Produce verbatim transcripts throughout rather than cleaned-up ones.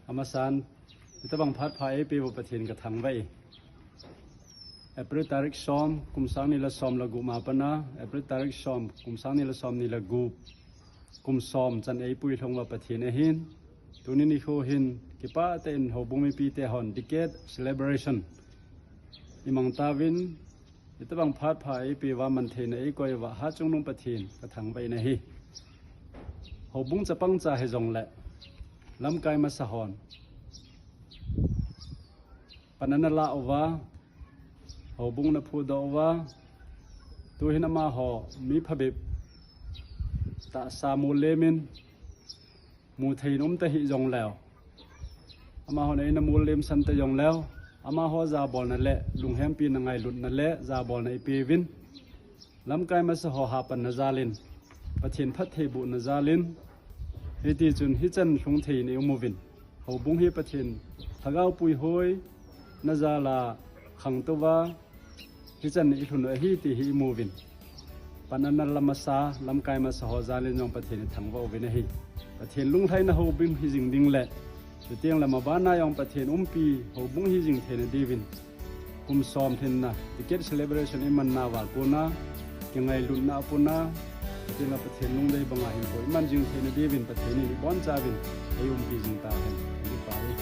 Amasan, hitabang phat pha eipeuva Pathen kathangvah e. April tarik som, kum sang ni le som le gup ma pana, April tarik som, kum sang ni le som ni le gup, kum som chan eipui lhung uva Pathen ahin. Tuni nikho hin, kipah tah in houbung mipite hon, decade celebration imang tauvin, hitabang phat pha eipeuva mantheina eikoi uva, hatchungnung Pathen kathangvah in ahi. Houbung chapang cha hijongle, lamkai masa hon pan ana la uva, houbung ana phudoh uva, tuhin amaho mi phabep tahsa molem in, muthei in um tahih jongleu, amahon eina molem san ta jongleu, amaho jabolna le lunghempina, ngailutna le jabolna ipeuvin, lamkai masa ho hapanna jalin, Pathen phattheibohna jalin, hitichun hichan lhung thei in i um uvin, houbung hi Pathen Lhagao puihoina jal a khangtou va, hichan i lhun u ahi ti hi i mu uvin, pan ana la masa, lamkai masa ho jalin jong Pathen i thangvah uvin ahi. Pathen lunglhaina houbung hijing ding le, chuteng le mabana jong Pathen umpi houbung hijing theina diuvin, kum som lhinna, decade celebration iman nauva kona, kingailutna a kona, chuteng le Pathen lungdei banga hinkho iman jing theina diuvin Pathen in ibonchauvin eiumpi jing tahen. Kipah e.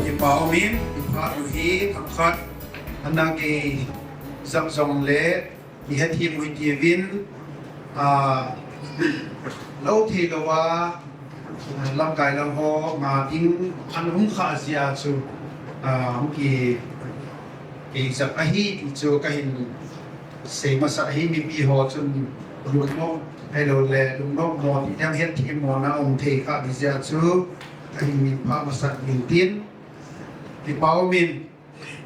Kipah umin, i phat u hi themkhat ana gei jap jongle, i hethem u hitiuvin, ah, lou thei louva, lamkai lang ho nga ding ana um kha jeh a chu, ah, hung ki, kei jap ahi ti chu kahin sei masa ahi. Mipi ho chun lungnop, ahilou le lungnop mo ti ding, hethem mo na um thei kha ti jeh a chu kahin min pha masa ding tin. Kipah umin,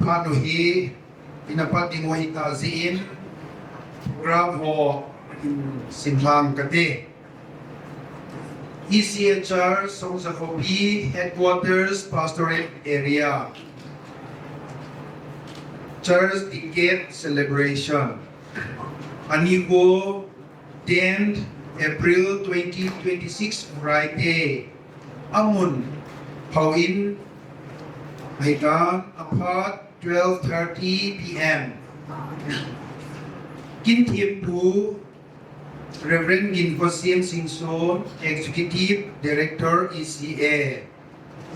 phat u hi ina pat ding u ahitah jeh in, program ho in simlhang kate. E C A Church, Songja Khopi, Headquarters, Pastorate Area. Church Decade Celebration. Ani ho, tenth April twenty twenty-six, Friday. Amun, Phao in, ahitan, aphat twelve thirty P M. Kin thempu, Reverend Ginkhosim Singson, Executive Director E C A.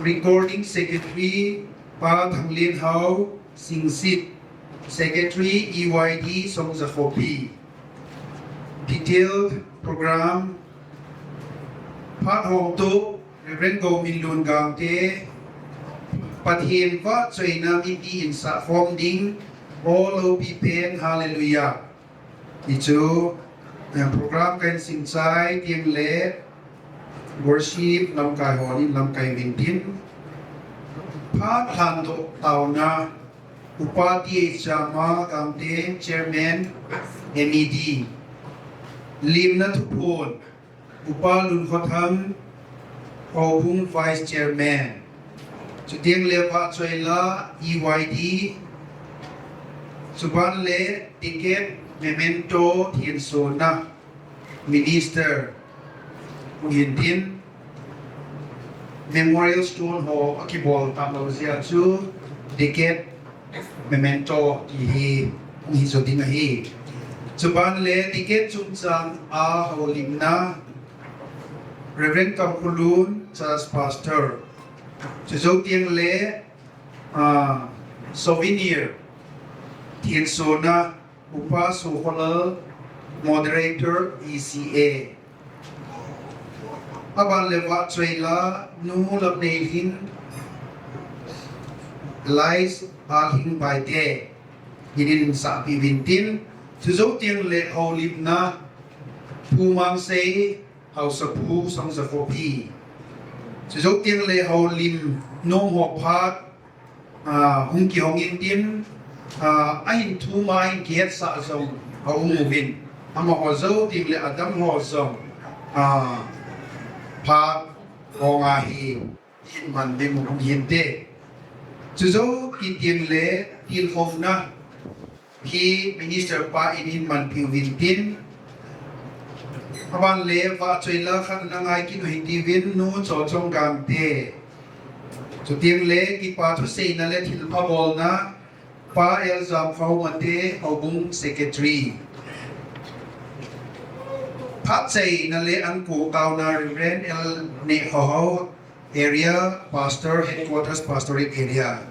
Recording Secretary, Pa Thanglenhao Singsit, Secretary E Y D Songja Khopi. Detailed program, phat hong toh, Reverend Gominlun Gangte, Pathen vahchoina mipi in sah khom ding, O L O P pen, Hallelujah. Hichu, eh, program kahin simchai ding le, worship lamkai hon in lamkai uvin tin. Phat lhandoh taona, Upa T H Chama Gangte, Chairman, M E D. Limna thuphon, Upa Lunkhothang, Houbung Vice Chairman. Chuteng le vahchoila, E Y D. Chuban le ticket, memento, thensona, Minister. Hung hin tin, Memorial Stone ho akibol talou jeh a chu, ticket, memento ti hi hung hi jo ding ahi. Chuban le ticket chungchang a houlimna Reverend Kamkhulun, Church Pastor. Chujou teng le, ah, souvenir, thensona, Upa Sokholal, Moderator, E C A. Aban le vahchoila, Nu Lamneilhing, Elise Alhingbai te, inin sahpi uvin tin, chujou teng le houlimna, Pu Mangsei, Haosapu, Songja khopi. Chujou teng le houlim nom ho phat, ah, hung kihong in tin, ah, ahin thum a ahin kihetsah jong aum uvin. Amaho jou teng le adam ho jong, ah, phat hong ahi. Hin man ding u hung hinte. Chujou kit teng le tilkhouna hi minister pa in hin manpi uvin tin. Aban le vahchoila khat na ngai kit u hite uvin, Nu Chawchawngam te. Chuteng le kipa thuseina le thilpha bolna, Pa L Jamkhouma te, houbung secretary. Phatcheina le anko taona Reverend L Nehhohao, Area Pastor, Headquarters Pastorate Area.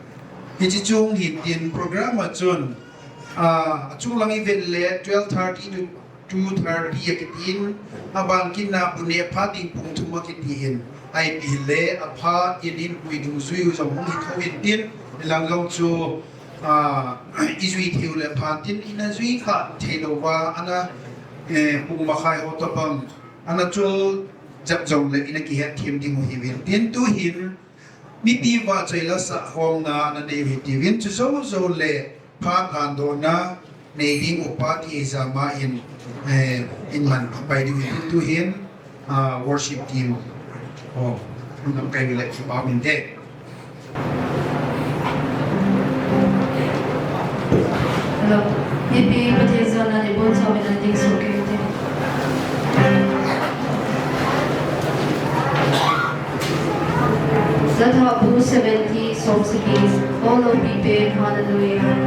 Hiche chung hin tin program a chun, ah, achung lang i vet le twelve thirty to two thirty akitin, aban kit na bu neh phat ding pung thum akitin, ahi le aphat in in hui dungjui u jong hung hi thou in tin, lang jong chu, ah, i jui thei u le phat tin, i na jui kha thei lou va, ana, eh, pung makhai ho tobang, ana chul jep jong le i na kihet them ding u hi uvin tin, tu hin, mipi vahchoila sahkhomna na nei u hite uvin, chujou jou le phat lhandohna nei ding upa ti ijama in, eh, in man pai diu hin tu hin, ah, worship team. Oh, namkai le kipa min te. Hello. Mipi Pathen jana le bon sa min a ding so ke te. Latha bu seventy, song sagi, O Lord, be paid, hallelujah.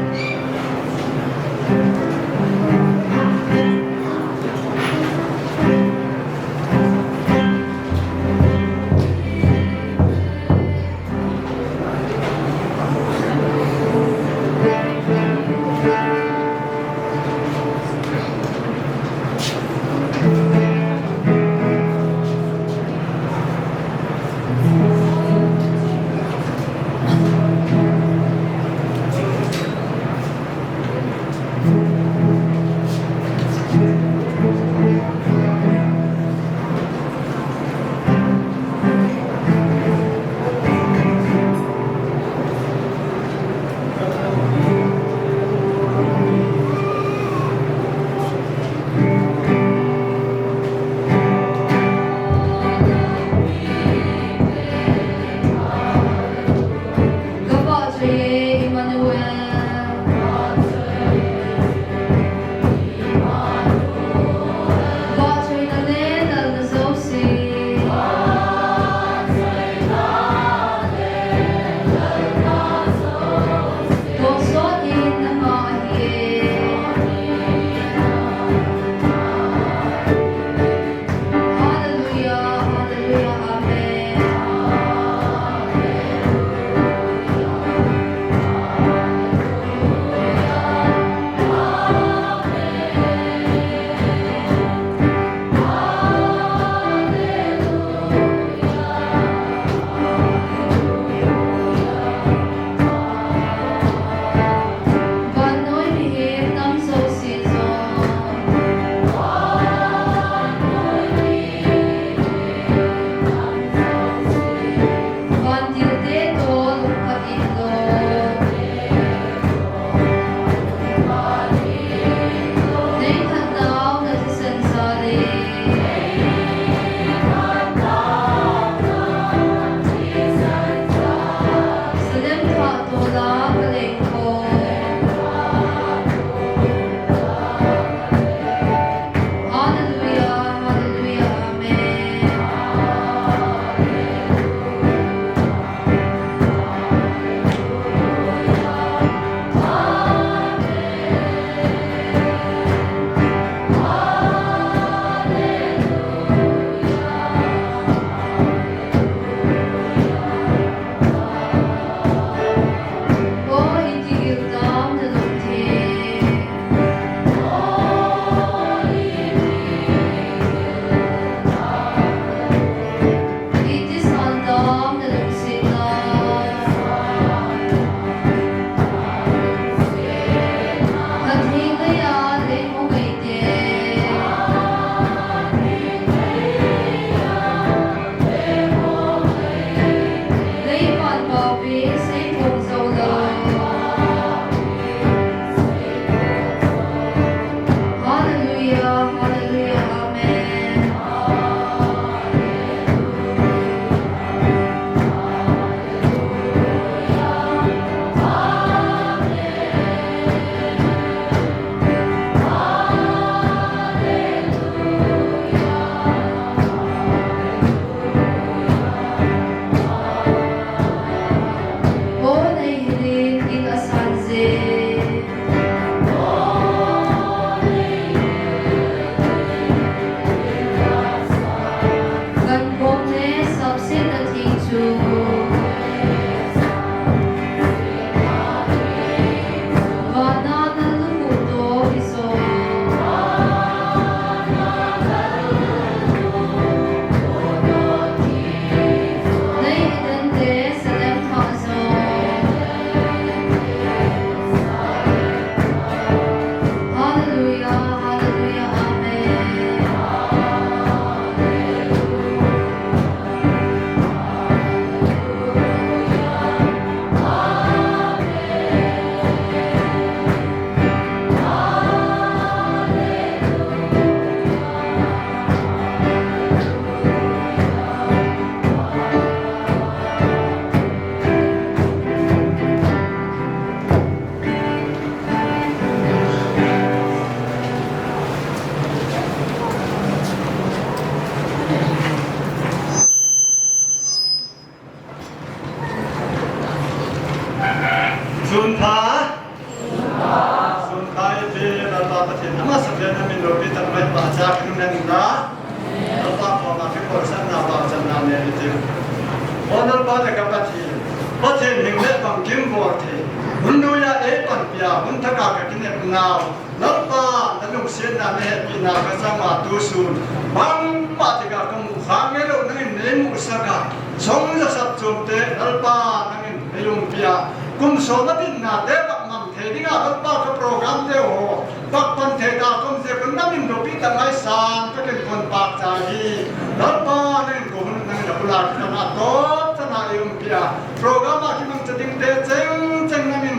Pathen ka Pathen, Pathen hing le pang kim bol thei, hun noiya eipanpia, hun thaka kakinepnau, Lalpa, nalungsetna nahepina kachang uva tusun, bangma tika kamu kha ngeilou nangin neimusah a, song ja sap chomte, Lalpa, nangin neilungpia, kum som a dinna te bang thei dinga Lalpa ka program te ho, pakpan thei ta kom je kun nangin loupi tah ngaisang ka kin kon pak cha hi. Lalpa nangin ko hun nangin abula kitana top chana eiumpia. Program a kimang cha ding te cheng cheng nangin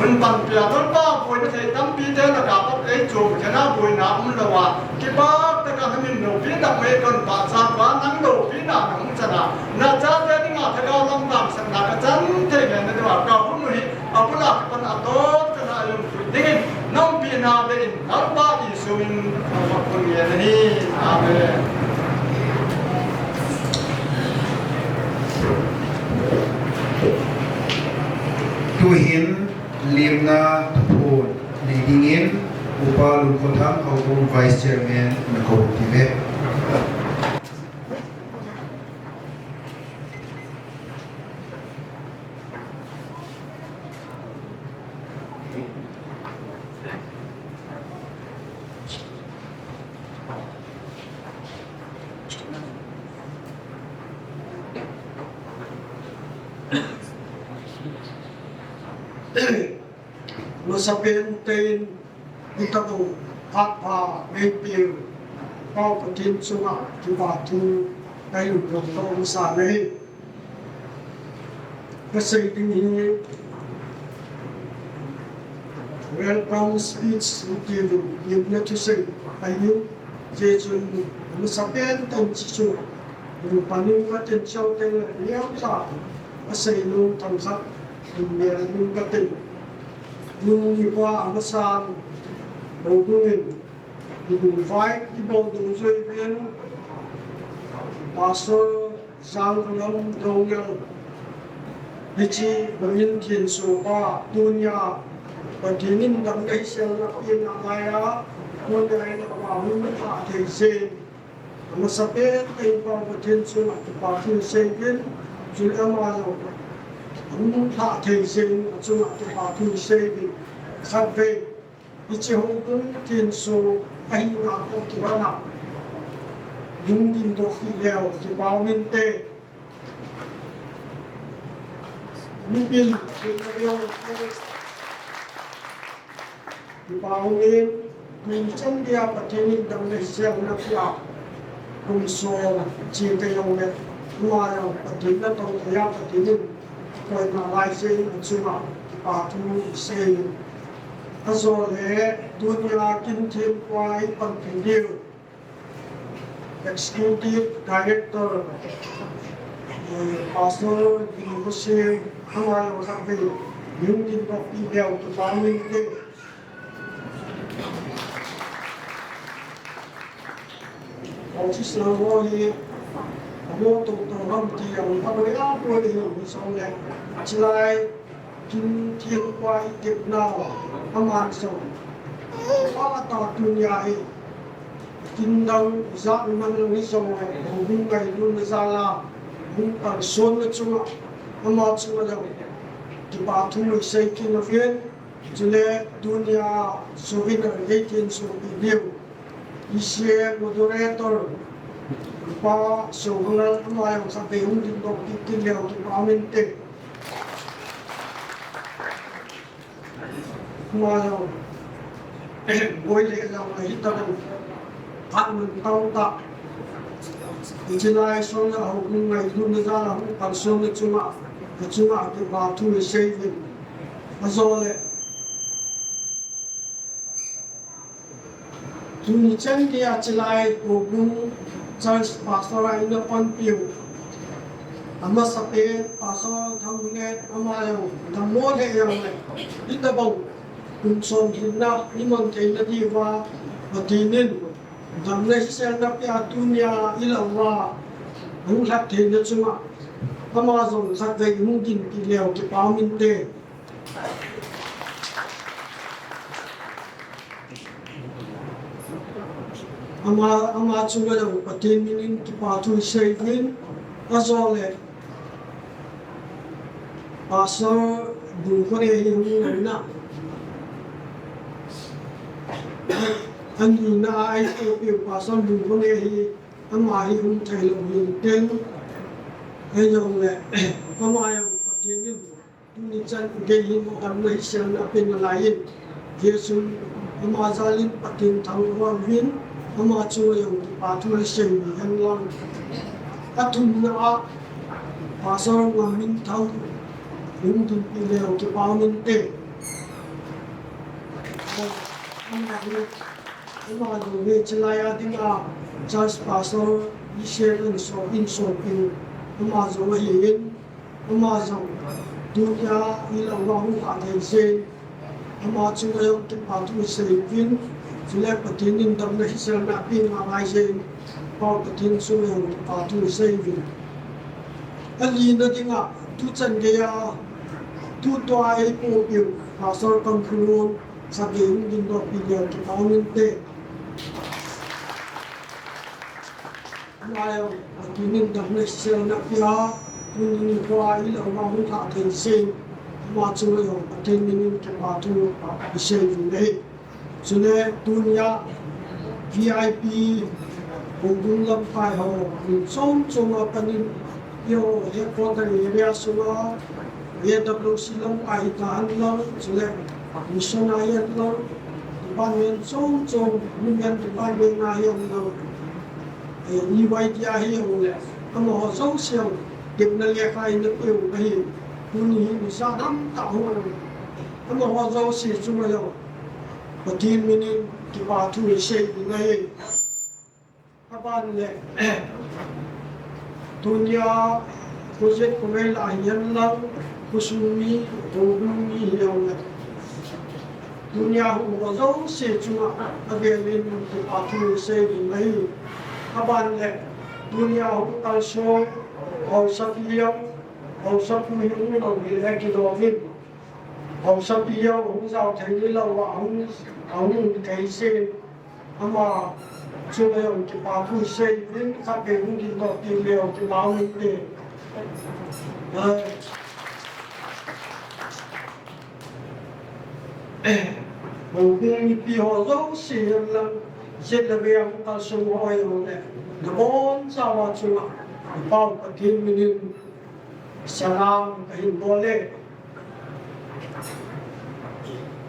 hun panpia. Lalpa boina thei tampi te laka pat eichom khena boina umlouva. Kipak taka nangin loupi tah mai kon pak cha pa nang loupina nahung chana. Nachate dinga thagau lam tangsakna kachan thei ngen nadiuva kahung u hi. Abula kipan a top chana eiumpi dingin, naumpi na be in, Lalpa Jesu min, Lalpa pun ngen ahi. Amen. Tuhin, limna thuphon nei dingin, Upa Lungkhothang, Houbung Vice Chairman, nakou uve. Masapen tein, Hitobang phat pha neipe u, Pa Pathen chunga kipa thu kahin phongdoh masa ahi. Kasei ding hi welcome speech hiti uvin, limna thusei ahin, hichun masapen tein hiche chu, Rupa Nimkatin Chau te le neocha, asei nom themkhat, Nimkatin. Jun ni kho a amasan, Houbung in, Houbung vai kibol dungjui uvin, Pastor Jangkholam Doungel, hiche bangin thensoh pa, tunia, Pathen in damna hiselna pena laiya, tunia in ama hung lhah thei jeh in, amasapen in Pa Pathen chunga kipa thu sei uvin, chule ama jong hung lhah thei jeh in, achunga kipa thu sei uvin, khatvei, hiche Houbung thensoh ahina toh kibang a, hung dingdoh kit leu kipa um inte. Mipin, kipa um in, tuni chan geiya Pathen in damna hiselna pia, kum som chete jongle, ama jong Pathen natong theiya Pathen in koina lai jeh in achunga kipa thu sei in. Ajole, tunia kin themkhat ipanpi diu, Executive Director, eh, Pastor Ding Hussein, ama jong khatvei, hung dingdoh kit leu kipa um inte. Office lang ho hi, amo tong tong ham ti jong, amo ya ko ni jong, hijongle, chulai, Kin themkhat itepnau, aman jong, pha tah tunia hi, kin dang ijat man jong hijongle, Houbung ngailutna jal a, hung kalsonna chunga, ama chunga jong, kipa thu isei kit uvin, chule tunia souvenir eithensoh peh diu, E C A moderator, Pa Sohonglal, ama jong khatvei hung dingdoh kit leu kipa um inte. Ama jong, boi le jong ahi tabang, phat man tah tah. Hiche lai sung a Houbung ngailutna jal a hung kalsonna chunga, achunga kipa thu isei uvin. Ajole, tuni chan geiya chulai Houbung Church Pastor a ina panpiu, amasapen Pastor Thangneo, ama jong dammo lheh jongle, hitobang kum som lhinna iman theina diuva, Pathen in damna hiselna pia tunia ilah uva, hung lhah theina chunga, ama jong khatvei hung ding kit leu kipa um inte. Ama, ama chunga jong Pathen minin kipa thu isei uvin, ajole, Pastor Bungkhone hi hung lou na. Ani na ai ko pi Pastor Bungkhone hi ama hi hung thei lou hin ten. Hei jong le ama jong Pathen in tuni chan gei hi mo dam na hi sel na pen na lai in. Jesu ama jal in Pathen thangvah uvin, ama chu jong kipa thu hi sei hen lang. Athumna a Pastor Ngam Min Thang hung dinpi leu kipa um inte. Ama jong hi chilai a dinga Church Pastor hi sel in so in so in ama jong ahi in. Ama jong tunia i lou a hung kha thei jeng. Ama chunga jong kipa thu sei uvin. Chule Pathen in damna hi sel na pen na lai jeng. Pa Pathen chunga jong kipa thu sei uvin. Alina dinga tuchan gei a tutua ei pu piu Pastor Kamkhulun. Sa gei hung dinpi leu kipa um inte. Ama jong Pathen in damna hi sel na pen a, tuni nikho a i lou a hung kha thei jeng. Ama chunga jong Pathen min in kipa thu i sei uvin ahi. Chule tunia V I P houbung lamkai ho, min chom chom a pan in, i ho headquarter area sunga, A W C lamkai hi tahen lang, chule mission a hi hen lang, department chom chom, women department a hi hen lang, eh, E Y T a hi jong le, amaho jouse jong, tepna lekha i na peu ahi, tuni hi nisa dam tah hung, amaho jouse chunga jong, Pathen min in kipa thu i sei ding ahi. Aban le, tunia, project ko ngai la hi hen lang, khosung mi, houbung mi hi jong le. Tunia hung ho jouse chunga, avel in kipa thu i sei ding ahi. Aban le, tunia hung kalson, haosapi jong, haosapu hi hung lou hi le kilom in. Haosapi jong hung jao thei lou a hung, ahung thei jeng. Ama chunga jong kipa thu sei uvin khat vei hung dinpi leu kipa um inte. Houbung mipi ho jouse hen lang, jet le vei a hung kalson ho jong le, nabonchauva chunga, Pa Pathen min in salam kahin bol e.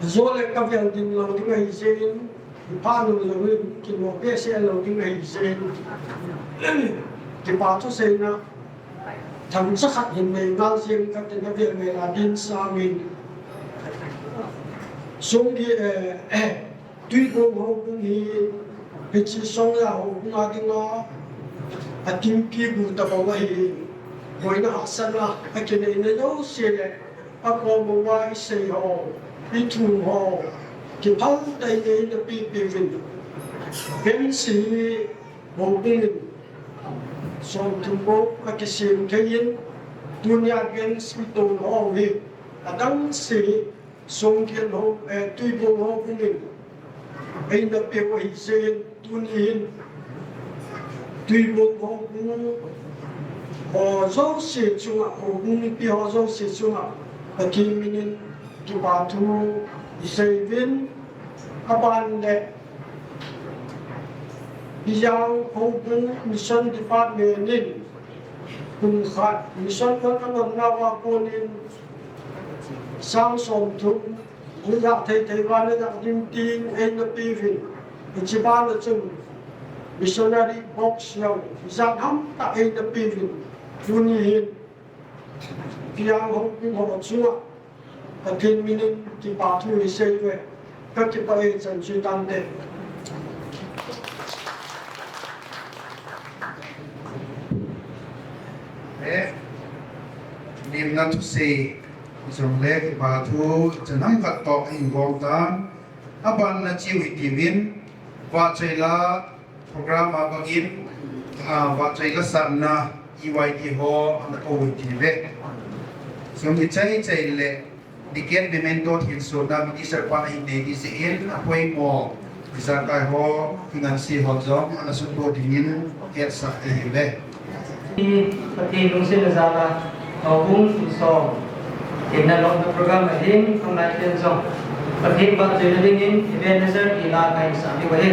Ajo le kavel ding lou ding ahi jeh in, ipha nom lou in, kimo behseh lou ding ahi jeh in. Kipa thu seina, themcha khat hin nei ngal jeng katin avel vel a din sangin. Sung di, eh, eh, Tuibong houbung hi, hiche Songja houbung a dinga, athempu tabang ahi, boina hahsatna, akineina jouse le, akom uva isei ho, ithum ho, kiphal tah in eina pehpeh uvin. Bench hi houbung in, somthum bou akisem thei in, tunia bench iton ho hi, adang se hi, Songkhen ho, eh, Tuibong houbung in eina peh u ahi jeh in, tuni hin Tuibong houbung ho jouse chunga, houbung mipi ho jouse chunga, Pathen min in kipa thu isei uvin, aban le, Pijang houbung mission department in, kum khat mission man aman nauva kon in, sang somthum, Hijat thei thei uva najat ding tin eina peuvin. Hiche bana chun missionary box jong hijat ham tah eina peuvin. Tuni hin Pijang houbung ho chunga Pathen min in kipa thu isei uve. Kakipah e, chan chu tante. Eh, limna thusei. Chule kipa thu, chan ham khat toh hin bol tan, aban na chiu hitiuvin, vahchoi la program a bangin, ah, vahchoi la sanna E Y T ho ana kou hitiuve. Chule chai chai le, Decade Memento thilsohna Minister pan ahin nei ding jeh in, apoimo ijakai ho, kinganse ho jong ana sunto dingin hetsah ahiuve. Pathen lungsetna jal a, houbung thilsoh, Himna lomna program a ding, khongnai ten jong Pathen phatthei na dingin Ebenezer ti la kahin sah diu ahi.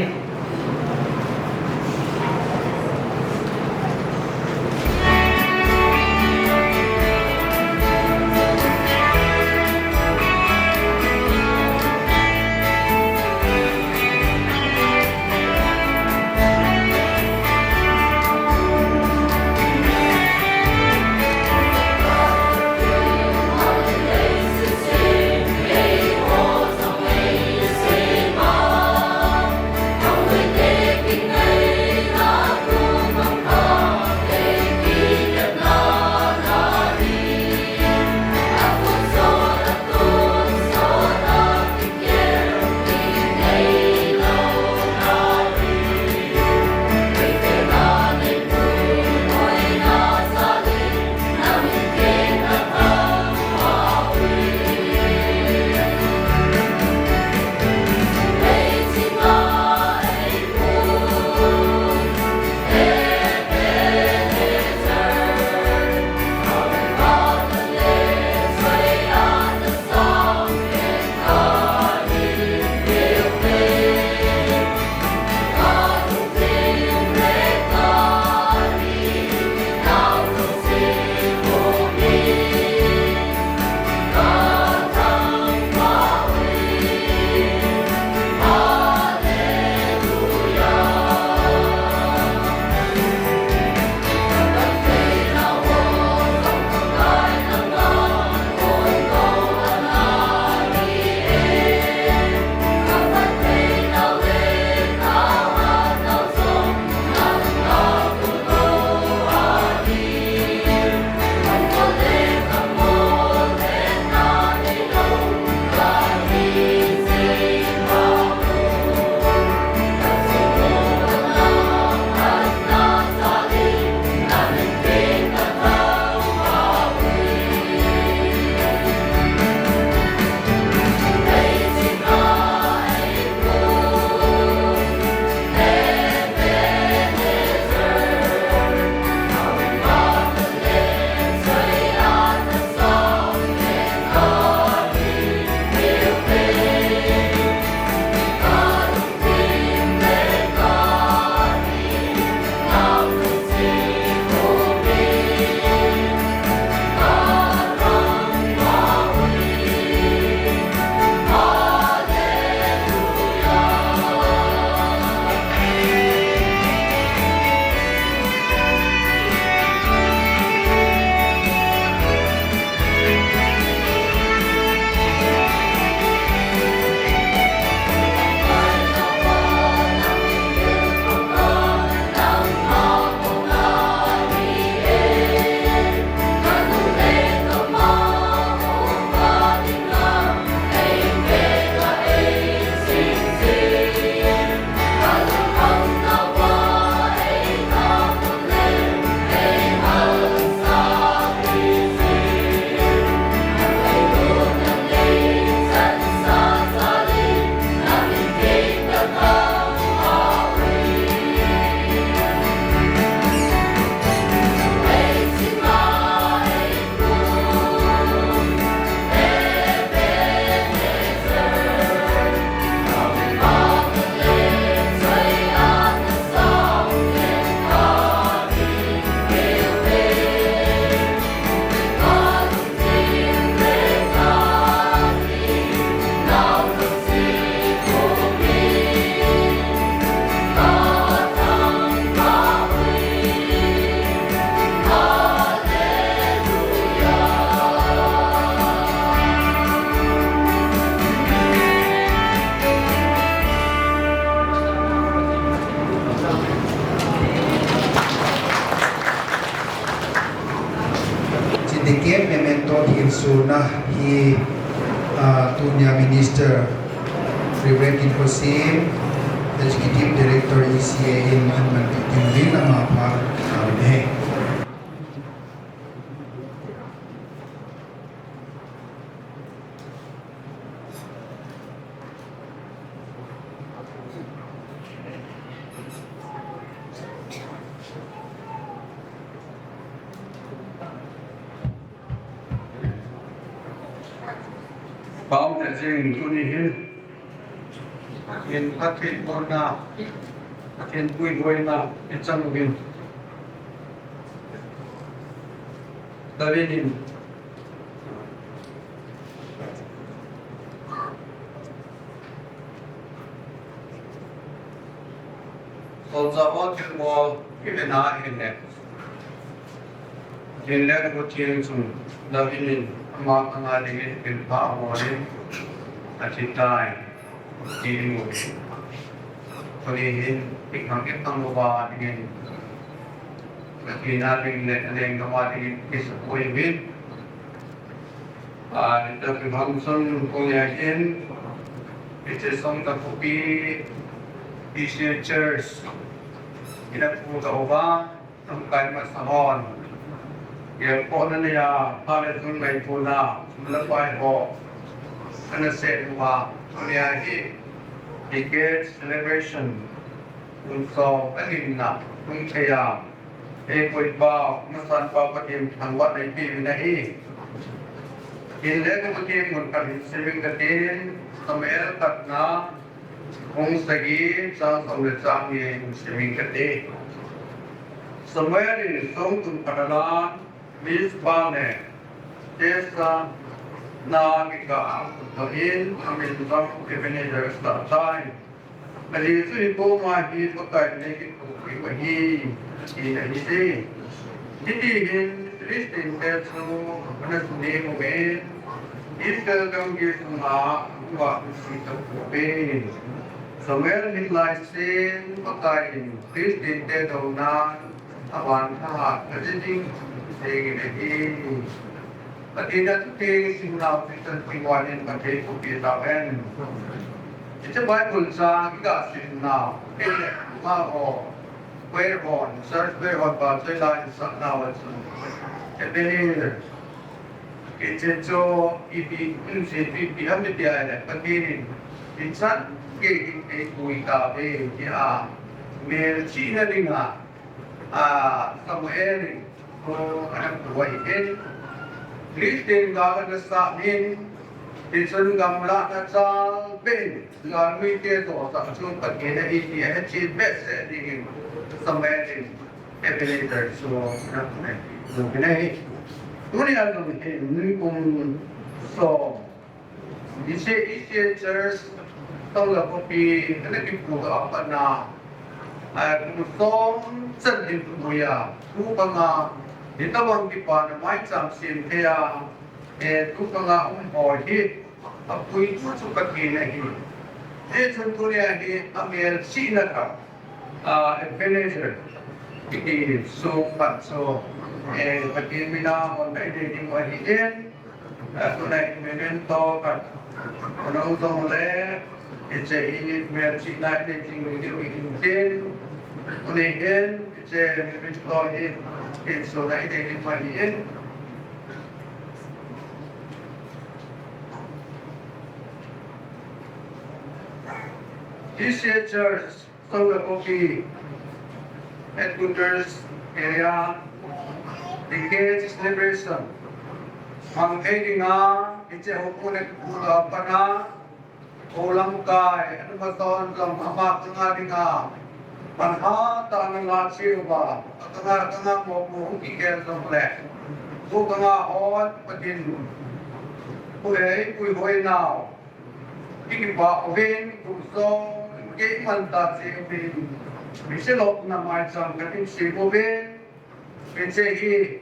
Syndicate memento thilsohna hi, ah, tunia Minister Reverend Ginkosim, Executive Director E C A in ahin manpeh ding in ama phat tauvin ahi. Pau le jing tuni hin, Pathen phattheibohna, Pathen puihoina ichan uvin. David in Solchah ho thilbol kivena ahin le, Pathen lekhabu theng chun David in ama khanga dingin thilpha abolin athi tai, ti imu uve. Tuni hin ikhang ikhang uva dingin Pathen a ding le lenggam a dingin kisapui uvin. Ah, Doctor Hamson Kongya in, hiche Songkapokpi P C A Church, ina pu tauva, lamkai masa hon, gelkhohna neiya, pha le thun ngaitona, sum le pai ho ana seh uva, tunia hi, decade celebration, kum som alimna, kum thei a, Ei, koipa, masanpa Pathen thangvahna ipeuvin ahi. Hinla Pathen mun khat hin siming katin, Samuel khatna, bung sagi, chang som le chang ni hin siming kati. Samuel in songtum khat alan, Mizpa le Jesha na kikah a khut doh in, amin jong Ebenezer asah tai. Ajeh chu hinkho ma hi Pakai in eikithopi u ahi, ati ahi. Hiti hin Philistine te chu ana sunem uve, Israel gamgi sunga uva asi tapouve. Samuel min lai sen Pakai in Philistine te douna avan thahat aji ding jengin ahi. Pathen a thutheng simnau Christian tingwan in Pathen thupeh tauhen. Hiche Bible chang iga simnau, kei le amaho, choir hon, church choir hon pa choi la in sahnau a chun, Ebenezer, hiche chu ipi, ipi, ipi ham iti ahile, Pathen in, ichan gei in eipui tauve, tia, melchihna dinga, a, Samuel in, o, ana pu ahin, Philistine gal ana sat in, hichun gamlahna chal beh in, galmite jousah chu Pathen ahi ti ahetchet behseh dingin, Samuel in Ebenezer chu ana pu ahi. Tunia jong hin kum som, Hiche, hiche church, Songkapokpi, ana kipu a pat na, a, kum som chan hin puiya, tukhang a, hitobang kipana maicham sem thei a, e, tukhang a um ho hi, apui chu chu Pathen ahi. Hichun tunia hi, amelchihna khat, a, Ebenezer, kiti song khat chu, e, Pathen mina hon eidei ding u ahin, Tuna in memento khat, tuna u jong le, hiche hi melchihna in nei ding u ahin tin, tuni hin, hiche memento hi, hiche sona in nei ding u ahin. Hiche church, Songkapokpi Headquarters Area Decade Celebration mang thei dinga, hiche houbung a kipu a pat a, hou lamkai, ana mason jong ama khanga dinga, pan hatah a ana la cheh uva, akhanga, khanga mopo hung kikhel jong le, tu khanga hon Pathen, pu ei, puihoi nau. Kipah uvin, kum som, kei man tah cheh uvin. Hiche lopna maicham kahin sem uvin. Hiche hi,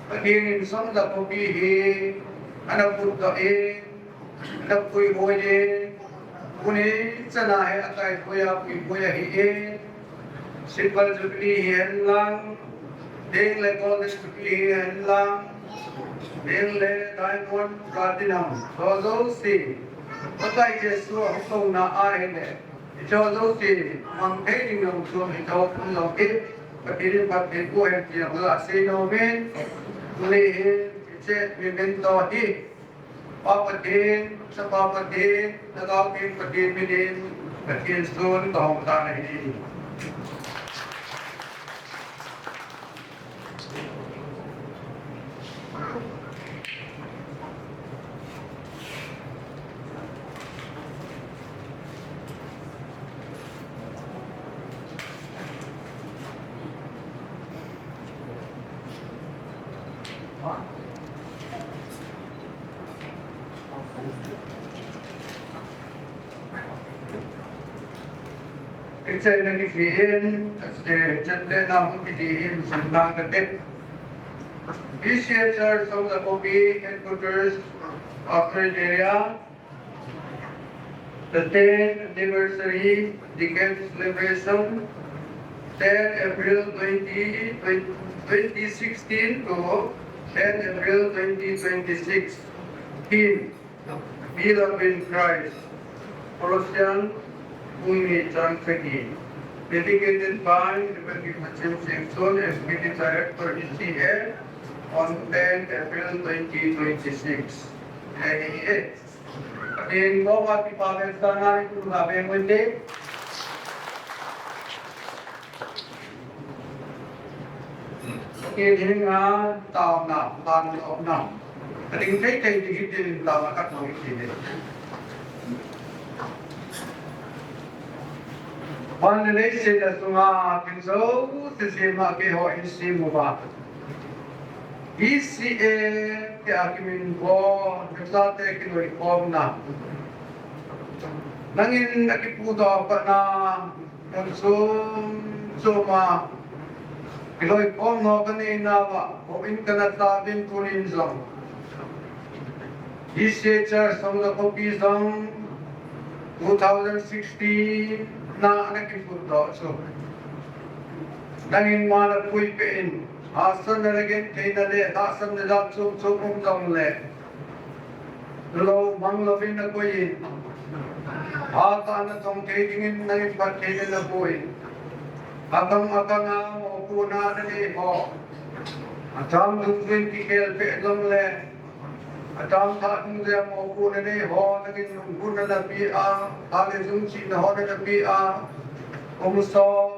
Pathen in Songkapokpi hi, ana khut doh in, ana puihoi in, tuni chan a hi akaipui a, puihoi ahi in. Silver Jubilee hi hen lang, ding le Golden Jubilee hi hen lang, ding le Diamond, Platinum, hiche jouse, Pakai Jesu ahung lhonna ahile, hiche jouse mang thei ding jong chu hiche hung lhon hi, Pathen in phatthei boh hen ti jong la sei nom in, tuni hin hiche memento hi, Pa Pathen, Chapa Pathen, Lhagao Theng Pathen minin, Pathen soh in kahong tan ahi. Kichaina kitin, eh, chatna hung kitin, simna kate. B C A Church Songlakopi Headquarters, Pastorate Area, the tenth anniversary decade celebration, ten April twenty, twenty sixteen to ten April twenty twenty-six. Theme: Beloved in Christ, Colossians bung ni chang sagi. Dedicated by Reverend Hachim Singson, Executive Director, E C A, on ten April twenty twenty-six. Amen. Pathen koma kipah le sana i tuna ve ngui te. Kin hinga taona, pan taona. Ading thei thei ding hitin taona khat nong hitin. Pan le leiset a sunga kin jouse ma keiho in sim uva, B C A tia kiminvo, nachate kiloikhomna. Nangin akipudoh patna, mun chom choma kiloikhomna kaneina uva, houin kana tauvin tunin jong. B C A Church Songlakopi jong two thousand sixteen na ana kipudoh chu. Nangin mana puipeh in, hahsatna le gentheina le hahsatna jat chom chom um jongle, lungmang louvin nakoi in, hatah a natong thei dingin nangin phattheina napui. Akang akang a mopohna nanei ho, achang dungjuiyin kikhel peh jongle, achang thah dungjui a mopohna nei ho, nangin lungkhamna napeh a, thah le jung chihna ho nanapeh a, kum som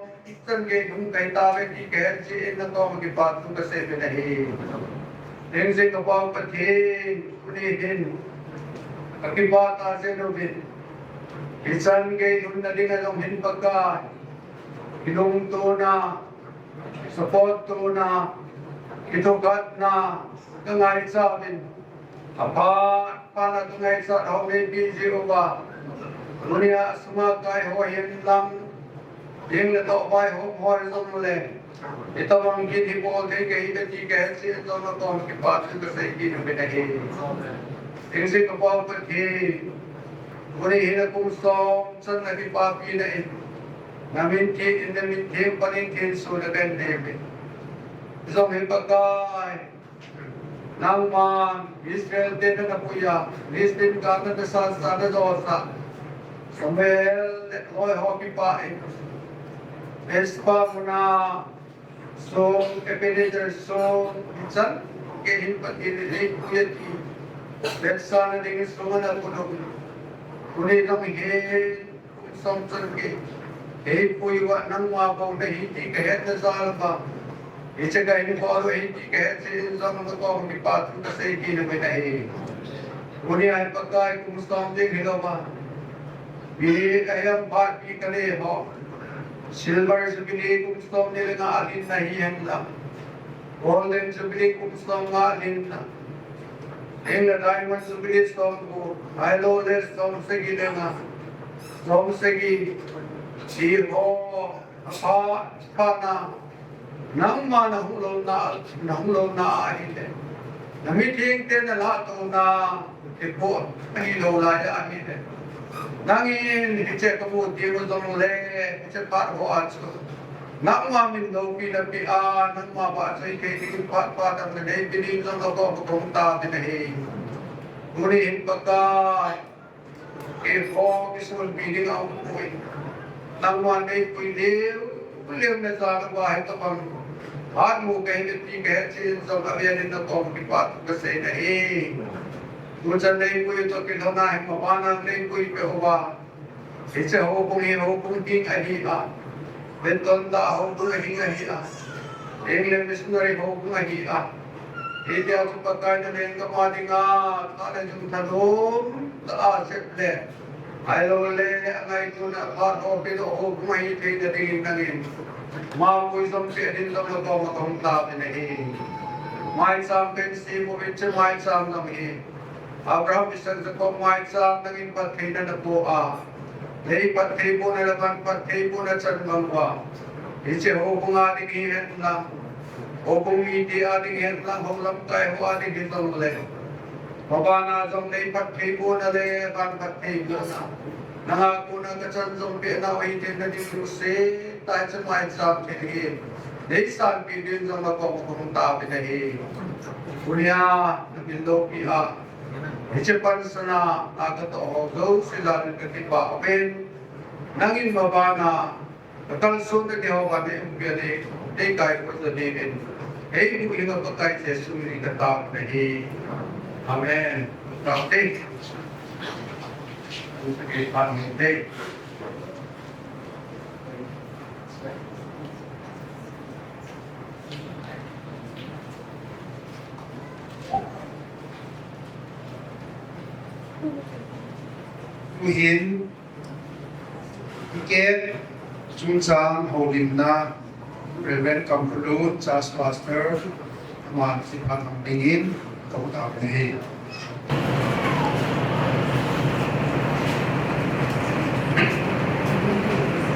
chan gei lhung kahi tauve ti kahet jeh in nakoma kipathu kasei uvin ahi. Hijeh in ka Pa Pathen, tuni hin kakipah tah jeng uvin, hichan gei lhunna dinga jong hin Pakai, kilungtona, support tona, kithukhatna kangaicha uvin, aphat phat a kangaichat ho neipeh jeh uva, tunia sum a kai ho hihen lang, ding le doh vaihom ho hijongle, itobang kit hi bol thei kahi ve ti kahet jeh in jong nakoma kipathu kasei kit uvin ahi. Hijeh in ka Pa Pathen, tuni hin akum som chan nakipapina in, namin theng in, namin theng pan in thensona kahin nei uve. Jong hi Pakai, nangman Israel te nana puiya, Philistine gam a nasatsa najosah Samuel le loi ho kipah in, Mizpah muna song, Ebenezer song, chan gei hin Pathen in eipuiye ti vetsahna dingin song ana put u. Tuni jong hi kum som chan gei eipui uva nangma bou nahi ti kahetna jal uva, hiche kahin bol u ahi ti kahet jeh in jong nakoma kipathu kasei kit uvin ahi. Tunia hi Pakai, kum som ding hilouva, mi kahi ham phatpi kanei ho, Silver Jubilee kum som ni le nga alhinna hihen lang, Golden Jubilee kum som nga alhinna, hinla Diamond Jubilee som gup, ahilouleh som sagi le nga, som sagi, ti ho aphat phat a nangma nahung louna, nahung louna ahile, namitheng te nalhatona, ti po ahilou lai ahile, nangin hiche kamu teng u jongle, hiche phat ho a chu nangma min loupina peh a, nangma vahchoi thei dingin phat phat a nanei dingin jong nakoma kathum tauvin ahi. Tuni hin Pakai, keiho kisulpi ding aumpoi. Nangman neipui leu leu na jal uva hitobang phat mu kahi ve ti kahet jeh in jong avel in nakoma kipathu kasei nahi. Tuchan neipui toh kilhona hi maban a neipui peh uva, hiche houbung hi houbung hing ahi a, Benton da houbung ahing ahi a, English missionary houbung ahi a, hitia chu Pakai na lenggam a dinga thah le jung thalom tah a sep le, ahilouleh angaituna phat ho pedoh houbung ahi theina dingin nangin mapui jom peh dingin jong nakoma kathum tauvin ahi. Maicham pen si mo ven che maicham lam hi. Abraham, Isaac, Jacob maicham nangin phattheina napo a. Nei phattheibohna le van phattheibohna chan mang uva. Hiche houbung a ding hihen lang. Houbung mite a ding hihen lang, hou lamkai ho a ding hijongle. Mabana jong nei phattheibohna le van phattheibohna. Nanga kona kachan jong peh nau hite nading lungset tah hiche maicham thil hi. Nei sanpeh din jong nakong khom tauvin ahi. Tunia, namin loupi a. Hiche pansan a, a katoh ho jouse jal in kakipah uvin. Nangin mabana, kakalson nate ho vannoi umpia nei, nei kaikhot jo dingin. Eihuhhingpa Pakai Jesu min in kataovin ahi. Amen. Taovin. Amen. Tuhin, ticket chungchang houlimna Reverend Kamkholut, Church Pastor, aman siphan hong dingin, kamu tauvin ahi.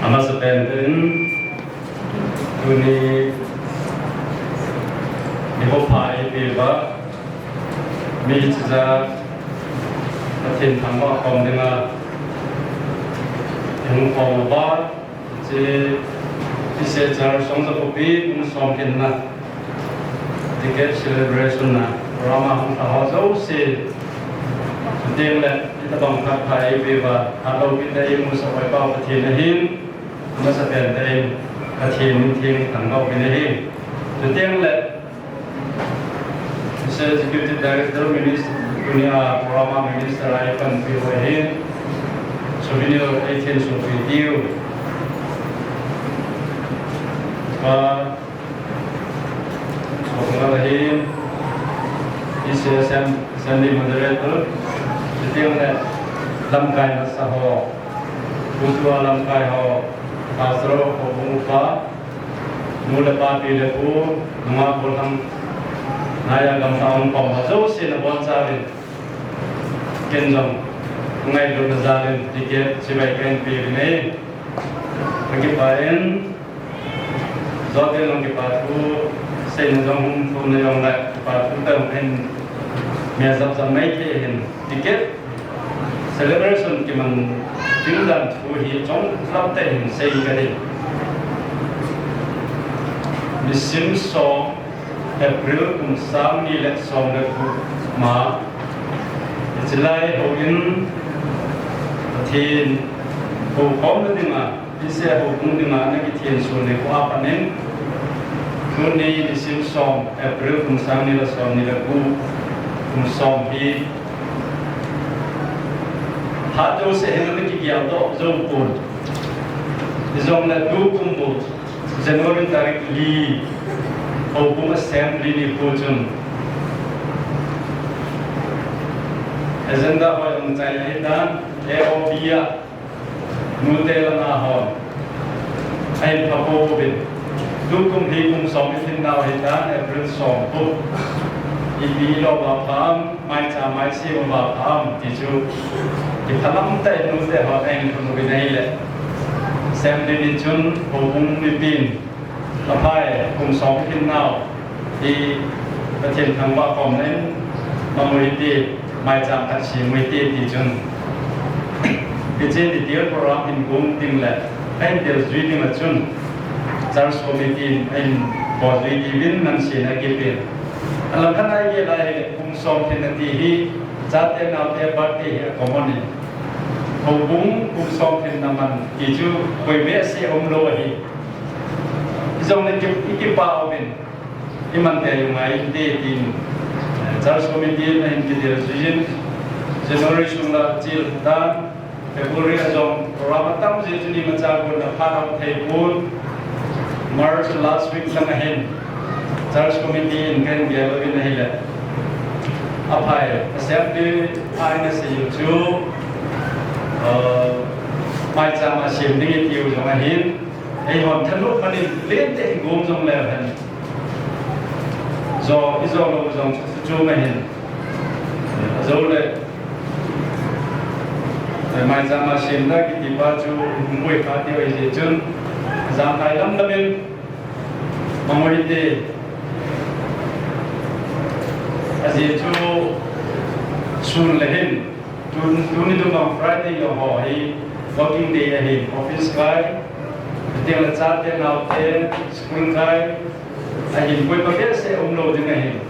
Amasapen in, tuni, nikho pha eipeh uva, mi chijat, Pathen thangvah khom dinga, hung khom uva, Hiche, hiche church Songja khopi kum som khenna, ticket celebration na, program a hung lha ho jouse. Chuteng le, hitabang phat pha eipeh uva, hatloupi tah in imusah u Pathen ahin, amasapen tah in, Pathen min theng thangvah uvin ahi. Chuteng le, Mister Executive Director, Minister, tunia program a Minister a eipanpi ho ahin, souvenir eithen sohpi diu. Pa, sohpi ahin, Mister Assembly Moderator, chuteng le lamkai masa ho, Pu Tua lamkai ho, Pastor ho, Pu Upa, Nu le pa, pi le pu, nungah gollhang, naiya gamlha hung pang ho jouse nabonchauvin. Ken jong, ngailutna jalin, ticket chibai kahin peuvin ahi. Kakipah in, jouse jong kipa thu, seina jong hung thum na jongle, kipa thu tah jong hin, mi ajap jap mai thei hin, ticket celebration kiman ding dan thu hi chomlam tah in sei kati. Nisim som April kum sang ni le som le gup ma, hiche lai houin Pathen houkhomna dinga, Hiche houbung dinga ana kithenso nikho a pat in, tuni nisim som, April kum sang ni le som ni le gup, kum som hi phat jouse hin ana kigeldoh jou pon. Hijongle tukum bou, January tarik li, houbung assembly nikho chun agenda ho jong chai ahitan, A O B a Nute langa hon ahin pha pouvin. Tukum hi kum som ilhin nau ahitan, April som kum. Ipi ilou uva pha am, maicham maisem uva pha am ti chu kiphalam tah in nute hon ahin lhun uvin ahile, Assembly ni chun houbung mipin Aphai, kum som ilhin nau hi Pathen thangvah khomna in mang u hite, maicham khat sem u hite ti chun, hiche detail program hin gong ding le ahin deljui ding a chun, church committee in ahin boljui diuvin nansena akipen. Alangkhat a igel a ahile, kum som ilhinna ti hi chate naote birthday hi a common in, houbung kum som ilhinna man ti chu koi behseh umlou ahi. Hijongle ki, ikipah uvin, iman tei u ngai inte tin, eh, church committee in ahin kideljui in, January sung la chil tan, February a jong program atam jeh chun imacha gon aphat thei pon, March last week lang ahin, church committee in kahin gel uvin ahile, aphai, assembly a ina sei u chu, eh, maicham asem ding iti u jong ahin, eihon thanop man in lentah in gong jongleu hen, Jou, i jou lou jong chu, chu, chu ma hin. Jou le, eh, maicham a semna kiti pa chu, hung boi kha ti ahi jeh chun, jam thai lam lam in, ma ngoi te, ajeh chu, sun le hin, tun, tuni dum bang Friday jong ho hi, working day ahin, office kai, ti le chate naote, school kai, ahin koima behseh um lou ding ahin.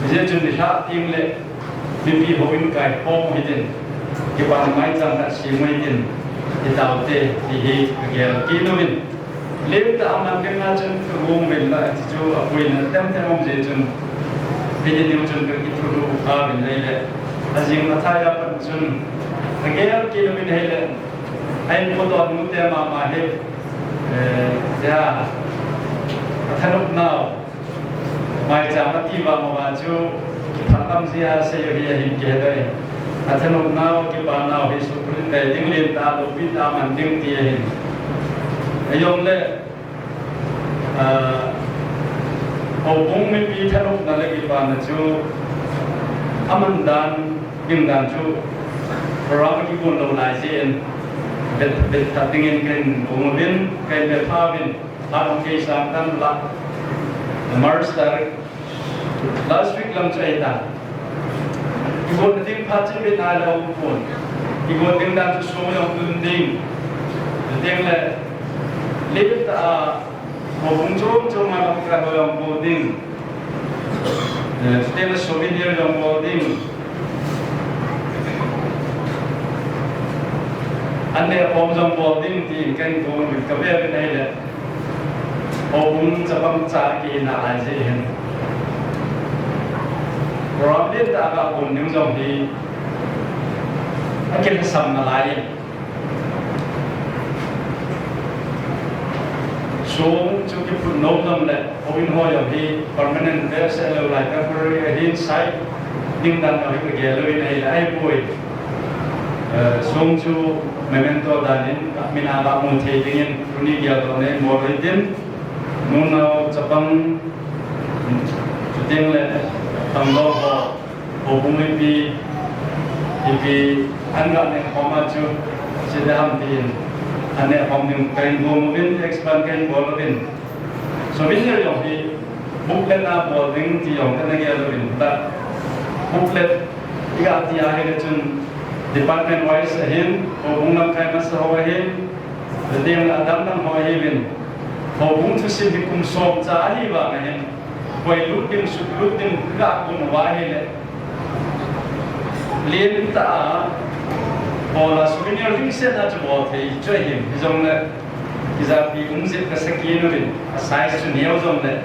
Hijeh chun nilhah teng le mipi houin kai khom u hitin, kipana maicham khat sem u hitin, i taote, ti hi ka gel kit uvin. Lentah a man ding a chun ka gong uvin la, ti chu apuina tem tem um jeh chun, hiti diu chun ka kithulu kha uvin ahile, ajing athai a pat chun, ka gel kit uvin ahile, a input u nute mama hi, eh, ja, athanop nau, maicham ati vang uva chu, kipah lam jeh a sei u hi ahin kihe doi. Athanop nau, kipa nau hi suhput dei ding, lentah a loupi tah a man ding ti ahin. Ajongle, ah, houbung mipi thanopna le kipana chu, aman dan, ding dan chu, program kigon lou lai jeh in, vet, vet khat dingin kahin gong uvin, kahin vet pha uvin. Phat hung kei sang tan la, March tarik, last week lam chu ahi ta. Kigon ding phat chu bit nai lou pon. Kigon ding dan chu song jong tun ding. Teng le, lentah a, houbung chom chom a lam kai ho jong bol ding. Eh, teng le souvenir jong bol ding. An neh khom jong bol ding tin kahin gong uvin, ka ve uvin ahile. Houbung chapang cha kihina lai jeh hin. Program lentah a ga gon ding jong hi akilhasam nalai in. Song chu kiphut nom nom le, houin ho jong hi permanent behseh lou lai, temporary ahin, site ding dan jong hi ka gel uvin ahile, ahipoi. Eh, song chu memento dan in, min a ga mu thei dingin, tuni geldoh nei bol u hitin, nunao chapang, chuteng le, tangdong ho, houbung mipi, ipi, an ga neh khom a chu, sei ding ham tin, an neh khom ding kahin gong uvin, expand kahin bol uvin. Souvenir jong hi, booklet a bol ding ti jong kana gel uvin, but booklet, i ga ti ahile chun, department wise ahin, houbung lamkai masa ho ahin, teng le adam dang ho ahiuvin, houbung thusim hi kum som cha ahi vang ahin, koi lut ding, sut lut ding, ga gon uva ahile, lentah a, bol a souvenir ding sena chu bol thei chu ahi, hijongle, kijapi um jep kasa kit uvin, a size chu neo jongle,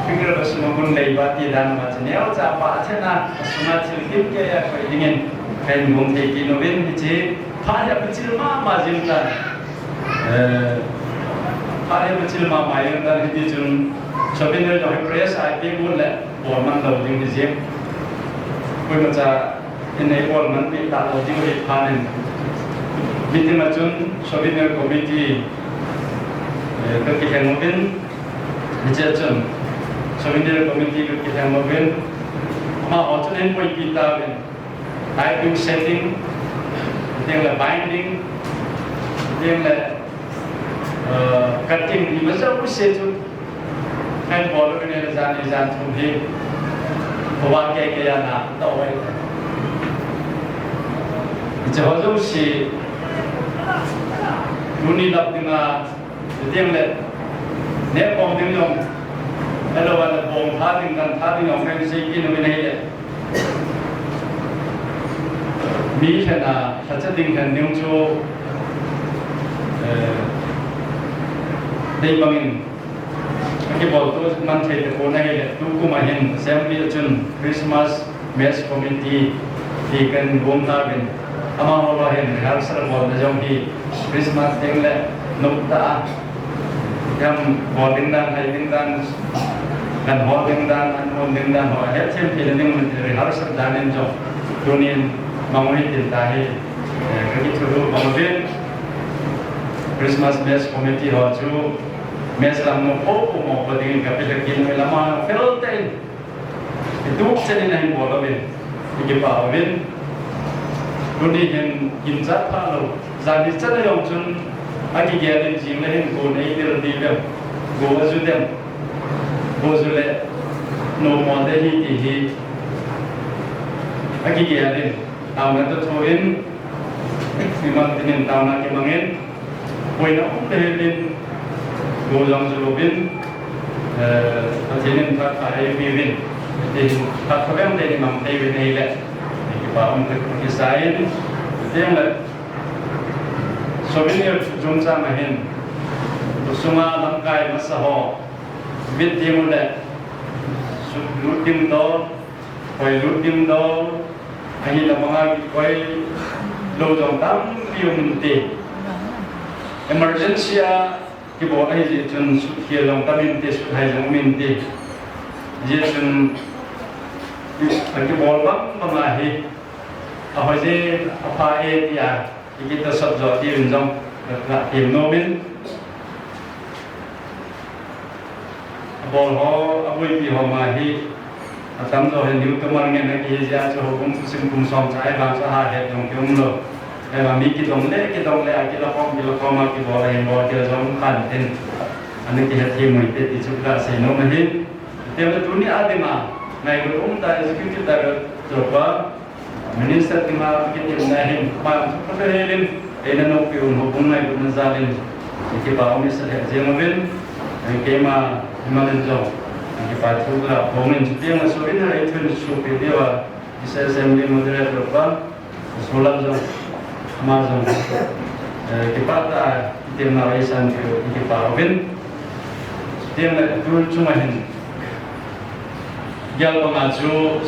figure ba sum a gun lei ba ti dan uva chu neocha pa a thena, a sunga thil kim kei a koi dingin, kahin gong thei kit uvin, hiche, phat hi apachil mama jing tan. Eh, phat hi apachil mama jing tan, hiti chun, souvenir jong hi press a ipe got le, bol man lou ding hi jing. Koimacha, in ei bol man pi talou diu hi phat in. Meeting a chun souvenir committee, eh, ka kilheng uvin, hiche chun souvenir committee ka kilheng uvin, amaho chun eiboipi tauvin, typing, setting, teng le binding, teng le, eh, cutting, imajouse chu, kahin bol uvin ahile jan ni jan thum hi, khovah kei kei a na tah uve. Hiche ho jouse, tuni lap dinga, teng le, neh khom ding jong, ahilou le bong tha ding, gan tha ding jong kahin sei kit uvin ahile, mi lhen a, lhacha ding lhen ding chu, eh, dei bangin, akibol to man thei tapon ahile, tukum a hin, assembly a chun, Christmas Mess Committee, ti kahin gong tauvin, amaho loi hin, rehearsal bolna jong hi, Christmas teng le, noptah a, Hiam, bol ding dan, hai ding dan, gan hol ding dan, an hol ding dan, ho, het them thei ding, rehearsal dan in jong, tunin, mang u hitin tia hi, eh, ka kithulu bang uvin, Christmas mess committee ho chu, mess lam mo po po mo po ding in ka pe ka kin me lama, fel te in, Hituk chan in ahin bol uvin, i kipah uvin. Tuni hin kimcha pha lou. Jan hi chan a jong chun akigel in jing le hin kon ei dil di vem. Go a ju dem. Go ju le no mo de hi ti hi. Akigel in. Taona toh tho in. Imang tin in taona kimang in. Boina um le hin, go jong ju louvin, eh, Pathen in phat kha eipe uvin, tin phat kha veng te ni mang thei uvin ahile, kipah um tah kisah in, tin le, souvenir chungchang a hin, sunga lamkai masa ho, mit ding u le, su-, lut ding dol, koi lut ding dol, ahi lamang a kikoi lou jong tampi um inte. Emergency a kibol ahi jeh chun sut khel jong tam inte, sut hai jong um inte. Hijeh chun a kibol bang bang ahi. Ahoi je, apha e tia, i kitahsot jo tia in jong, ka, ka, ka, nom in. Abol ho, abuipi ho ma hi, atam jo hi new comer ngen a kihi jeh a chu houbung thusim kum som cha a vang chu ahet jong kium lou. Ahivang mi kidong le, kidong le, akila khom, kila khom a kibol a hin bol kila jong khan tin. Ana kihet thim u hite ti chu kasei nom ahi. Tia le tuni a dinga, ngailut um tah Executive Director pa, Minister dinga kitim na hin, pa, pa helin, eina nopi un houbung ngailutna jal in, kipah um isah jeng uvin, keima, imanin jong, kipathu kaphong in, chuti a souvenir eithun suhpeh diu a, Assembly Moderator pa, Solam jong, ama jong, eh, kipah tah a, kitim na eisan peh u, kipah uvin, chuti a tu chunga hin, Gel banga chu,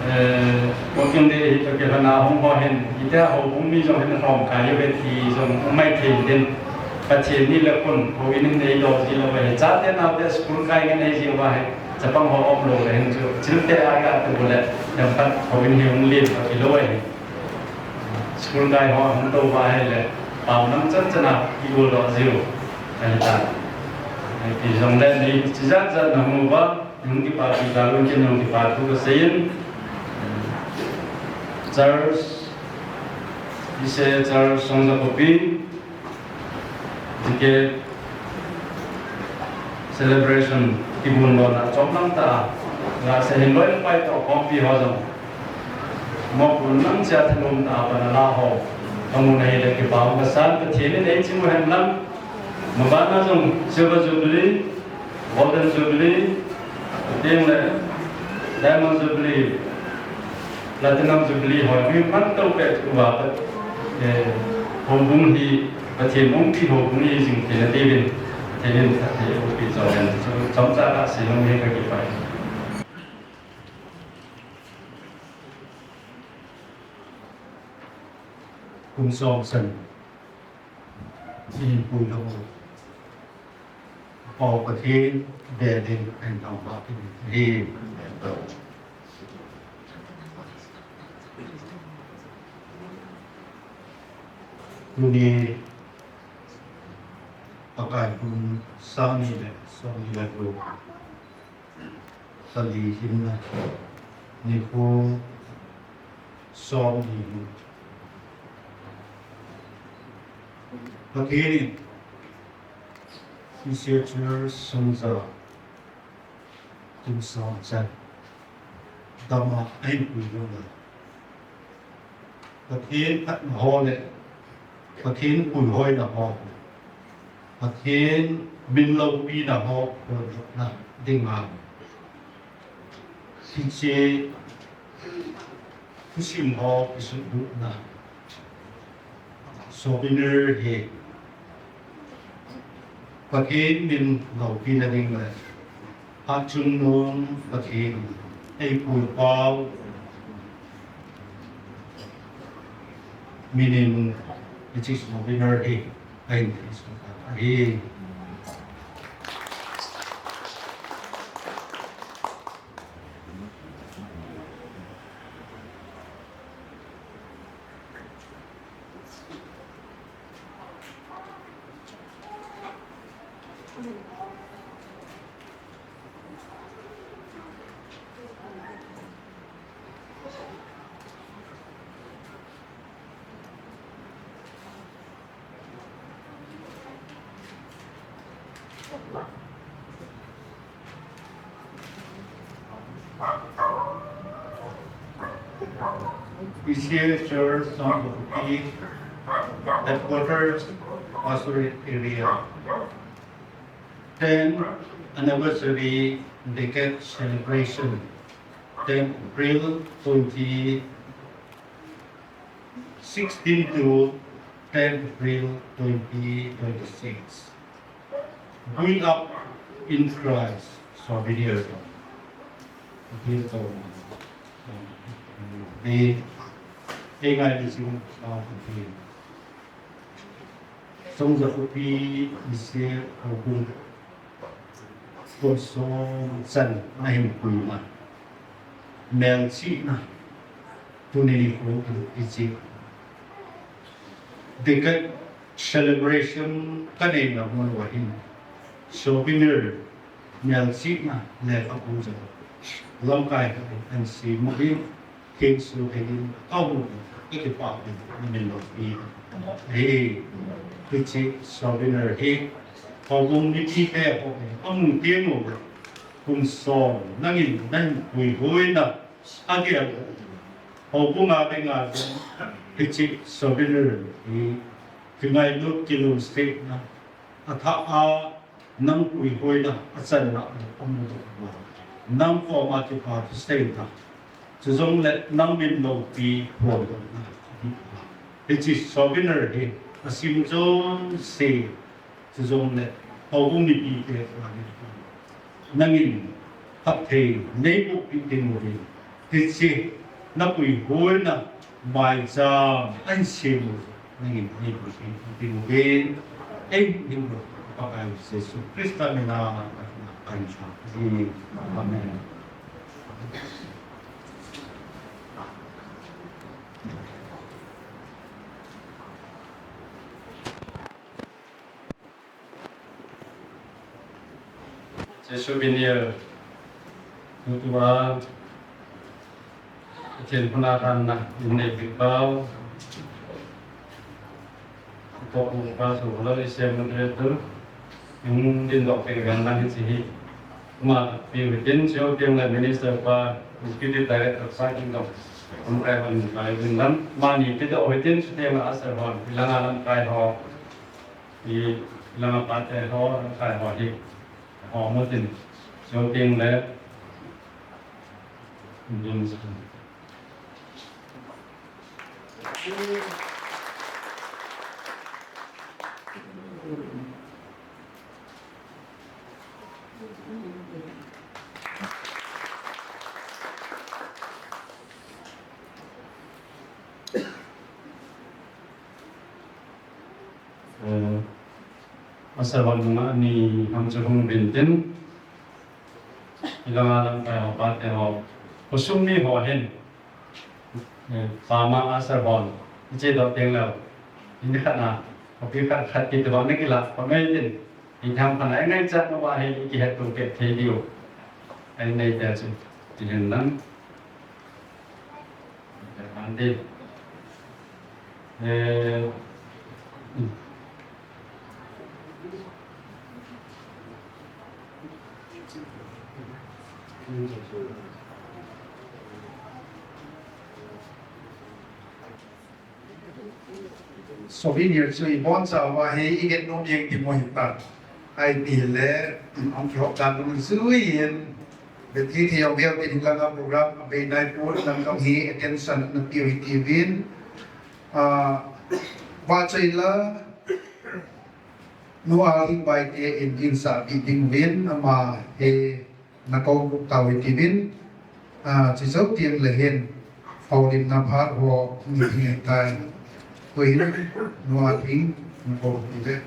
eh, working day hi toh kilhona hung ho hin, hitia houbung mi jong hin lhom kai uve ti jong um mai thei in tin. Pathen ni le khun, houin hin eidoh ji lou ahi. Chate naote school kai ngen ahi jeh uva hi, chapang ho um lou le hin chu, chilte a gah tou le, lamkhat houin hi hung lim kha kilou ahi. School kai ho hung tou uva ahile, pao nam chan chan a kigol doh jiu ahi tai. Ahi ti jongle, nei chi jat jat na hung uva, Nung kipa pi ta lun kin nung kipa thu kasei in. Church, ise church song ja kopi, dike celebration kibol lona chom lang ta, la se hin loi pai to kompi ho jong. Mo kun lang sia thalom ta pa na la ho. Kamu na hi le kipa kasan, Pathen in eichimu hen lang. Mabana jong Silver Jubilee, Golden Jubilee, tin le Diamond Jubilee, Platinum Jubilee ho, mi man to pe tu ba ta, eh, houbung hi, Pathen umpi houbung hi jing tin a tivin, Pathen in Pathen umpi jo hen, chom cha ka si hung hi ka kipai. Kum som san. Sin pui lo. Pau Pathen, be ding and tong ba kin. Hi. Tuni, Pakai kum sang ni le, som ni le ko. Sali hinna, nikho som ni. Pathen in, Sister Church Songja, kum som chan, dama ahin pui lou na. Pathen phatna ho le, Pathen puihoina ho, Pathen min loupina ho, phondohna dinga, hiche thusim ho kisutlutna souvenir hi Pathen min loupina ding le, Hatchungnung Pathen, eipui pau, minin, hiche souvenir hi, ahin, ahi. P C A Church, Songdorphu, Headquarters, Pastorate Area. Ten anniversary decade celebration, ten April twenty sixteen to ten April twenty twenty-six. Build up in Christ, souvenir. Build up. Ei, ei ngai ni sing, ah, okay. Songdorphu P C A houbung kum som chan ahin puina, melchihna, tuni nikho in hiche decade celebration kaneina mun uva hin souvenir, melchihna lekhabu jong lamkai khat in ahin sem uvin, themsuh theina kamu, kakipah uvin, namin loupi ahi. Hiche souvenir hi houbung mipite ho amu teng u, kum som nangin nahin puihoina, agel houbung a dinga jong hiche souvenir hi kingailut, kilungsetna, athah a nang puihoina, achanna amu doh uva, nang koma kipathu seina, chujongle nang min loupi phondohna, hiche souvenir hi asim jouse, chujongle houbung mipite koma nangin phatthei neibohpeh ding uvin, hiche napuihoina maicham ahin sem u nangin neibohpeh ding uvin, eihung Pakai Jesu Christa mina kahin thum ahi. Amen. Hiche souvenir tutua Pathen khut a thanna in neipeh pau, tohpa chu loi sem moderator in dindoh peh uvin lang, hiche hi ama peh u hitin, chuteng le minister pa, executive director pa dindoh, um, kai hon kai uvin lang, amani pehdoh u hitin, chuteng le usher hon, ilanga lamkai ho, ilanga pate ho, lamkai ho hi ho mu tin, chuteng le, Eh, usher hon nunga ni ham chu hung uvin tin, ilanga lamkai ho pate ho, khosung mi ho hin, eh, pama usher hon, iche doh teng leu, in khat na, khopi khat khat kiti bang na kilah pha mai tin, in ham khat na, ingaichat uva hi ikihetto kit thei diu ahin nei te chu, ti hin lang. Ante. Eh, souvenir chu ibonchauva hi iget nom jeng ding u ahitai. Ipi le, um, kihop dan nungjui in, beti thi jong veu tin, hilanga program abei nai pon, nangho hi attention napeh u hite uvin. Ah, vahchoi la, Nu Alhingbai te in insahpeh ding uvin, ama hi nakou gup tau hite uvin, ah, chujou teng le hin, houlimna phat ho, ni hi tai. Koi hin, Nu Alhing, nakou gup tauve.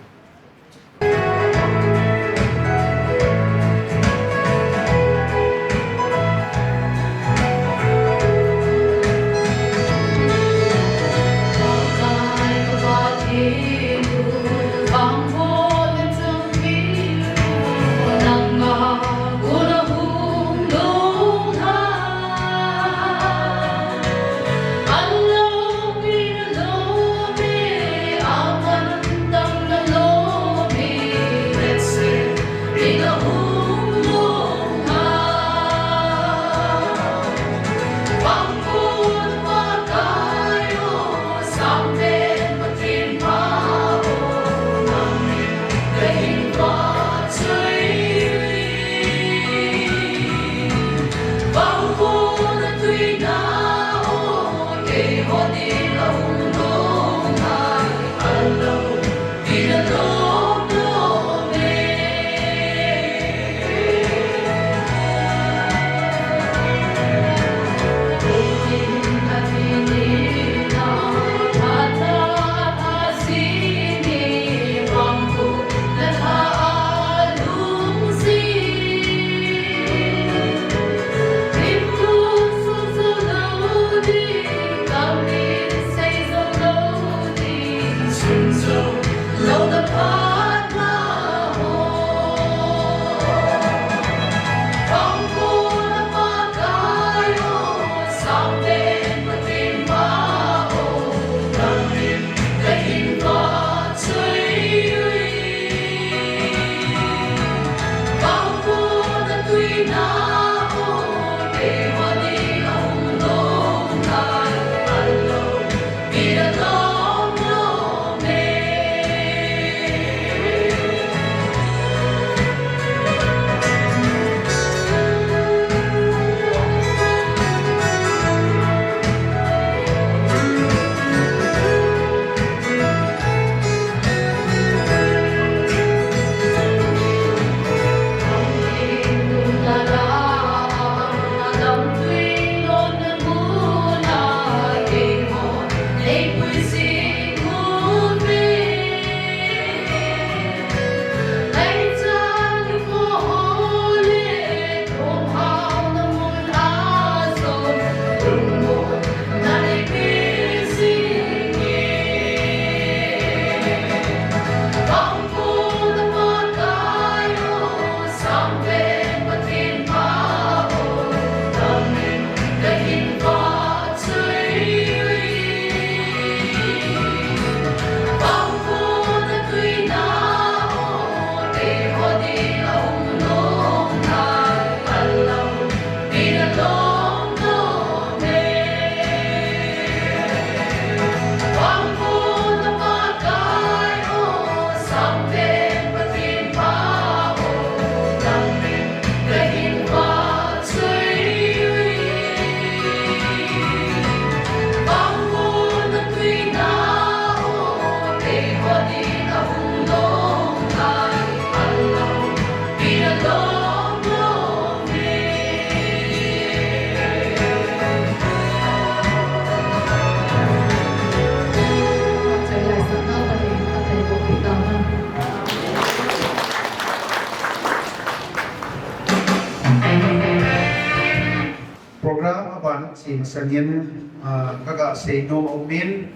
Program aban chin sangin, ah, kaga seinom aumin,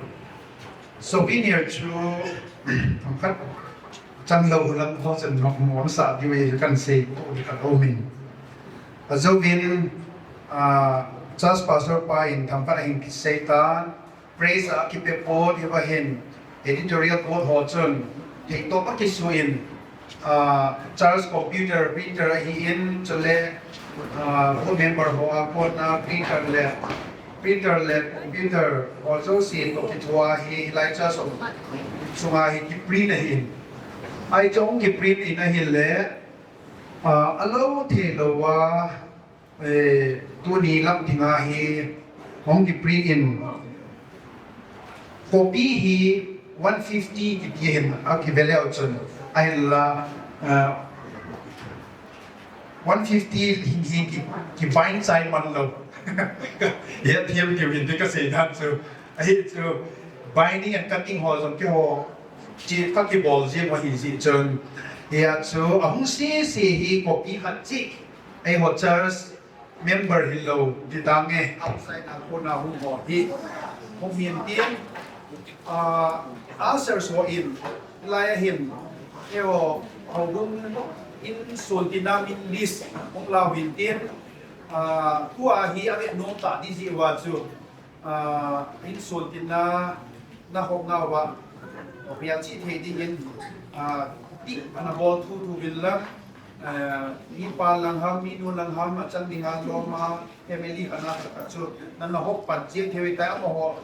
souvenir chu thangkhat changlou lam ho chan nom mong sa diu hi kan sei ko di ka aumin. Ajouvin, ah, church pastor pa in thangkhat ahin kisei tan, praise a kipe pon, hiva hin editorial board ho chun theitop a kisuin, ah, church computer printer ahin, chule, ah, board member ho a kona printer le, printer le computer ho jouse toh kithua hi lai church sunga hi kiprint ahin. Ahi chu hung kiprint in ahile, ah, alou thei lou a, eh, tuni lam dinga hi hung kiprint in, copy hi one fifty kiti hin akive leu chun, ahinla, eh, one fifty hin hi ki, ki bind chai man lou. Hethem diu hin ti kasei dan chu. Ahi chu binding and cutting ho jong keiho chi kakibol jing u ahi jeh chun, hia chu ahung sese hi copy khat cheh eiho church member hilou, ti tange, outside a kona hung ho hi, hung hin tin, ah, ushers ho in, lai ahin, eiho, houbung in suntina min list, hung lau hin tin, ah, tua hi ave nom ta di jeh uva chu, ah, in suntina, na hop nauva, melchih thei dingin, ah, ti ana bol thuthu uvin lang, ah, mipa lang ham, minu lang ham, achang dinga lom a, family khat na khat chu, nana hop pan cheh thei u tai amaho,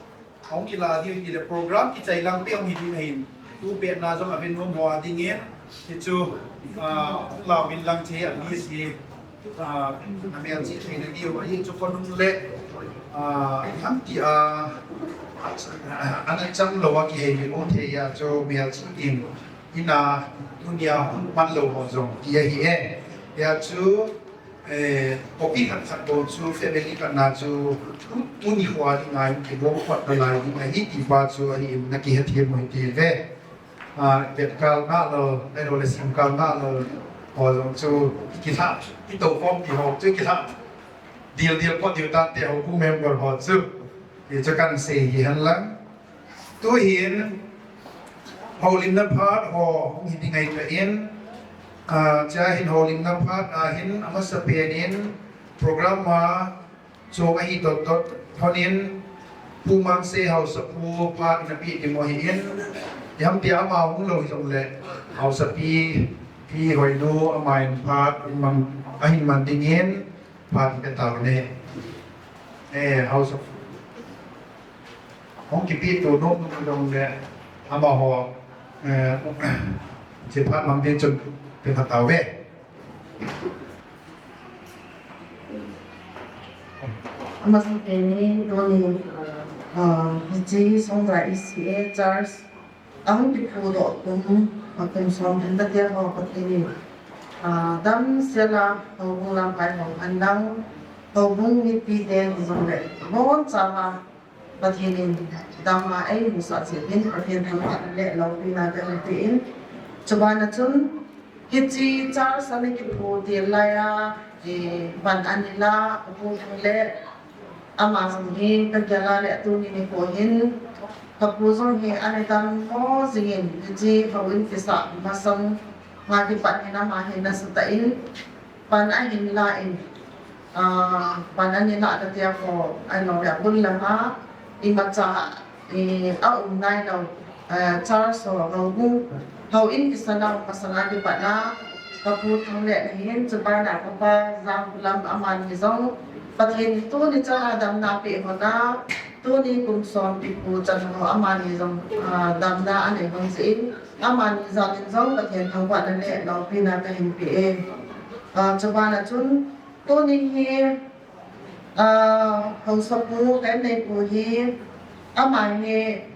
hung kila diu tile program kichai lang pe hung hi ding ahin, tu pet na jong ave nom ho a dingin, hichu, ah, hung lau uvin lang che a list hi. Ah, amelchih theina diu ahi chu khonung le, ah, ham ti a, ana chang lou a kihei lou thei a chu melchih in, ina tunia hung pan lou ho jong ti ahi e. Hia chu, eh, copy khat khat bou chu family khat na chu tu, tuni hoa dinga kibol khat nalai ding ahi ti pa chu ahi in nakihet thei mo hi ti ve. Ah, vet kal nalou, ahilouleh sim kal nalou, ho jong chu kilha, kitou khom ti ho chu kilha. Dil dil po diu tante houbung member ho chu. Hichu kan sei hi hen lang. Tu hin, houlimna phat ho, hung hi ding ahi tan, ah, chua hin houlimna phat, ah, hin amasapen in, program a, Chung ahi dot dot, thonin, Pu Mangse Haosapu phat ina pe ding u ahin, iham tia ama hung lou hijongle, Haosapi, Pi Hoinu, aman phat, in mang, ahin mang dingin, phat pe tau ne. Eh, Haosapu. Hung kipe to nom nom hijongle, amaho, eh, che phat mang ding chun, pe phat tau ve. Amasapen in tuni, ah, hiche Songja E C A Church ahung kiphutdoh kum, ah, kum som lhinna tia ho Pathen in, ah, damsel a houbung lamkai ho henlang, houbung mipite hijongle, boncha a Pathen in dam a eimusah jeh uvin Pathen thangvahna le loupina kahin pe in. Chubana chun hiche church ana kiphu til laiya, eh, pan ana la, Pu Thang le ama jong hi kagel a le tuni nikho hin, kapu jong hi ana dammo jingin, hiche houin kisah masang a kipat hin ama hi nasatah in, Pan ahin la in, ah, pan ahin la na tia ko, ano, ya bul lama, imacha, i, aum nailou, eh, church ho, houbung, houin kisanau masanga kipat na, kapu Thang le nahin, chubana kapa, Jangkulam amani jong, Pathen tuni chan a damna pe hon a, tuni kum som kipu chan ho amani jong, ah, damna anei hon jeh in, amani jal in jong Pathen thangvahna le loupina kahin pe e. Ah, chubana chun, Tuni hi, ah, Haosapu, Kaimneipu hi, ama hi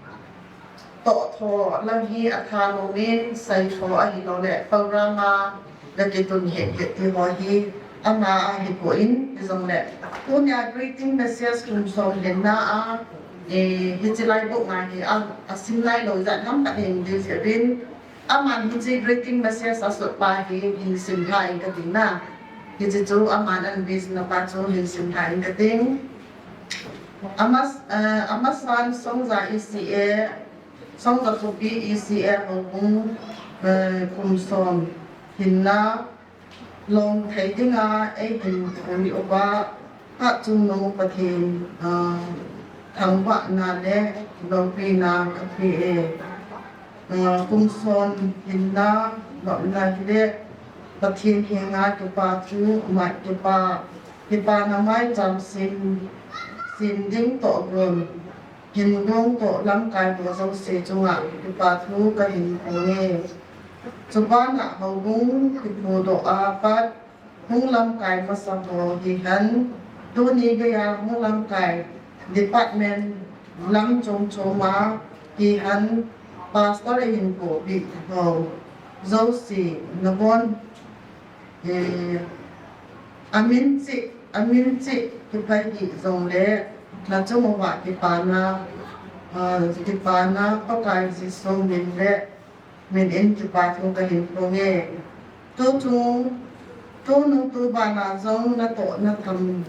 tohtho lang hi athanom in, seitho ahilouleh, program a gakitun hih kit ti ho hi, ama ahipoi, hijongle. Tunia greeting message kum som lhinna a, eh, hiche lai book nga hi, a, asim nailou jeh a nam ka hing ding jeh uvin, Aman hiche greeting message asut pa hi, hi sim lha in kati na. Hiche chu aman ana vision pa chu hin sim lhah inge kati. Amas, eh, amasan Songja E C A, Songja Khopi E C A houbung, eh, kum som hinna long thei dinga eihin pui uva, Phat Chungnung Pathen, ah, thangvahna le loupina kapeh e. Ah, kum som hinna lopna hile Pathen henga kipa thu, mai kipa, kipana maicham sem, sem ding toh gon, hin gong toh lamkai ho jouse chunga kipa thu kahin phong e. Chubana houbung kiphudoh a pat hung lamkai masa ho hihen, tuni geiya hung lamkai department lam chom choma hihen, pastor eihin pohpeh ho jouse nabon, eh, amin cheh, amin cheh kiphai hih jongle, nachung uva kipana, ah, kipana Pakai Jesu min le min in kipa thu kahin phong e. Tuchung, tunung tubana jong natoh natham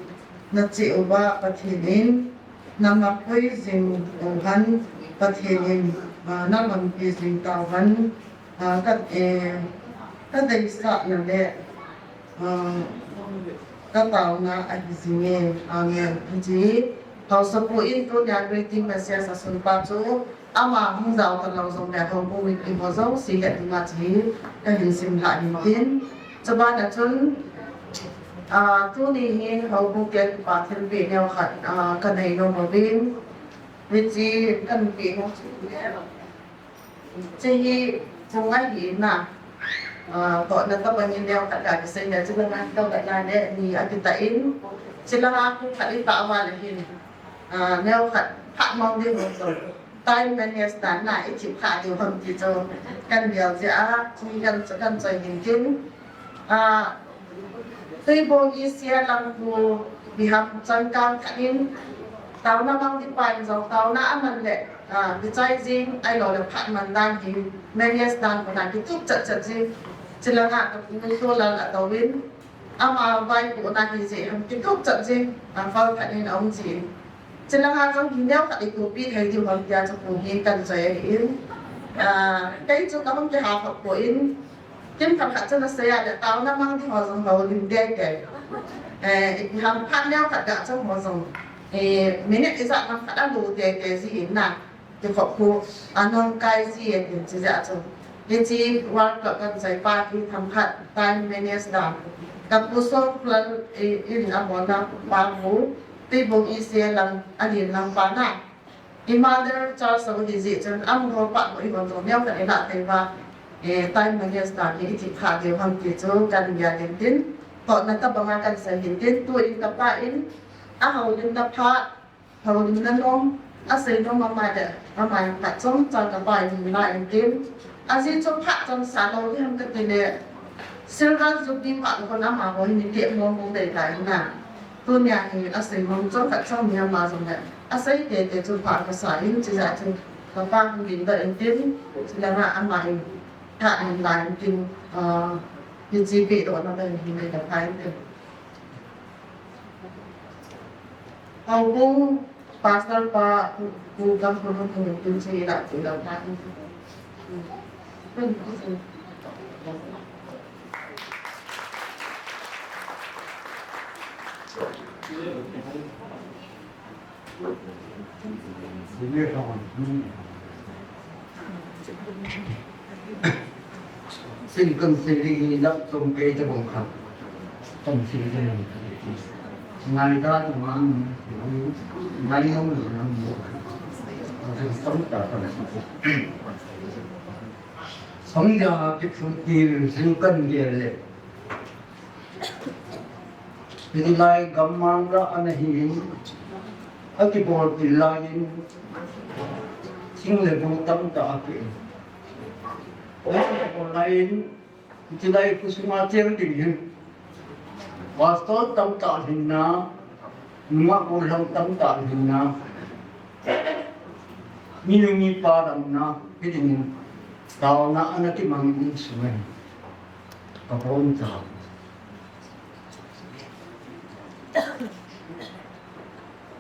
nacheh uva Pathen in namapui jing uhen, Pathen in, ah, nalampi jing tauhen, ah, ka, eh, kadeisahna le, ah, kataona ahi jinge. Amen. Hiche haosapu in tunia greeting message asunpa chu, ama hung jao talou jongle houbung mipi ho jouse het dinga chu kahin sim lhah in tin. Chubana chun, ah, tuni hin houbung te kipa thilpeh neo khat, ah, kanei nom uvin. Hiche kanpeh nom chu, hiche hi chunga hina, ah, tohna tabang in neo khat kakisei le, chule ngan toh khat le ni akitah in, chule nga khu khat itah uva le hin, ah, neo khat phat mang ding ho chu, time manage dan na, ithip kha diu ham ti chu kangel jeh a, chu kan, chu kan choi hin tin. Ah, Tuibong E C A lang khu biham changkang khat in, taona mang ding pa in jong, taona aman le, ah, kichai jing, ahilou le phat man dan hi, manage dan khu na kitup chat chat jing, chule nga kapu Nultolal atouvin, ama vaipohna hi jeh ham kitup chat jing, ah, val khat in aum jin. Chule nga jong hi neo khat itohpi thei diu ham tia chu khu hi kan choi ahin. Ah, kei chu kahung kiha khop poi in, kin khat khat chu nasei a le taona mang ding ho jong houlim teitei. Eh, ipi ham phat neo khat ga chang ho jong, eh, minute ijat ham khat alu teitei jin na. Kikhop khu anung kai jin, hiche jeh a chu. Hiche World Cup kan choi pa hi themkhat time manage dan. Kapu Songkhulal, eh, in abolna pa khu, Tuibong E C A lang, alen lang pa na. I mother church ho hi jeh chun, amaho pa khu ihon jong neo khat ilah thei uva, eh, time manage dan hi ithip kha diu ham ti chu kangel in tin. Tohna tabanga kansei hin tin, tuin kapa in, ahoulimna phat, houlimna nom, asei nom ama le, ama in phat chomcha kapa in hin la in tin. Ajeh chu phat chomsa lou ding ham kati le, Silver Jubilee phat lou khun amaho hin ite mong mong dei ta in na. Tunia hi asei nom chomkhat chom hi ama jong le, asei teitei chu phat kasa in, chujeh chun kapa hung dingdoh in tin, chule nga ama in phat hin la in tin, ah, hiche pehdohna dei hin dei kapa in tin. Houbung pastor pa, Pu Gamkhulun, Pu Gamkhulun, Pu Gamkhulun. Sin kan sili lam tum ke ta bong kha. Kan sili kan. Ngai ta tu man. Ngai nong nong. Kan ta ta. Song ja ki phun ki sin kan ge le. Hilai gammang lah ana hin, akibol til lai in, thing le gou tamtah ape. Akibol lai in, hilai khusunga cheng ding hin, pastor tamtah hinna, nungah gollhang tamtah hinna, minu mipa damna, hiding in, taona ana kimang in sung ahi. Kabon ta.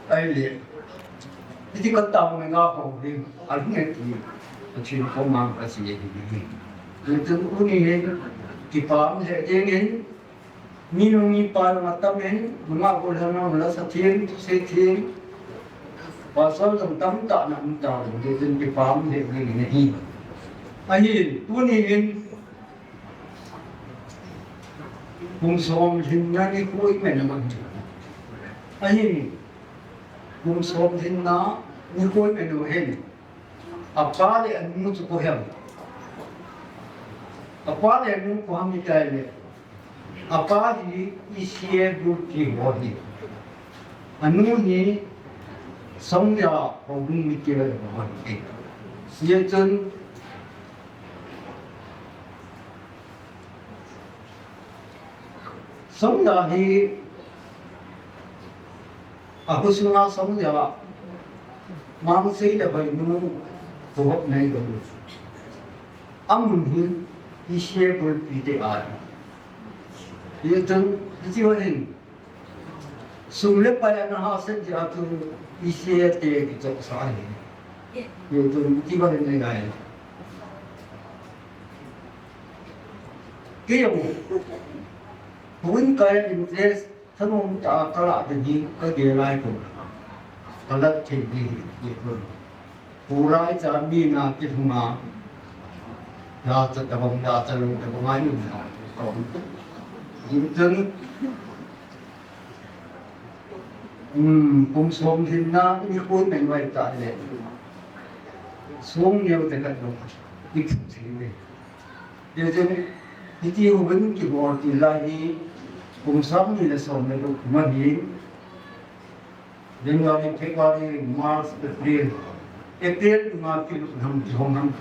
Ahile, hiti katao me nga ho hi, alhung e ti, Pathen koma kasei ahi. Hichun tuni hin, kipa um lheh dingin, mi nung mi pa jong atam in, nungah gollhang a hung lasa theng, thusei theng, pastor jong tamtah na um tauvin, hichun kipa um lheh dingin ahi. Ahin, tuni hin, Kum som lhinna nikho imacha ahi. Ahin, kum som lhinna nikho imacha hin, apa le anu chu koi ham? Apa le anu koi ham itile, apa hi E C A group hi ho hi. Anu hi Songja houbung mite ho hi. Hijeh chun Songja hi, akho sunga Songja, Mangsei le Hoinu, Phuhop nei lou. Amun hi, E C A bulpi te ahi. Hichun, hiche ho hin, sum le pai ana hahsat jeh a chu E C A te kichohsah ahi. Hichun, hiche ho hin nei lai. Kei jong, houin kai interest thanom tah a kalah ding hi kagel lai kon. Kalah thei ding hi kon. Pulai cha mi na kilhung a. Lacha tabang, lacha lou tabang a um na. Kon. Hichun, um, kum som lhinna nikho imacha tah le, song neo te khat lou, i thei le. Hichun, hiti houin kibol til lai hi, kum sang ni le som le gup ma hi, January, February, March, April, April ma kilut ham, kihong ham.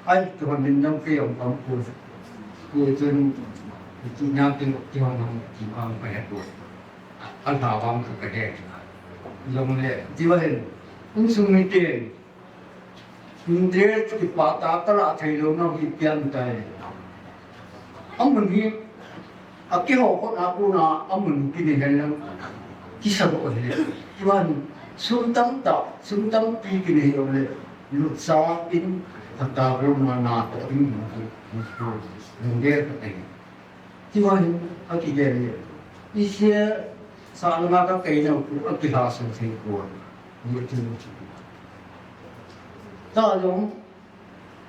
Ai, kihong min jong kei jong kam pu. Hichun, hiti na kilut kihong ham, kihong ham kahe pu. Alha vang kahe. Jong le, ti va hin, insung mite, Interest kipah tah a kalah thei lou nau hi pian tai. Amun hi, akiho khut a kona, amun kinei hen lang, kisa doh hen. Ivan, sum tamtah, sum tampi kinei jong le, lutsa in, kata bol na na toh in, lungdei khat ahi. Tua hin, akigel le. Isia, sah lama ka kei nau pu, akilha sung thei poi. Ni chu. Ta jong,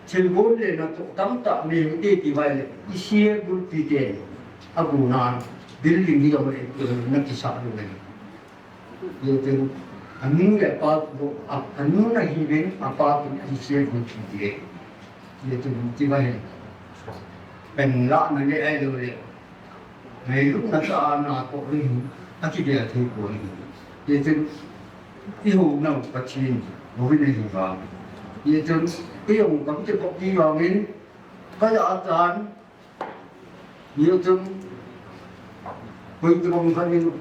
thilgon le na toh tamtah nei u te ti vai le. Isia gulpi te. Agu na, building hi jong le, na kisah lu le. Hichun, anu le apa, a, anu na hiuvin, apa pu Isia gulpi te. Hichun, ti vai. Pen la na le ai lo le. Ngailutna tah a na toh ding hi, akigel thei poi. Hichun, i hou nau Pathen, houin ahi vang. Hichun, kei jong kam kikhop ding vangin, ka ja a tan. Hichun, koi kibang khat in,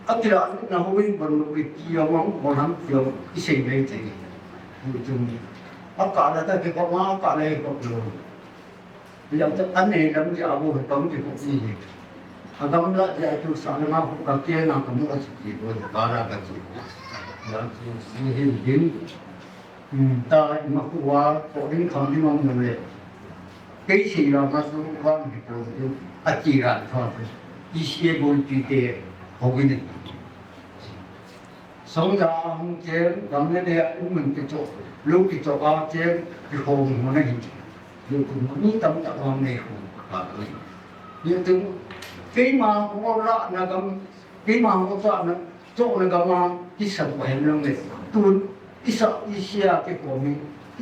akilah na houin ban lo i ti a vang, ko lam ti a, i sei mai thei. Hichun, akah la ta kikhop ma, akah la kikhop lou. Jam ta anei lam ja bu he pam ki ko si he. Agam la ja tu sa na ma ka ke na ka mu a si ki ko ka ra ka si. Jam si si hin din. Hmm, ta ma ku wa ko din kam din ong le. Kei si la ma su wa mi ko din. A ti ra tho. I si e bon ti te. Ho ni. Songja a hung cheng, gam le le a um mun kichoh, lou kichoh a cheng, kikhom hung na hi. Lou kum mi tamtah vang nei hung ka hi. Lou tum, keima hung la na gam, keima hung la na, choh na gam a, kisa ko hen lang le. Tun, kisa, isia kikhom hi,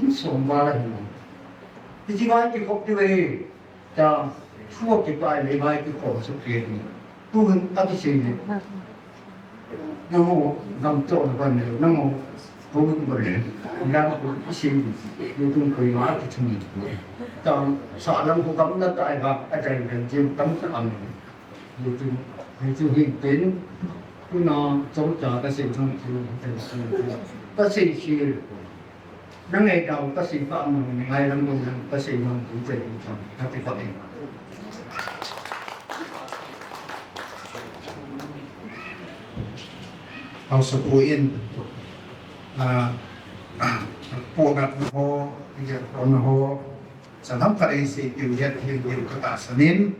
in som ba la hin. Iti vai kikhop ti ve. Ta, thu a kipai le vai kikhom suk kei ni. Tu hin a kisei ni. Nangho, gam choh na ban le, nangho, ko ni ban le. Nang ko kisei ni. Ni tung koi ma kithum ni. Ta, sa lam ko gam na tai ba, a tai ban jin tam ta am. Ni tung, ni tung hin tin. Kuna, chong cha kasei thang tu, kasei si. Nang ei dau ka sei pa mang, ngai lam dong nang ka sei mang, tu te tu chang, ka ti pa eng. Haosapu in, ah, puakatna ho, gelkhohna ho, chan ham khat eisei piu het hih diu katahsan in.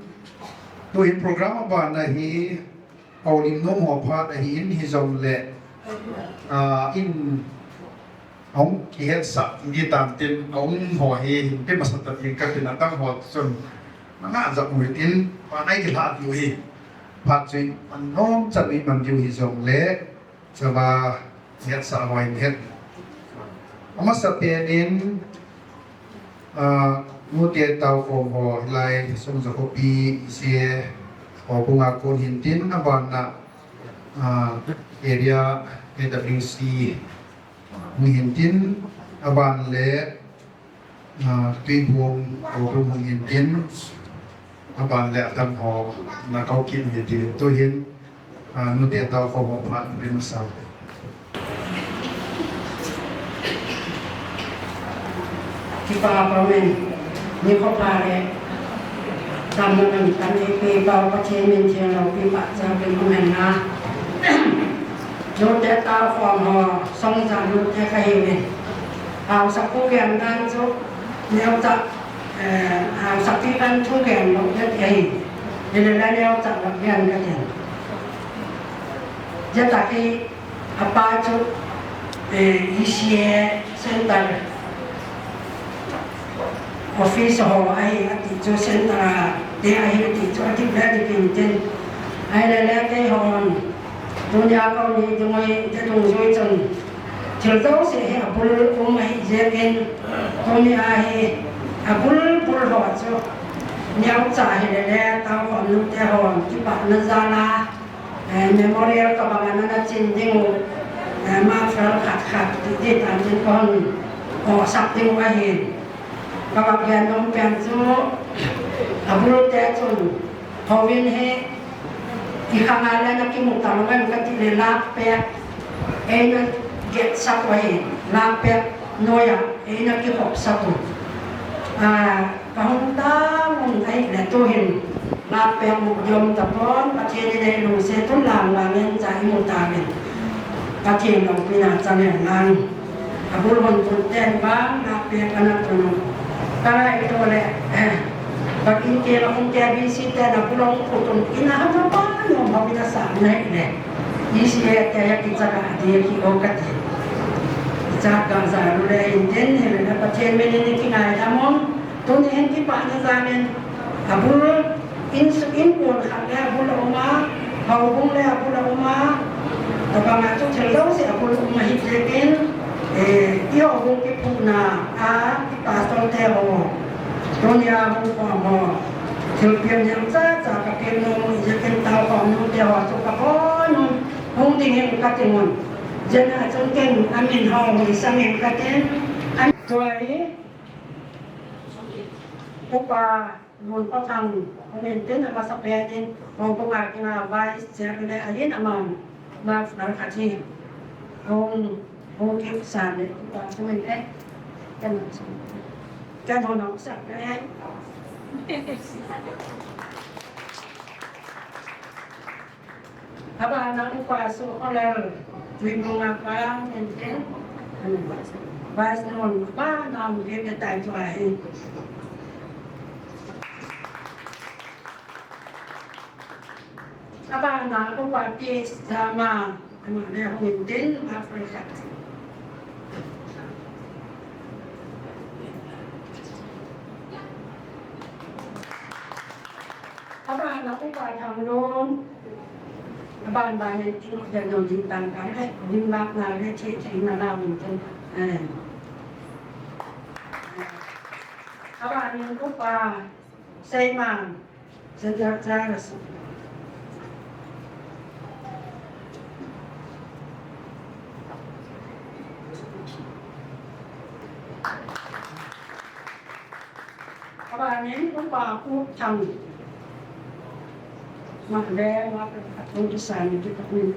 Tuhin program abana hi, houlim nom ho phat ahin hijongle, ah, in Ahung kihetsah ding tam tin, ahung ho hi, hin pe masa ta ding ka tin, adang ho chun, nanga jat u hitin, pa nai kilha diu hi. Phat chu, anom chan u iman diu hijongle, chava hetsah ho hin het. Amasa pen in, ah, nute tao khom ho, hilai, Songja khopi, C A, ho bunga kon hin tin, abana, ah, area, A W C, Hung hin tin, aban le, ah, Tuibung, Tuibung hung hin tin, aban le adang ho, na kau kit hin tin, tuhin, ah, nute tao khom ho phat rin sa. Kipa pa men, nikho pha le, tamna nang tan e pe pa Pathen min theng loupi pa cha pen hung hen na. Nute tao khom ho, Songja nute kahiuvin. Haosapu gel dan chu, neocha, eh, haosapi kan thu gel lou det ahi. Hile la neocha la gel ka tin. Jeta ki apa chu, eh, E C A center. Office ho ahi ati chu center a, te ahi ati chu ati le ati kin tin. Ahile le keihon, tunia kau ni dungjuiya, te dungjui chun, thil jouse hi abul um ahi jeh in, tunia hi abul bul ho chu, neocha hile le, tao hon nute hon, kipana jal a, Eh, memorial ka bang a nana chin ding u, eh, muffler khat khat ti ti tan tin kon, oh, sak ding u ahin. Ka bang gen nom pen chu, abul te chun, houin hi, i khang a le na kimu ta lou em ka ti le lak pek, eina get sak u ahin, lak pek, noiya, eina kikhop sak u. Ah, Ka hung tang un ahile tuhin, lak pek mu diu um tapon, Pathen in eilungset un lang lang in cha imu tauvin. Pathen loupina chang hen lang. Abul hon tun ten vang, lak pek ana tun u. Ka ngaito le, eh, ka in ke la hung ke B C ten abul hung put un, in a hung pa nom hou in asa na hile. E C A te ya kicha ka di ki o ka ti. Cha ka ja lu le in ten hile na Pathen min in kingaidam un. Tuni hin kipana jal in, abul, in, in kon khat le abul aum a, houbung le abul aum a, tabang a chu thil jouse abul um ahi jeh in, eh, i houbung kiphuhna a, i pastor te ho, tunia hung khom ho, thilpeh neocha cha ka peh nom u jeh in tao khom nute ho chu ka bon un, hung ding in ka ti un. Jeh a chun ken amin ho hung sang in ka tin, amin tua hi, Upa Lunphothang, hung in tin amasa pen in, houbung a kinga vice chair le ahin aman, muffler khat hi, hung, hung kipsan le, upa hung in e, ken, ken hung nung sak le. Abana upa Sukhonglal, Tuibung a pa, enten. Vice nun, abana um ke ke tai tua hi. Abana upa P H Dharma, ama le hung enten, Africa. Abana upa Thanglun. Aban ban in tin u jan jong ding tang tang, eh, ding lak na le thi thi na la mun tin. Eh. Aban in upa Seiman. Seiman Charles. Abanin upa Pu Thang. Male, male, atung kisan ni kita ni.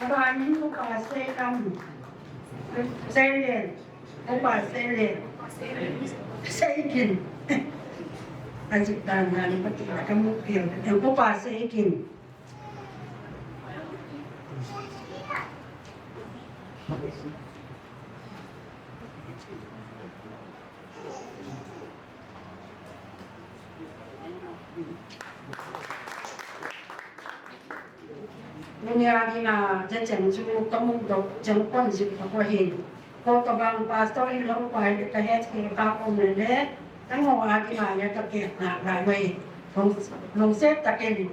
Abanin upa Seikan. Seilin. Upa Seilin. Seikin. Ajik dan dan pati na kamu pil. Yang ko pa sa ikin. Tunia dinga jacheng chu kamu doh cheng pon jing ka ko hin. Ko ka bang pastor in lo pai ka het ke ka ko men le. Ka ngo a dinga ya ka ke na na wei. Long long set ta ke ni.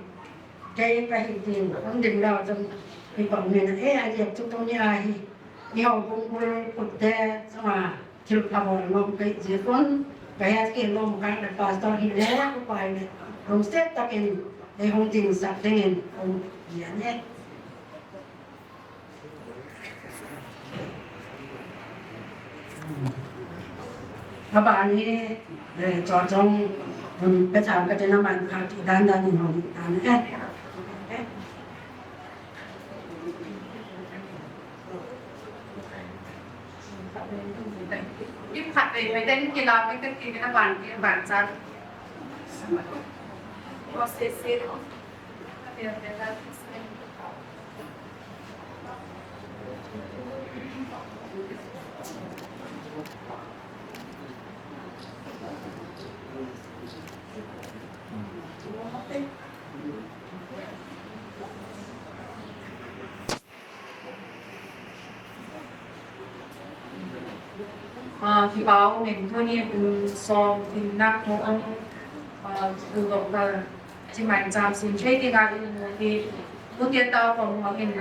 Ke ka hi din, hung din lo jong. Hi pa men e a ye chu tunia hi. Ni ho bung bul kut te sama. Thil phabol ngom kei jeh un, ka het kei lom kah le pastor hi le, upai le, lungset takin, ei hung dingsak dingin, hung dia ne. Aban hi, eh, chachong, um, petham katina man pha ti dan dan in hung dan e. Kim khat ve ve den kila ve ka ti na ban ki ban chan. Process se. Ah, kipah um in tuni, um, som tin nak mo ang, ah, tu dok ka, chi mai cham sin thei ti ka in mo ti, mo ti ta ko mo in,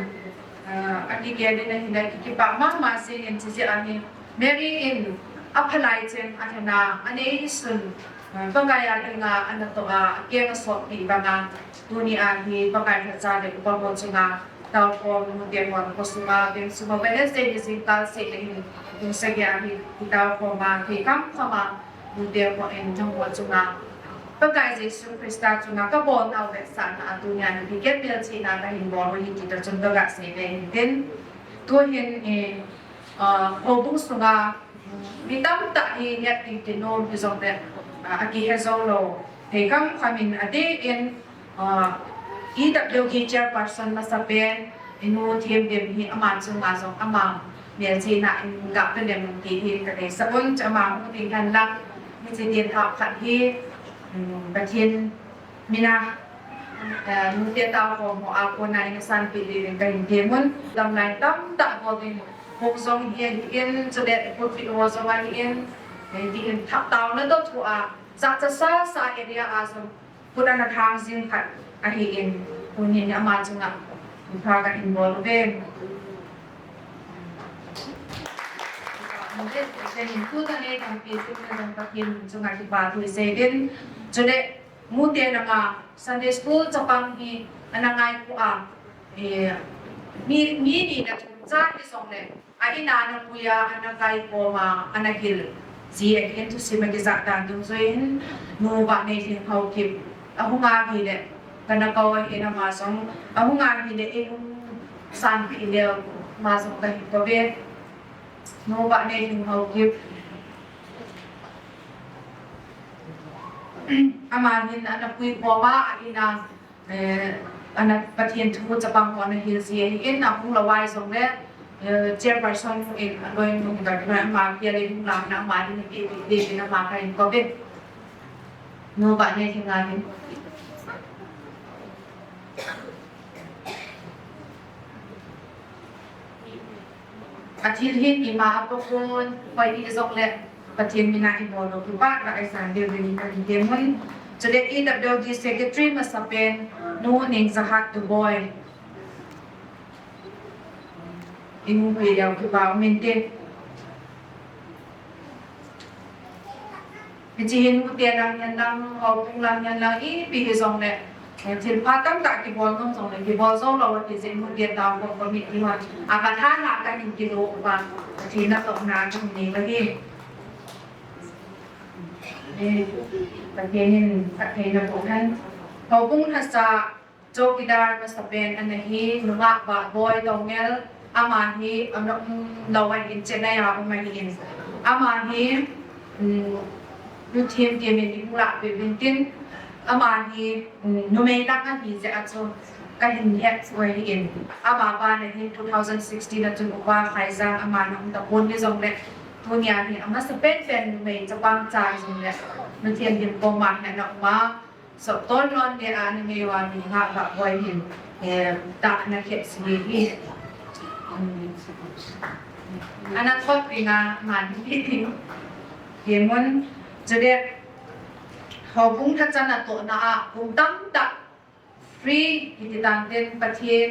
ah, a ti ke din a hin da kipah mama sin in chi chi a hin, Mary in a phalai chen a thana, a nei sun, ah, Pakai a dinga a na to a, a ke a sop ti banga, tuni a hi Pakai thacha le upa ho chunga, Tao khom, mu te hon, ko sunga, veng sunga, Wednesday ni jingkah seh le hin, lungset geiya hi, hi tao khom a, thei kham kham a, mu te hon, in thang hon chunga. Pakai Jesu Christa chunga, ka bolnau vetsahna a tunia hi, hi ket melchihna ka hin bol u hi, ti ta chun ka ga sei ve hin tin. Tu hin, eh, ah, houbung sunga, mi tamtah hi, het ding ti nom hi jong le, ah, a kihe jong lou. Thei kham kham in a dei in, Ah, E W G chairperson masapen, i nu Thiemdim hi ama chunga jong ama melchihna in ga pe lem ti hi ka deisah un, chu ama hung ding hen lang, hiche ding thah khat hi, um, Pathen mina, eh, nute tao khom ho a kona in asanpeh ding in ka hin tem un, lamlai tamtah bol ding, hung jong hi ahin, chule pulpit ho jong ahin, eh, ding in thah taona doh thu a, jachat sasa area a jong, Put ana thang jing khat ahin, tunin ama chunga, pha ka hin bol uve. Tunin tuta nei tampi, tunin Pathen chunga kipathu isei din. Chule, mute nanga Sunday school chapang hi ana ngai khu a, eh, mi, mi ni na thum cha hi jong le. A in a ana pui a, ana kai khom a, ana hil ji ahin, thusim a kijah dan dungjuiyin, Nu Vaneilhing Haokip, ahung a hile, kana kou ahin ama jong, ahung a hile, eihung sanpeh leu, ama jong kahin kou ve. Nu Vaneilhing Haokip. Ama hin ana pui khom a, a in a, Eh, ana Pathen thu chapang ho ana hil ji ahin, ahung lou a hijong le, eh, chairperson in aloinu hung dar na ama kia le hung lam na ama din pi pi pi na ama kahin kou ve. Nu Vaneilhing a hin. Athil hin ima a pokon, koi hijong le, Pathen mina i bol u kipah a i san ding ding ka ti mun. Chule E W D Secretary masapen, Nu Nengjahat Tuboi. I mu hui leu kipah um inte. Hiche hin mute lang hihen lang, houbung lang hihen lang, ipi hijong le, eh, thilpha tamtah kibol nom jong le, kibol jou lou ati jeh in mute tao khom committee hon. A ka tha na ka hin kilo uva, Pathen natohna ka hin nei uva hi. Eh, Pathen in phatthei naboh hen. Houbung lhasa, Chowkidar masapen ana hi, nungah Vahboi Doungel, ama hi, ana um lou ahin, Chennai a um ahin. Ama hi, um, Nu Themtiem in i hung lah peh uvin tin, ama hi, um, numei lang ahi jeh a chu ka hin het u ahi in. Ama bana hin two thousand sixteen a chun Upa Khaijang aman ahung tapon hijongle, tunia hi amasa penpen numei chapang cha hijongle, Nu Themtiem koma hetna um a, Sotton lon le a ni ngei uva ni ha ba boi hin, eh, ta na khe si ni. Hmm. Ana thot pi nga man hi ti. Hi mun chude. Houbung tha chan a tohna a kum tamtah free kiti tan tin Pathen,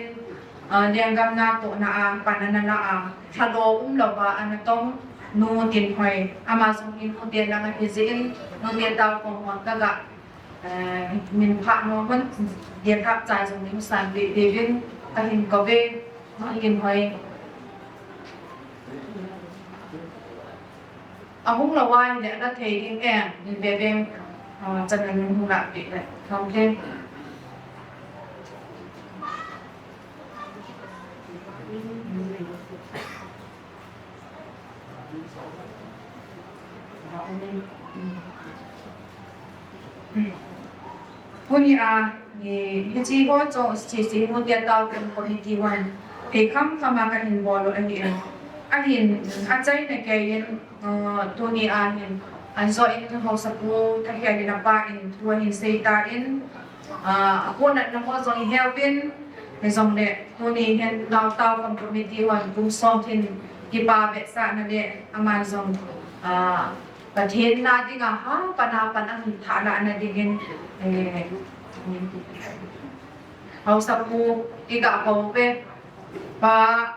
ah, lenggam na tohna a pan ana la a. Thalou umlouva ana tong Nu Tinhoi. Ama jong hi nute lang ahi jeh in nute tao kong hon ka ga Eh, min pha nom un, dia thap cha jong min san be be vin, ka hin ko ve, ma hin hoi. Ahung lou a ahile, ana thei ding e, min be be, eh, chan a min hung lah be le, thong te. Tuni a, ni, hiche ho chu C C Nute Tao Kum Committee hon, thei kham kham a ka hin bol u ahi in. Ahin, achaina kei in, uh, tuni a hin, an jo in Haosapu Thakhel in apa in, thu ahin sei tan, Ah, apohnatna ho jong i he uvin, hijongle, tuni hin Nute Tao Kum Committee hon kum som hin kipa vetsahna le, aman jong, ah, Pathen na dinga ha pan a pan a hin tha lahna dingin, eh, Haosapu i ga kou ve, Pa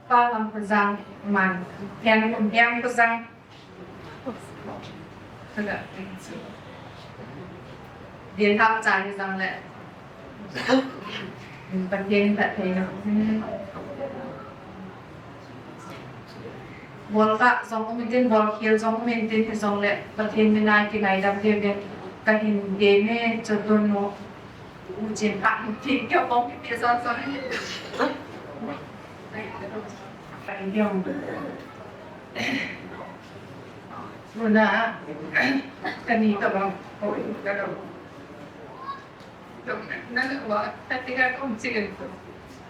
Pa Lamkajang man, Hiang, Hiangkajang. Din hap cha hi jang le. Pathen tha thei na. Bol kha jong um in tin, bol khel jong um in tin, hijongle Pathen mina kingaidam ding ding ka hin dei me chu tun nu. Chin pha, ti kya bong ki pia sa sa. Pai diong. Muna, kani ka bang, oi, ka bang. Tum, na, na, wa, ta ti ka kong chin.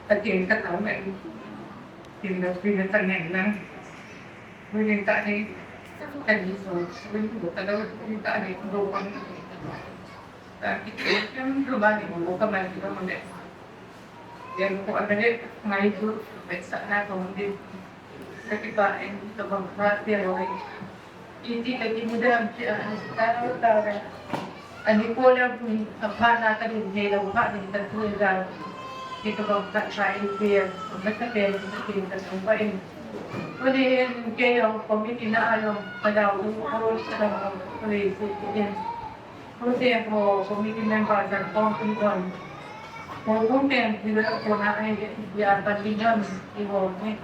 Ta ti ka ta me. Tin da pi na ta ngen na. Wi ni ta ni. Kani so, wi ni ta da, wi ni ta ni, do bang. Tuni in kei jong committee na a jong ka dau u, ka dau u, ka dau u, ka dau u. Tute ho committee member jan kong tun kon. Ho kong ten tila kona ai dia pati jan i ho ni.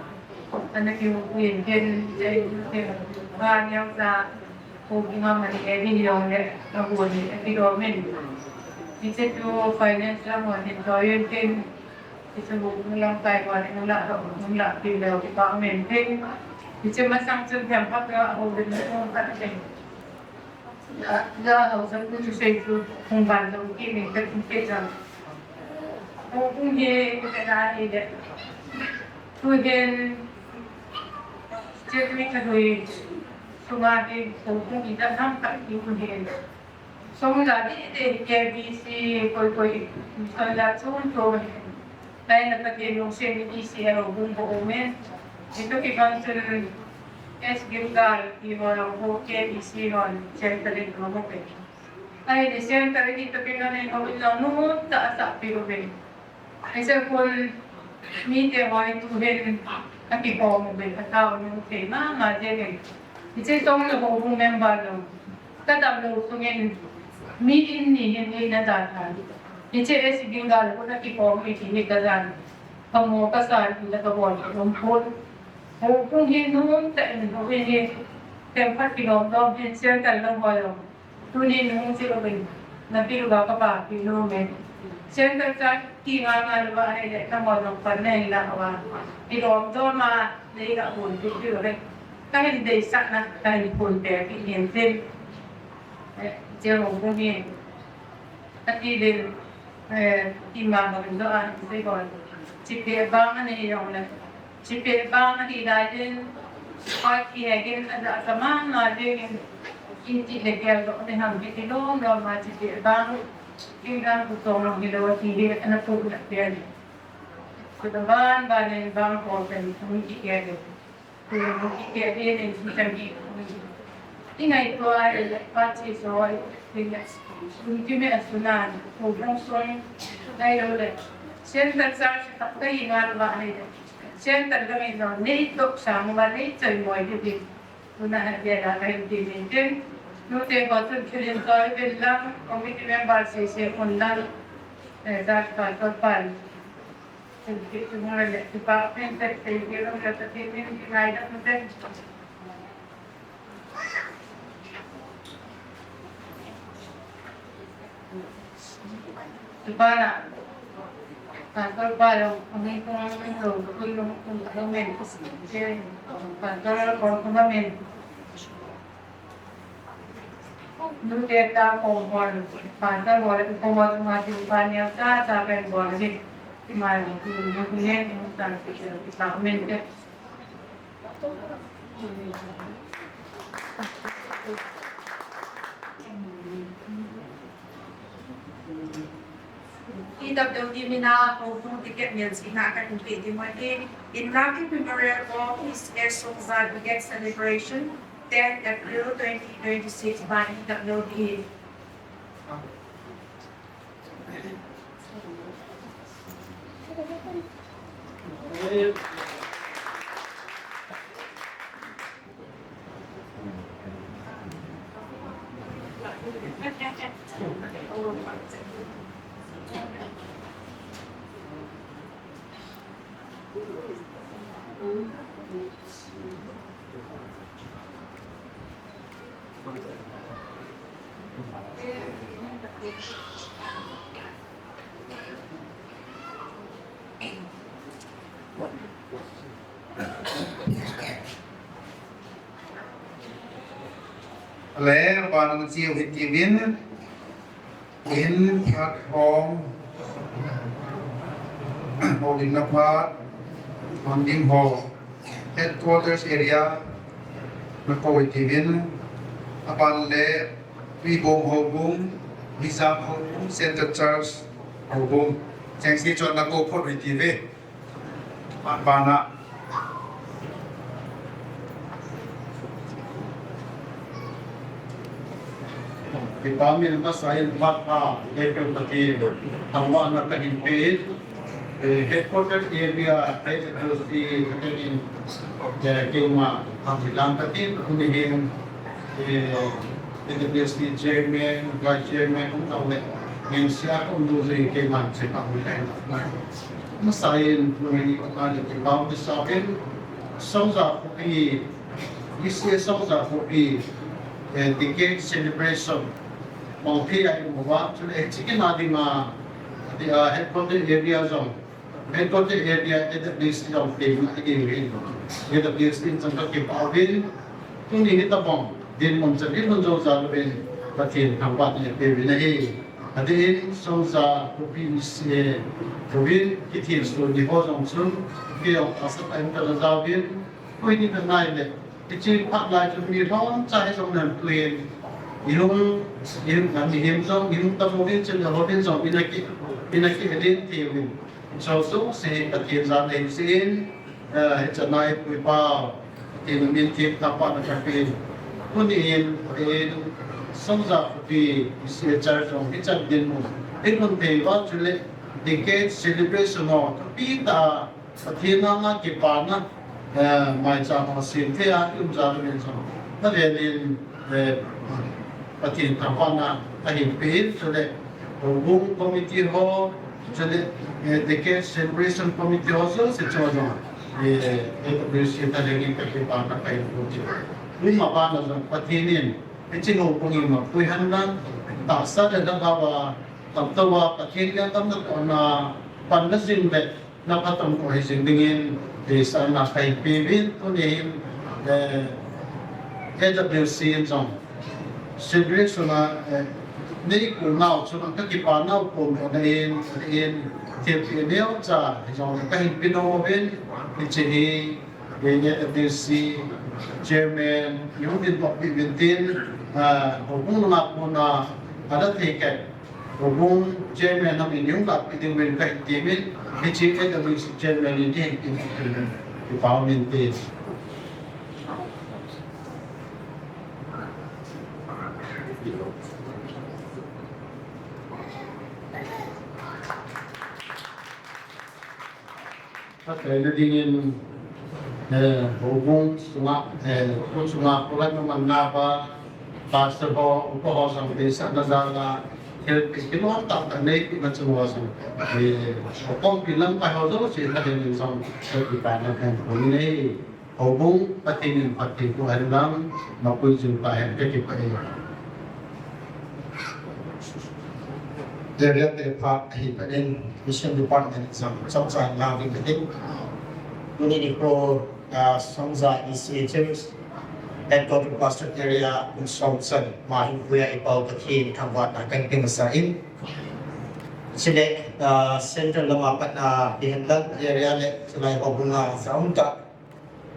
Ana ki ho kuin ken jai tute. Ba nyau sa ho ki mama ni e ni yong le na ho ni e ki do men. Ni se tu finance la ho ni to yun ken. Ni se ho kong lang kai ho ni la ho kong la pi le ki ba men ken. Ni se masang chun them phak la ho ni ho ka ken. Ga, ga, Haosapu thusei chu hung ban lou kit in ka ti kit jeng. Houbung hi ka na hi le. Tu hin, Chetri ka hui, sunga hi, houbung hi da ham ka ti hun hin. Song la di de K B C, koi, koi, song la chun chun. Laina Pathen lungset in E C L hung bol umin. Hichu kibang chun S Gilgal, iho lang ho K B C hon, centre in hung bol umin. Ahile centre in toh kilhon in hung in lang nu ta asa pi umin. Hiche khun mite hoi tu hin akikhom umin, atao nu thei mama jeng in. Hiche tong le houbung member lou. Ka damlou sungin mi in ni hin neina dan a. Hiche S Gilgal khun akikhom u hi ti hi ka jan. Ka mo ka sa ti la ka bol ka um khun. Houbung hi nom tah in houbung hi themkhat kilom dom hin centre lang hoi lom. Tuni nung chi uvin. Na pi uva ka pa pi nom e. Centre cha ti nga nga lou va ahile ka mo dom pan nei la va. Kilom dom a nei la bol pi pi uve. Ka hin deisah na, ka hin phun pe pi hin tin. Eh, che ho ko hi. Ati le, eh, ti ma ba do a, se ko. Chi pe ba ma ni yong le. Chi pe ba ma ni da le. Ko ki he gen a da ka ma na le. Kin ti le ke do ne ham ki ti lo no ma chi pe ba. Kin ga ku to no ki lo ti le na ku na pe. Ku da ban ba ne ba ko pe ni ku ki ke le. Ingaito a le party so, ingaito me a sunan, ko bong so, dai lo le. Center sa, ta ingal ba le. Center kami no, nei tok sa mo ba, nei choi mo di di. Tuna ha dia la kai di ni tin. Nu te ko tun kilin so, bin lang, committee member se se kun lang. Eh, sa pa to pan. Nute ta ko bol, pa ta bol, ko bol ma ti pa ni ta ta ben bol ni. Ti ma ni ti ni ni ni ta ti ta men te. P W D mina ko pu ticket nian sina ka in pe di mo ni. In Lucky Memorial Office S O Z Brigade Celebration, ten April twenty twenty-six by P W D. Ale, ban chiu hiti vin. In phat hong, houlimna phat, houlim ho, headquarters area, na ko iti vin, aban le, Tuibong houbung, Nizam houbung, Center Church houbung, chengsi chon na ko phot iti ve. Bana. Department masa in mat pa, level pati, tangwa na kahin pe, eh, headquarter area, headquarter in, eh, keima, lang pati, kuni hin, eh, N W S T chairman, vice chairman, um tau le, min sia um du zui keima, se pa hui kai na. Masa in, nui ni ko ka ni ki bau ki sa ken, Souza Kuki, V C A Souza Kuki, eh, decade celebration, mau phi ai mo wa, chu le, chi ki na ding a, di a, headquarter area zong, headquarter area, A W C zong, pe ma ki ri, A W C zong ka ki pa wi, tu ni hi ta bong, din mong cha, din mong zong za lo wi, Pathian thangvah ni pe wi na hi. Adin, Souza Kuki ni se, Kuki, kithien su ni ho zong sun, ki ong asa ta in ta la za vin, kui ni ta nai le, kichi phat lai chu mi thong cha he zong nan tuin, i hung, i hung, i him zong, i hung ta mo vin chen ho vin zong, i na ki, i na ki hedin ti vin. Chau su si Pathian za nei sin, eh, hi cha nai pui pau. Pathian min thim tapa na ka pi. Tuni in, in, Souza Kuki, si char chong, hi chan din mu. Hi mun thei va chu le, decade celebration ho, ka pi ta, Pathian na na ki pa na, eh, mai cha ho sin thei a, um za min chong. Na ve lin, eh, Pathian thangvahna ahin pe in, chule, houbung committee ho, chule, eh, decade celebration committee ho, so, se cho jong, eh, eh, appreciate ta leng in ka kipana ka in ko chi. Luma bana jong Pathian in, eh, chi houbung ima pui han na, tahsa le lhagao a, tamtah a Pathian le tamna tona, pan na jing le, na phatong ko hi jing dingin, deisahna ka hin pe uvin, tuni hin, eh, A W C in jong, Celebrationa, eh, nei kou nau chun ka kipa nau kou na in, in, thil pi neo cha, jong ka hin pi no vin, ni che hi, Area F D C Chairman, yung din pok pi vin tin, ah, hukung na kou na, ada thei ke, hukung Chairman nam in yung ka pi ding vin ka hin ti vin, ni che F D C Chairman in din pi vin, pi pau vin tin. Ka kaina dingin, eh, houbung sunga, eh, houbung sunga, kulan naman na ba, pastor ho, upa ho sang, desa na zala, help, kilom tak, tak, nei, na chunga sang, eh, hopong pilang pa ho zo, si na din sang, sa kita na kan, kung nei, Houbung Pathen in phatthei boh hen lang, mapui jing ta hen ka kipah e. Area te pha ahi pa in, Mission Department jong chomcha in lang ding ka ti. Tuni nikho, ah, Songja E C A Church, Headquarter Pastor Area, Kum Songchan, ma hin puia i Pau Pathen thangvahna kan pe masa in. Chule, ah, Central lama pat, ah, Bihenlam area le, chulai houbung a, sa um ta.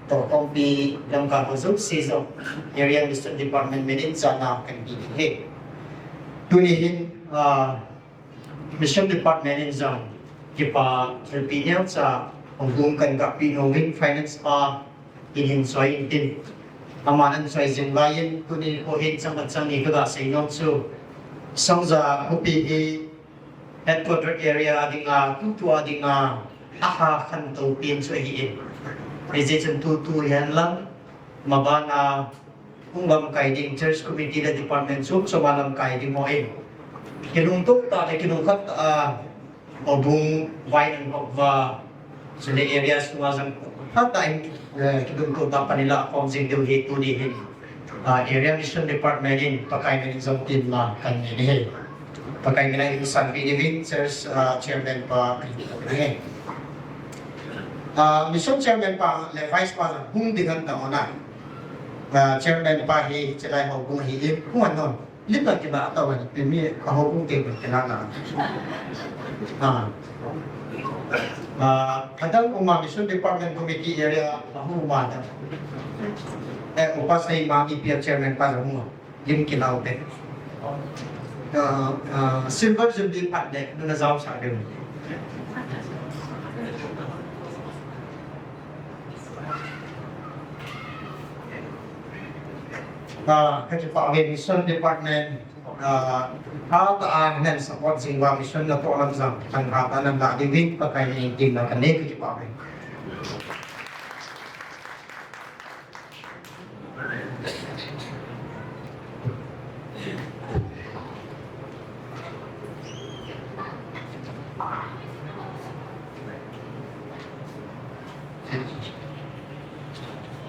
Tohkhompi lamkai ho jouse jong Area Mission Department min in chana kan pe ding ahi. Tuni hin, ah, Mission Department in jong kipa thilpeh neocha houbung kan gahpeh nom in finance pa in hin choi in tin. Aman ahin choi jing lai in tuni nikho hin chomcha chang ni ka gasei nom chu Songja khopi hi Headquarter area dinga, tutua dinga, aha khantou pen chu ahi in. Hijeh chun tutu hihen lang, mabana, hung lamkai ding, church committee le department chom choma lamkai ding ho in. Kilungto tah le kilungkhat tah a, houbung vai nang hop va, Chule area sunga jong, phatah in, eh, kidung tou tah pan ila khom jing diu hi tuni hin. Ah, Area Mission Department in Pakai min in jong tin la kan nei ahi. Pakai min a in sanpeh diuvin church, ah, chairman pa ahi. Ah, mission chairman pa le vice pa jong hung ding hen ta ona. Ah, chairman pa hi chulai houbung hi in hung anon. Lim la kila tau ni, mi a houbung te kila na. Ah. Ah, kadang uma mission department committee area a hung uma da. Eh, upa sei ma mi pia chairman pa hung. Lim kila u te. Ah, ah, silver jubilee pat de, nuna jao sa de. Ah, ka kipah uve mission department, ah, phatah a nan support jing uva mission natoh lam jong, thangvah tah a nan lah diuvin, Pakai min in tin la kan nei ka kipah uve.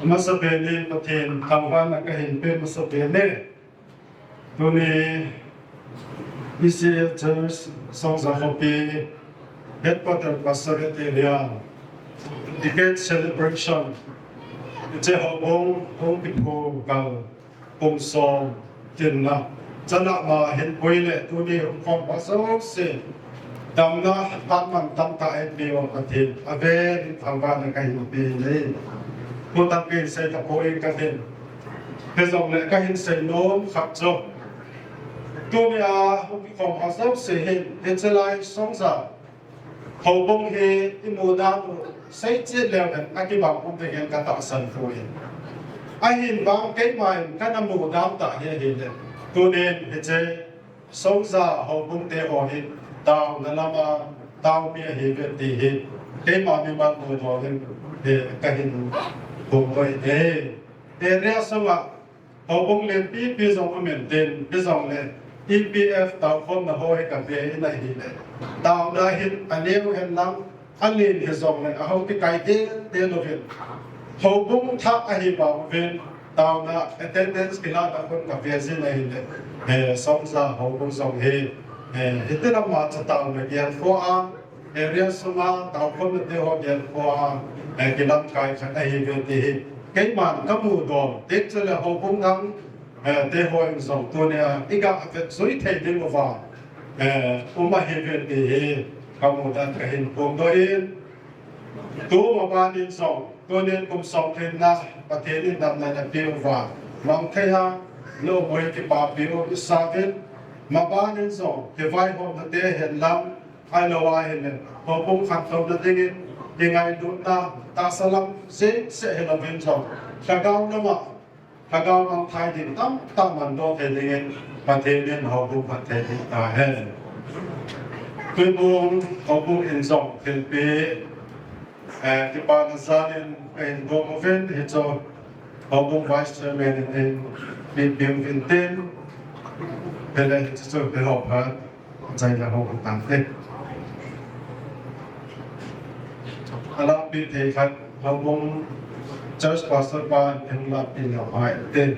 Amasapen in Pathen thangvahna kahin pe masapen e. Tuni E C A Church Songja Khopi Headquarter Pastorate Area Decade Celebration, hiche houbung hung kiphu kal kum som tinna chana ma hin pui le tuni hung khom pa jouse damna hatman tamtah in pe uva Pathen avel in thangvahna kahin pe e. Thu tampi sei tapoi katin. Hijongle kahin sei nom khat chu, tuni a hung kikhom a jouse hin, hiche lai Songja houbung hi imu dan u seichet leu hen akibang um ding hen katahsan poi. Ahin vang keiman kana mu dan tah hi ahile, tunin hiche Songja houbung te ho hi taona lama taopi ahiuve ti hi keima mimal mudoh in, eh, kahin pum loi e. Area sunga houbung lenpi pi jong umin tin, hijongle E P F taokhomna ho hi kape in ahile, taona hin aneo hen lang, alen hijongle ahung kikai tete louvin, houbung thah ahi vang uvin, taona attendance kilahna khun kape jin ahile, eh, Songja houbung jong hi, eh, hiti lama chu taona gelkhoh a, area sunga taokhomna te ho gelkhoh a, eh, kilamkai khat ahiuve ti hi keiman kamudoh, tik chule houbung dang eh, te ho in jong tunia iga vet jui thei ding uva, eh, um ahi uvin ti hi kamu dan kahin phongdoh in, tu maban in jong tunin kum som lhinna Pathen in damna napeh uva mang thei a, lungmong kipapi u isa uvin, maban in jong kivaihomna te hen lang, ahilou ahile houbung khantouna dingin kingailutna tahsa lam sese hilou vin jong, lhagao lama lhagao mangthai ding tamtah mandoh thei dingin Pathen in houbung phatthei ding tahen. Tuibung houbung in jong thilpeh, eh, kipana jal in kahin bol uvin, hichu houbung vice chairman in eipeh uvin tin, hile hichu chu pehou phat. Chai la ho tang te. Alampi thei khat, houbung church pastor pan eilahpi lou hai te.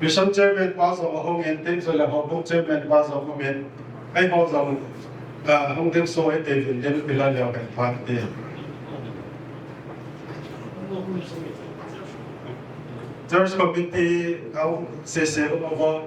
Mission chairman pa jong ahung in tin, chule houbung chairman pa jong ahung in. Eiho jong, ah, hung ding so e te vin din pila leo kan pan te. Church committee, kau sese ko ko.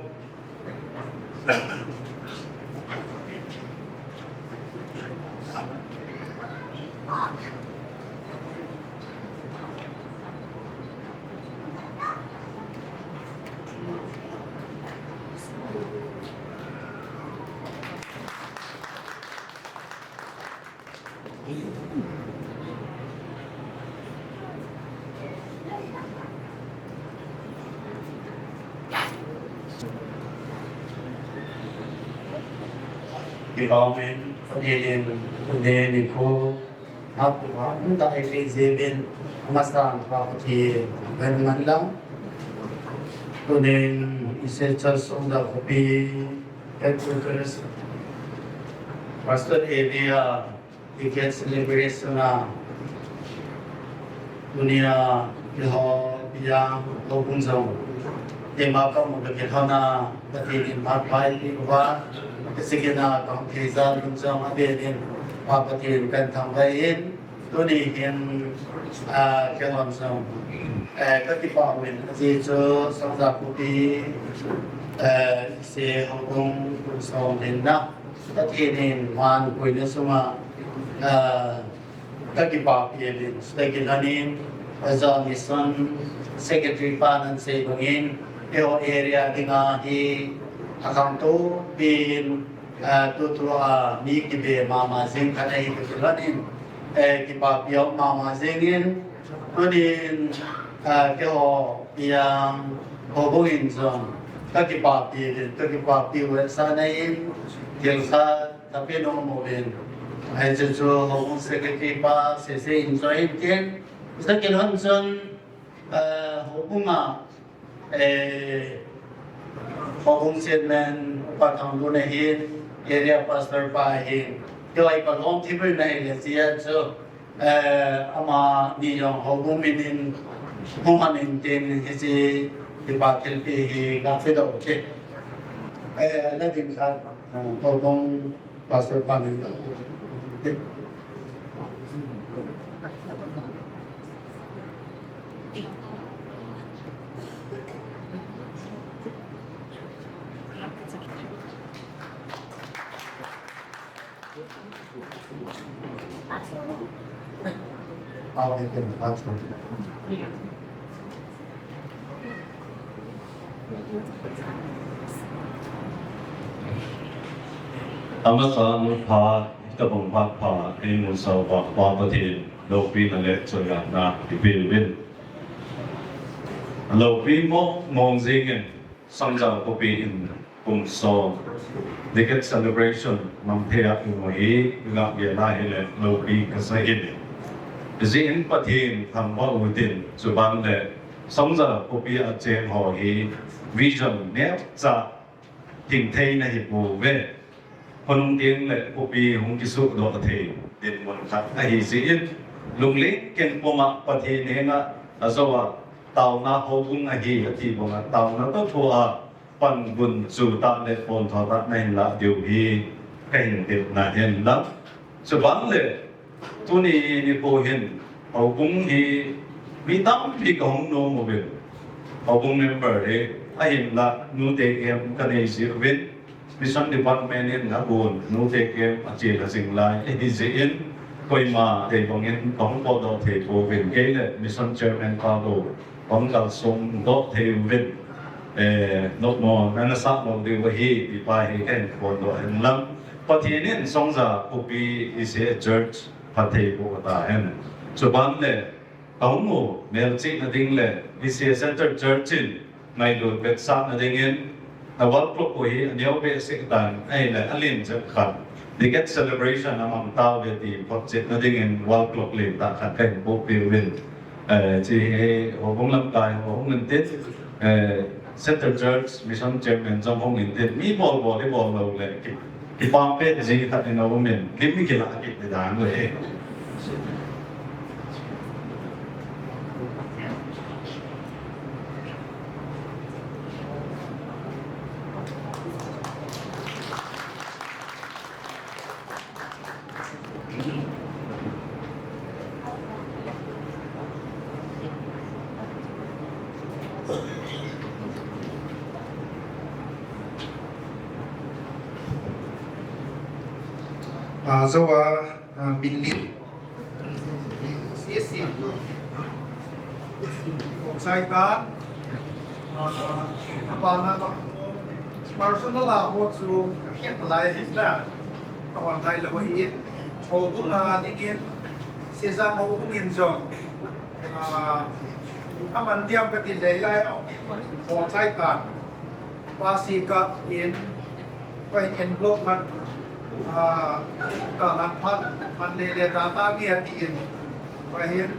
Kipah umin, Pathen in, Pathen in nikho, hap, hap, ta ai fi zebin, masa, pa, Pathen, ben man lang. Tunin, ise church song da kopi, headquarters, pastor area, Decade celebration a, tunia, keiho, pia, houbung jong, keima kamu kakilhon a, Pathen in phat pha eipeh uva, kaseikhen a, kahung thei jal in jong, avel in, Pa Pathen kahin thangvah in, tuni hin, ah, keihon jong, eh, kakipah uvin, ajeh chu, Songja khopi, eh, ise houbung, kum som lhinna, Pathen in manpuina sunga, ah, kakipapi uvin, chutah kilhonin, Ajo Mission Secretary pan asei bangin, eiho area dinga hi akhangtou pin, ah, tutua mi kibe mama jing khat ahi toh kilhonin, eh, kipapi um mama jingin, tunin, ah, keiho pia houbung in jong, kakipapi uvin, kakipapi u vetsahnan, thil khat, Tapi nung mo ven. Ai chu chu houbung secretary pa sese in join kin. Isa kin hon chun, eh, houbung a, eh, houbung chairman pa Thangdun ahin, area pastor pa ahin. Keiho kalom thipui na hi le chia chu. Eh, amani jong houbung min in hung hon in tin hiche kipa thilpeh hi kapedoh u te. Eh, na ding khat, eh, houbung pastor pa min. Amasan phat, tabang phat pha, eimusah uva, Pa Pathen, loupina le chongatna, ipi uvin. Loupi mong mong jingin, Songja khopi in kum som, decade celebration, mang thei a imu hi, ngah gel a hile, loupi kasa in. Hijeh in Pathen thangvah u hitin, chuban le, Songja khopi a cheng ho hi, vision neocha, hing thei na hi pouve. Khonung teng le khopi hung kisuhdoh thei dinmun khat ahi jeh in, lunglen ken puma Pathen henga ajou a, taona houbung ahi ati banga, taona toh thua panmun chu tah le pontho tah na hin lah diu hi kahin tepna hen lang. Chuban le, Tuni nikho hin, houbung hi Mi tampi kahung nom uvin. Houbung member hi, ahinla, nute camp kanei jeh uvin. Mission Department in agon, nute camp achil ajing lai, ahi jeh in, koima thei bangin, kahung potdoh thei pouvin, kei le Mission Chairman pa bou, kahung kalsong doh thei uvin. Eh, nopmo, nana sah lou diu ahi, ti pa hi kahin potdoh hen lang. Pathen in Songja Khopi Church phatthei boh tahen. Chuban le, kahung u, melchihna ding le, H C A Center Church in, ngailut vetsahna dingin, a wall clock u hi, aneo behseh tan, ahile, alen jep khat. Decade celebration amang tauve ti, photchetna dingin, wall clock lentah khat kahin boh peh uvin. Eh, hiche hi, houbung lamkai, houbung intin, eh, Center Church, Mission Chairman jong hung intin, mi bol bol, ibol lou le, ki, kipah pen jing khat in aum in, lim mi kilah kit ni dan le. Ah, jou a, ah, min li. C S C. Sai ta. Ah, apa na ba? Personal a ho chu, lai hin na. Kawan lai lou hi. Houbung a dingin. Sejang houbung in jong. Ah, aman diam kati lei lai. Ho sai ta. Pastor in, pai envelope man, ah, ka man phat, man le le ta ta nge atin, pai hin,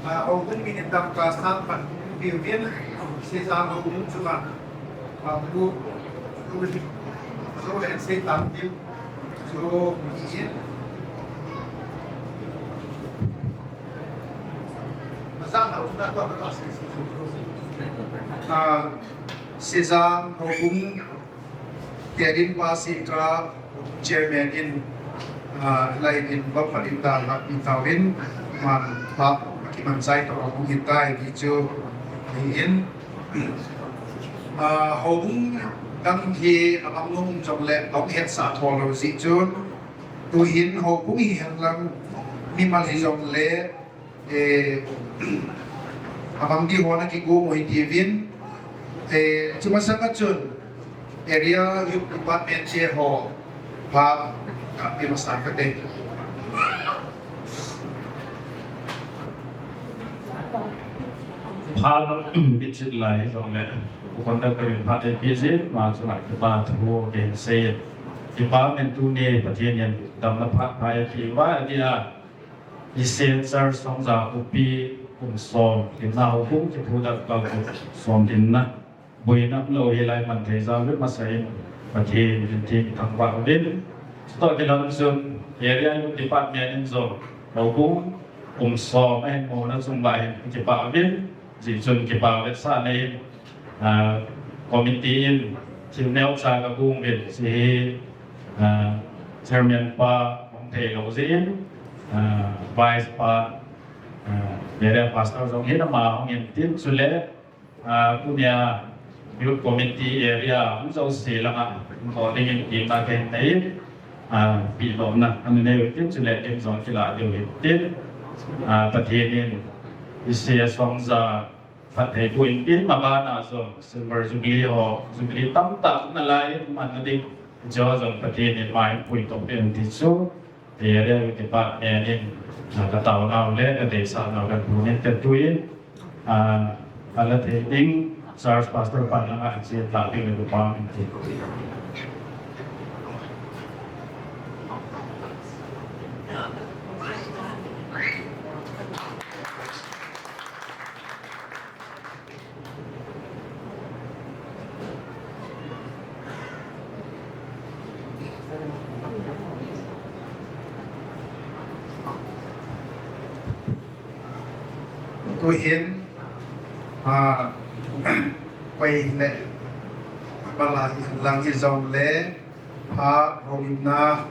ah, houbung min in dangka sang phat, biu din, Sejang houbung chunga, ah, bu, bu, bu le sei tam din, chu in, ah, Sejang houbung, Tedim Pastor Chairman in, ah, lai in bapha in da la in tawin, man pa kiman sai to houbung hi tai di chu, hi in, ah, houbung dang hi abang nung jong le, hung het sa tho lo si chu, tu hin houbung hi hen lang, mimal hi jong le, Eh, abang di ho na kigo mo hi tivin. Eh, chuma sanga chun area youth department che ho pa ka pe masa ka te. Pa bichit lai jong le. Ku kon da ka pa te pe je ma chu lai pa thu ke se. Department tu ne pa je nian dam na pa pa ya ki wa dia. Isen sar song za upi kum som, limna houbung kiphuda kal kum som limna. Buina umlou hilai man thei jal uvin masa in Pathen in thangvah uvin. Chutoh kilhon chun area youth department in jong houbung kum som ahin muna chunga hin kipah uvin. Hijeh chun kipah vetsahna in, ah, committee in thil neocha ka gong uvin, hiche hi, ah, chairman pa hung thei lou jeh in, ah, vice pa, ah, area pastor jong hin ama hung in tin chule, ah, tunia youth committee area hung jouse langa hung thou dingin tin ka hin nei in, ah, pehdohna ana nei u tin chule tin jong kila diu hin tin, ah, Pathen in hiche a song ja phatthei boh in tin, mabana jong Silver Jubilee ho, Jubilee tamtah na lai in man na ding, hiche ho jong Pathen in mai pui toh peh in ti chu, area youth department in, ah, ka taonau le ka deisah nau ka bu in te tu in, ah, ala thei ding, Church Pastor pan langa che ta ding le pa in ti. Tuhin, ah, koi le, bala hihen lang hijong le, pha houlimna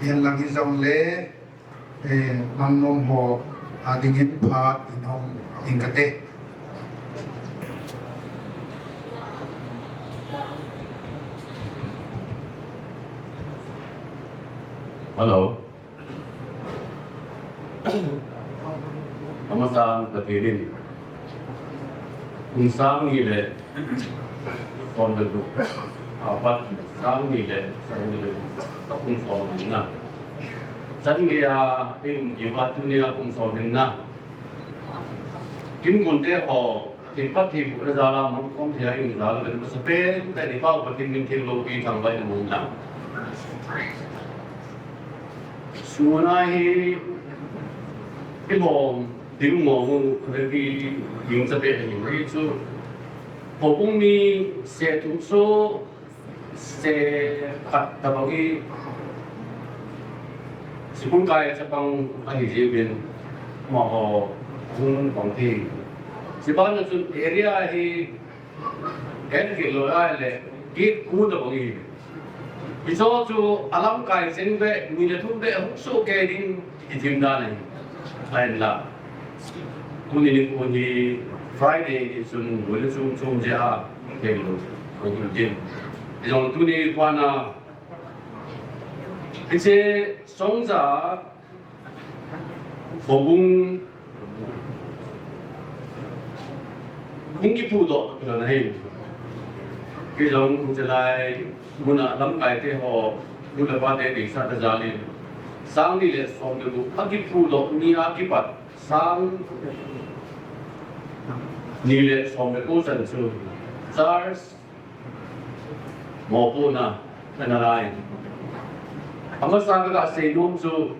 hihen lang hijong le, eh, mang nom ho, Adingin phat in hong in kate. Hello. Amasan Patinin. Kum sang ni le som le gup. Apat sang ni le, sang ni le, kum som ni na. Sang ni a, in, iba tu ni a kum som ni na. Kin kun te ho, kin pat hi bu na jala, mun kom thia in jala, ben sa pe, te ni pau patin min thil lo pi thang bai mun na. Suna hi, i bom, ding mo mu, ve pi, ding sa pe ni, ve chu. Ho kum ni se tu so, se khat tabang hi, sikul kai chapang ahi jeh in, mo ho, hung bang thi. Siban na chun area hi, en ki lo ai le, ki ku tabang hi. Hi so chu alam kai sen ve, ni le thum ve, hung so ke ding, Ki thim dan ahi. Ahin la. Tuni nikho hi Friday ni chun, hoi le chum chum jeh a, thei lou. Hoi le chum. Ijong tuni kwana. Hiche Songja houbung hung kiphudoh kit lhon ahi. Kijong hiche lai muna lamkai te ho, nu le pa te deisah ta jal in, sang ni le som le gup a kiphudoh ni a kipat, sang ni le som le ko chan chu Charles mopohna ana lai. Amasa ka seinom chu,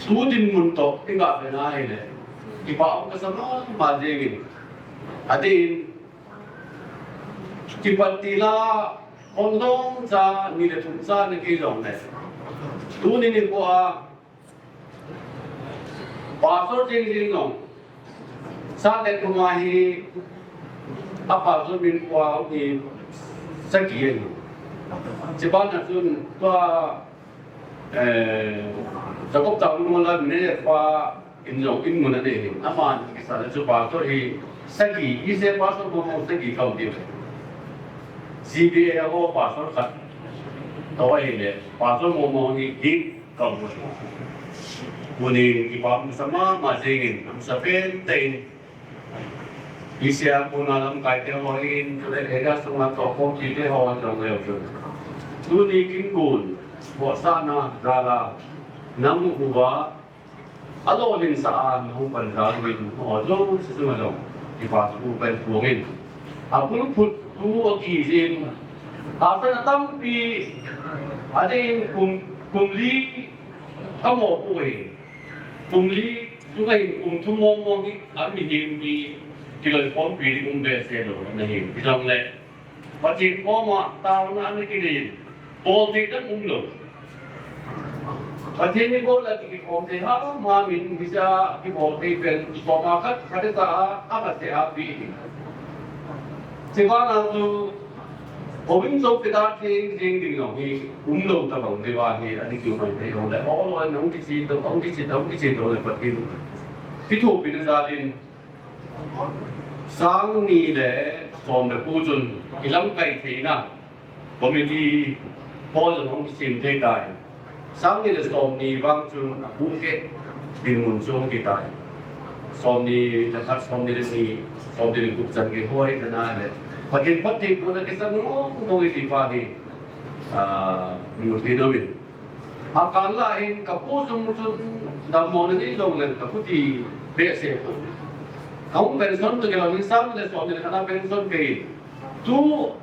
tu dinmun toh i gah ve na ahile, kipa um kasa mama jeng in. Adeh in, kipat tila, hon dong cha, ni le thum cha na kei jong le. Tuni nikho a, Pastor Jing Jing jong, Sahlen kum a hi, a pastor min kua hi, sagi ahi. Chuban a chun, tua, eh, Jacob Taolun Mongla ne pa in jong in mun a nei hi. Aman kisa le chu pastor hi sagi, i se pastor mo mo sagi kaum ti. C B A a ho pastor khat. Tua ahile, pastor mo mo hi git kaum. Tuni kipa um sa mama jeng in, um sa pen te in. Isia puna lamkai te ho in, tule area sunga tohkhompi te ho jong leu chun. Tuni kin kun, bosahna jal a, namu uva, alolhinsah a, nahung pan jal uvin, ho jong, si sunga jong, kipa thu kahin phong in. Apulphut thu akijin, asana tampi, adeh in kum, kum li, kamopoh in. Kum li, Chule hin kum thum mong mong hi, a mihem hi, kiloikhompi ding um behseh lou, ana hi, hijongle. Pathen koma, taona ana kinei in, bol thei dang um lou. Pathen ni bol a kikhom thei ham ham in, hiche a kibol thei pen, koma khat, khat a, a khat a, a pi hi. Chuban a chu, Ovin jo pida theng theng ding jong hi um lou tabang, veva hi, ani kiu mai thei jong le, ol ol in hung kichen to, hung kichen to, hung kichen to le Pathen kithopi na jal in, sang ni le som le ko chun, i lamkai theina committee hall jong hung kisem thei tai. Sang ni le som ni vang chun a pu ke dinmun chu hung kitai. Som ni le khat, som ni le ni, som ni le gup chan kihoi na na le. Pathen phatthei bohna kisam mong mong i ti pa hi, ah, mu thei lou in. A kal a hin ka pu sung chun dammona nei lou le ka pu ti behseh pu. Ka hung pension to kilou in sang ni le som ni le khat a pension kei. Tu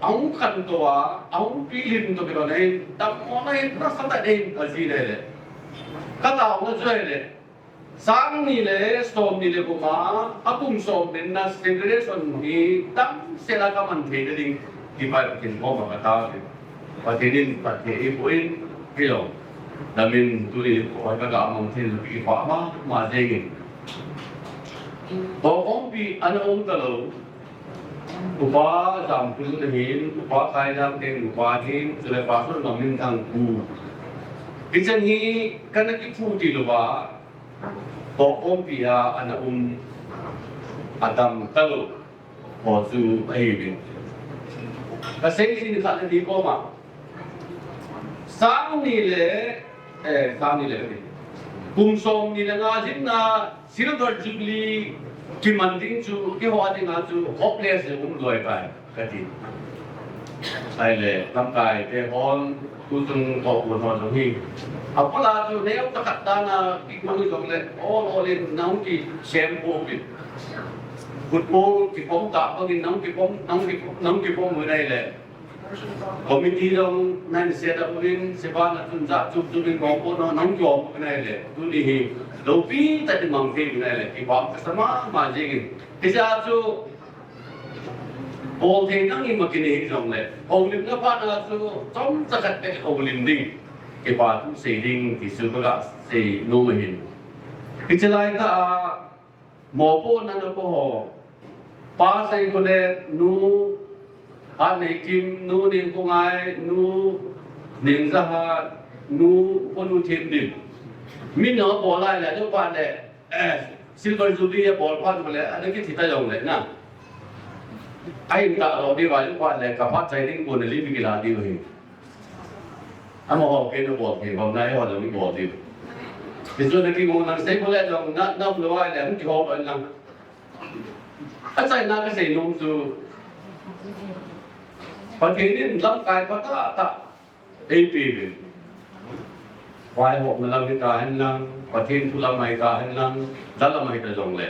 ahung khantou a, ahung pilhin to kilou in, dammona hi nasatah in kaji le le. Ka taona chu ahile, sang ni le som ni le gup a, a kum som ni na celebration hi damsel a ka man thei na ding, ti pa Pathen koma ka tao. Pathen in phatthei eiboh in, hilou. Damin tuni nikho ka ga mang thei, kipa mama jeng in. Tohkhompi ana um talou. Upa Jamkhun ahin, Upa Khaijang teng upa ahin, chule Pastor Ngam Minthang pu. Hichan hi kana kiphu ti louva, Tohkhompi a ana um, adam talou ho chu ahiuvin. Kasei jing khat le ni koma, sang ni le, eh, sang ni le, kum som ni le nga jing na Silver Jubilee kiman ding chu, keiho dinga chu hopeless jong um loi tai kati. Ahile, lamkai te hon, tuchung tohgon ho jong hi, apula chu neo tah khat dan a kiman jong le, ol ol in nahung kisem pouvin. Football kipom tah bangin nahung kipom, nahung kipom, nahung kipom u ahile, committee jong nahin set up uvin, sepa na chun ja chu chu min kong ko no nahung kiom u ahile, tuni hi loupi tah in mang thei u ahile, kipah kasa mama jingin. Hiche a chu bol thei nang ima kinei hijongle, houlimna phat a chu chomcha khat beh houlim ding, kipa thu sei ding ti chu kaga sei nom ahin. Hiche laitah a mopohna napo ho, Pa Seikhole, Nu Hatneikim, Nu Nengkhongai, Nu Nengjahat, Nu Ponuthendim, min abol lai le, ajo phat le, eh, Silver Jubilee abol phat le, ana kithi ta jongle na, ahin tah lou diu va, ajo phat le kaphatchai ding kon a lim kila diu ahi. Amaho kei nabol thei bang nai ho jong ibol diu. Hichu ana kigong nang Seikhole jong na, na um lou ahile hung kihou lou in lang. Achaina kasei nom chu, Pathen in lamkai phatah tah eipeuvin. Vaihopna lam hita hen lang, Pathen thu lam hita hen lang, la lam hita jongle,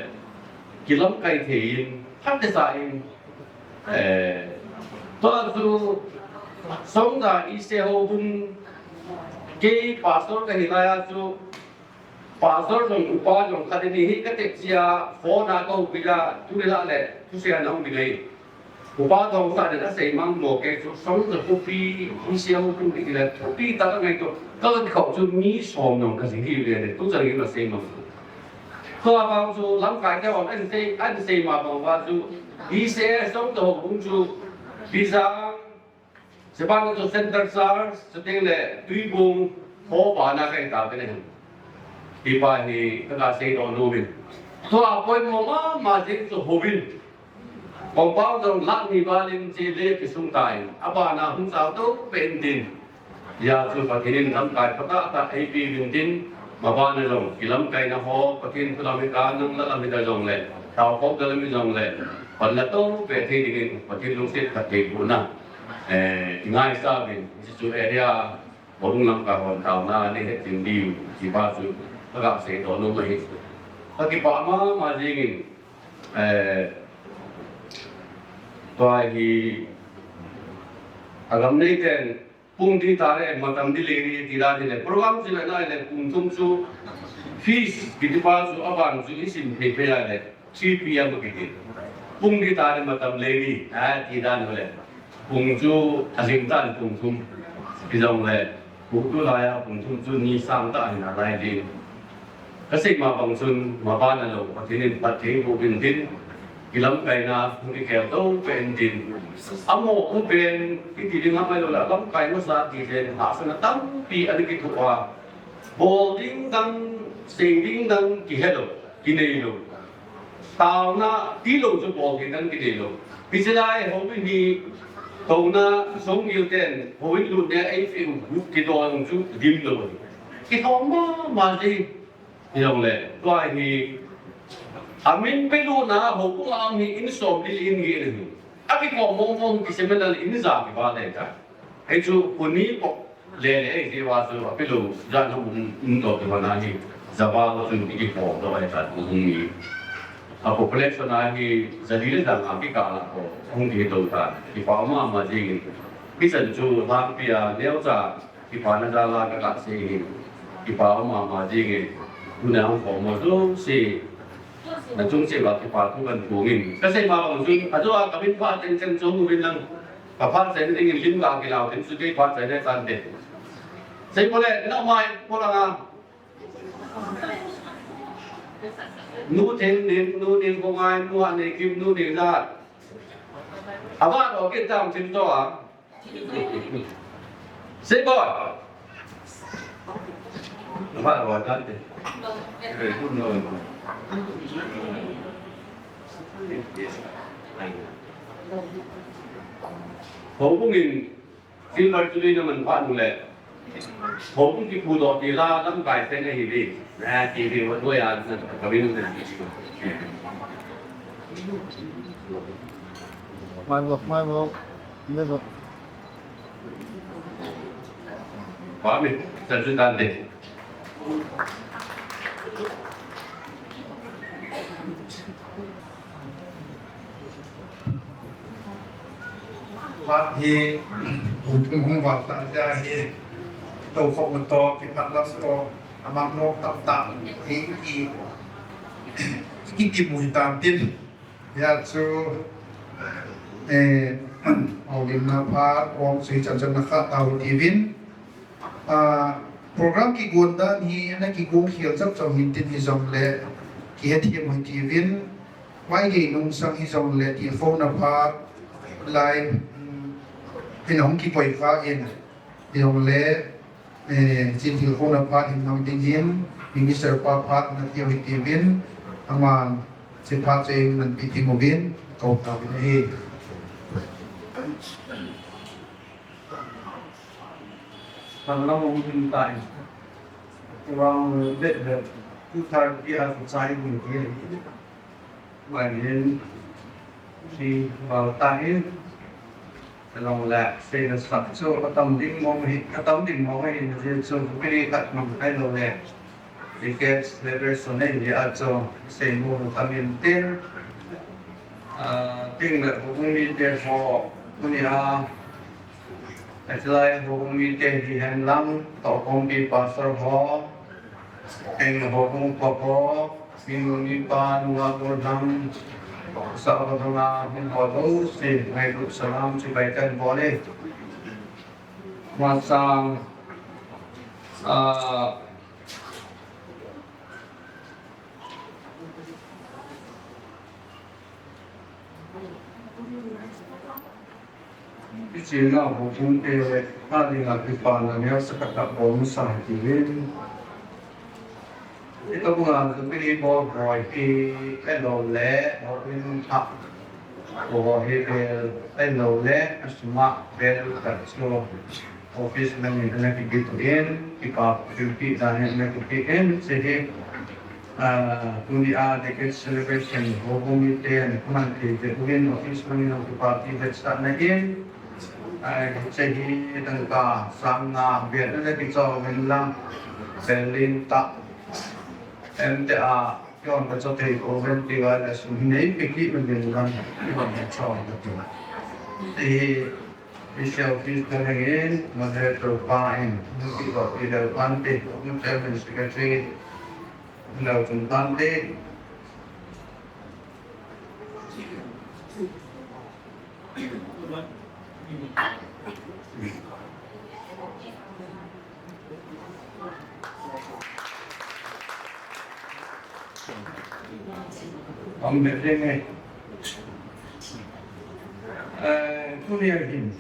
kilamkai thei in, phatechan, eh, tua chu Songja Ise Houbung, kei pastor kahi lai a chu, pastor jong, upa jong khat ni hi katep jeh a, phone a kahoupi a, tuni lah le thusei a nahung ding ahi. Upa Thongsa in asei mang mo kei chu, Songja khopi, Ise Houbung kiti le, khopi tah a kangaito, kakikhou chu mi som jong kajing hi le le, tuchan in asei mang. Tua vang chu lamkai te hon ahin sei, ahin sei ma bang uva chu, Ise Songja Houbung chu, Bijang, Sepa na chu Center Church, chuteng le Tuibong, ho bana kahi tauvin ahi. Hipa hi kaga seidoh nom in. Tua poimo mama jing chu houin, compound jong lakh ni val in chele kisung tan, abana hung chao tou peh in tin. Hijeh chun Pathen in lamkai phatah tah eipeuvin tin, mabana jong kilamkaina ho, Pathen thu lam hita, nang la lam hita jongle, taokhom la lam hijongle, panla tou peh thei dingin Pathen lungset phattheibohna, eh, ngaisah uvin, hichu area, Houbung lamkai hon taona nei hetchet diu, hipa chu kaga seidoh nom ahi. Kakipah mama jingin, eh, tua hi agam neiten, pung ding tah le, matam ding lei ding ti dan hile, program chu le nai le, pung thum chu feast kiti pa chu aban chu isim phei phei a le, three P M kiti. Pung ding tah le, matam lei ding, a, ti dan hile, pung chu ajing tan pung thum. Hijongle, pung tulai a pung thum chu ni sang tah ahi nalai ding. Kasei ma bang chun, mabana jong Pathen in phattheiboh in tin, kilamkaina hung kikhel tou peh in tin. Amaho pen, kiti ding ham ahilou le, lamkai masa ti pen, hahsatna tampi ana kithoh a, bol ding dang, sei ding dang kihelou, kineilou. Taona tilou chu bol ding dang kineilou. Hiche lai houin hi, touna, songil ten, houin lut ne, eipeh u, kidong chu, dimlou. Kithoh mama jing. Hijongle, tua hi, amin pelutna, houbung a um hi, in som li in ngen ahi. Akikhom mong mong, kisei mel a in ja kiva le ta. Hichu, kuni po, le le, ei, ti va chu, apelu, jan hom um, um to, ti va na hi, ja va chu, kikhom to, ei, ta, um, hi. A population a hi, ja li le ja nga, kikah la ko, hung kihe to ta, kipah mama jing in. Hichan chu, lhangpi a, neocha, Kipana jal a kaga sei hi. Kipah mama jing e. Tuna hung khom mo jouse. Na chung cheh uva kipa thu kahin phong in. Kasei ma bang chun, ajo a kamin phat cheng cheng chu hung uvin lang. Kaphat cheng ding in lim kakilau ding chu kei phat cheng le tan te. Sei pole, na mai, polang a. Nu Thendim, Nu Nengkhongai, Nu Hatneikim, Nu Nengjahat. Ava lo kit tam chim to a. Sei boi. Ba, ba, ta te. Houbung in silver jubilee na man phat u le, houbung kipu doh ti la lamkai seng ahi ve. Na ti ve, wa doh ya na ka vin na. Mai bo, mai bo. Mai bo. Ba mi, sa ju tan de. Phat hi, hung hung val ta ja hi, to khop mo to, kiphat lam to, amang nok tam tam, hi ki, ki ki mu hi tam tin. Hia chu, eh, houlimna phat, ong sui chan chan na kha tau ti vin. Ah, program kigon dan hi, na kigon khel chap chap hin tin hi jong le, kihethem hi ti vin. Mai gei nung sang hi jong le, ti phone na phat, live, um, hin hong kipoi kha in. Hi jong le, eh, chin thil phone na phat hin nang tin hin, Minister pa phat na ti hi ti vin. Aman, chi phat che in man pi ti mo vin, ko ta vin hi. Thang lam hung hin tai. Around bit bit two thirty a ku chai ni ti. Wan hin si val ta hin. Along le se na sak chu atam ding mong hi, atam ding mong hi ni chu kri khat mang kai lo le. Ticket level so nei ni a chu sei mu tam in tin. Ah, ting le hung mi te ho, tunia, atlai hung mi te hi hen lang, to kong pi pastor ho, eng ho kong pa ho, mi nu mi pa nu a ko lang, sa ko lang a hung ho lo, si ngai tu salam si bai kan bo le. Masang, ah, Kichina houbung te, a dinga kipana neo sakata bom sa ti vin. Ito bunga zubili bo boy pi elo le, houbung ha. Bo hi bel elo le, asuma bel katso. Office lang in ana kipi in, kipa duty dan in ana kipi in, se hi, ah, tuni a decade celebration ho bumi ten, kuman ki te uin office lang in kipa ti vet sa na in, ah, se hi tangka sang na vet na kichou vin lang, Berlin ta, em te a, yon ka chou thei ko ven ti va la sum nei pe ki vin lang, ki vin chou na tu. Te hi, Michelle Peter Hengin, Moderator pa in, Nuki Bapti Del Pante, Chairman Secretary, Del Pante. Ang meeting eh. Eh, tunia hin.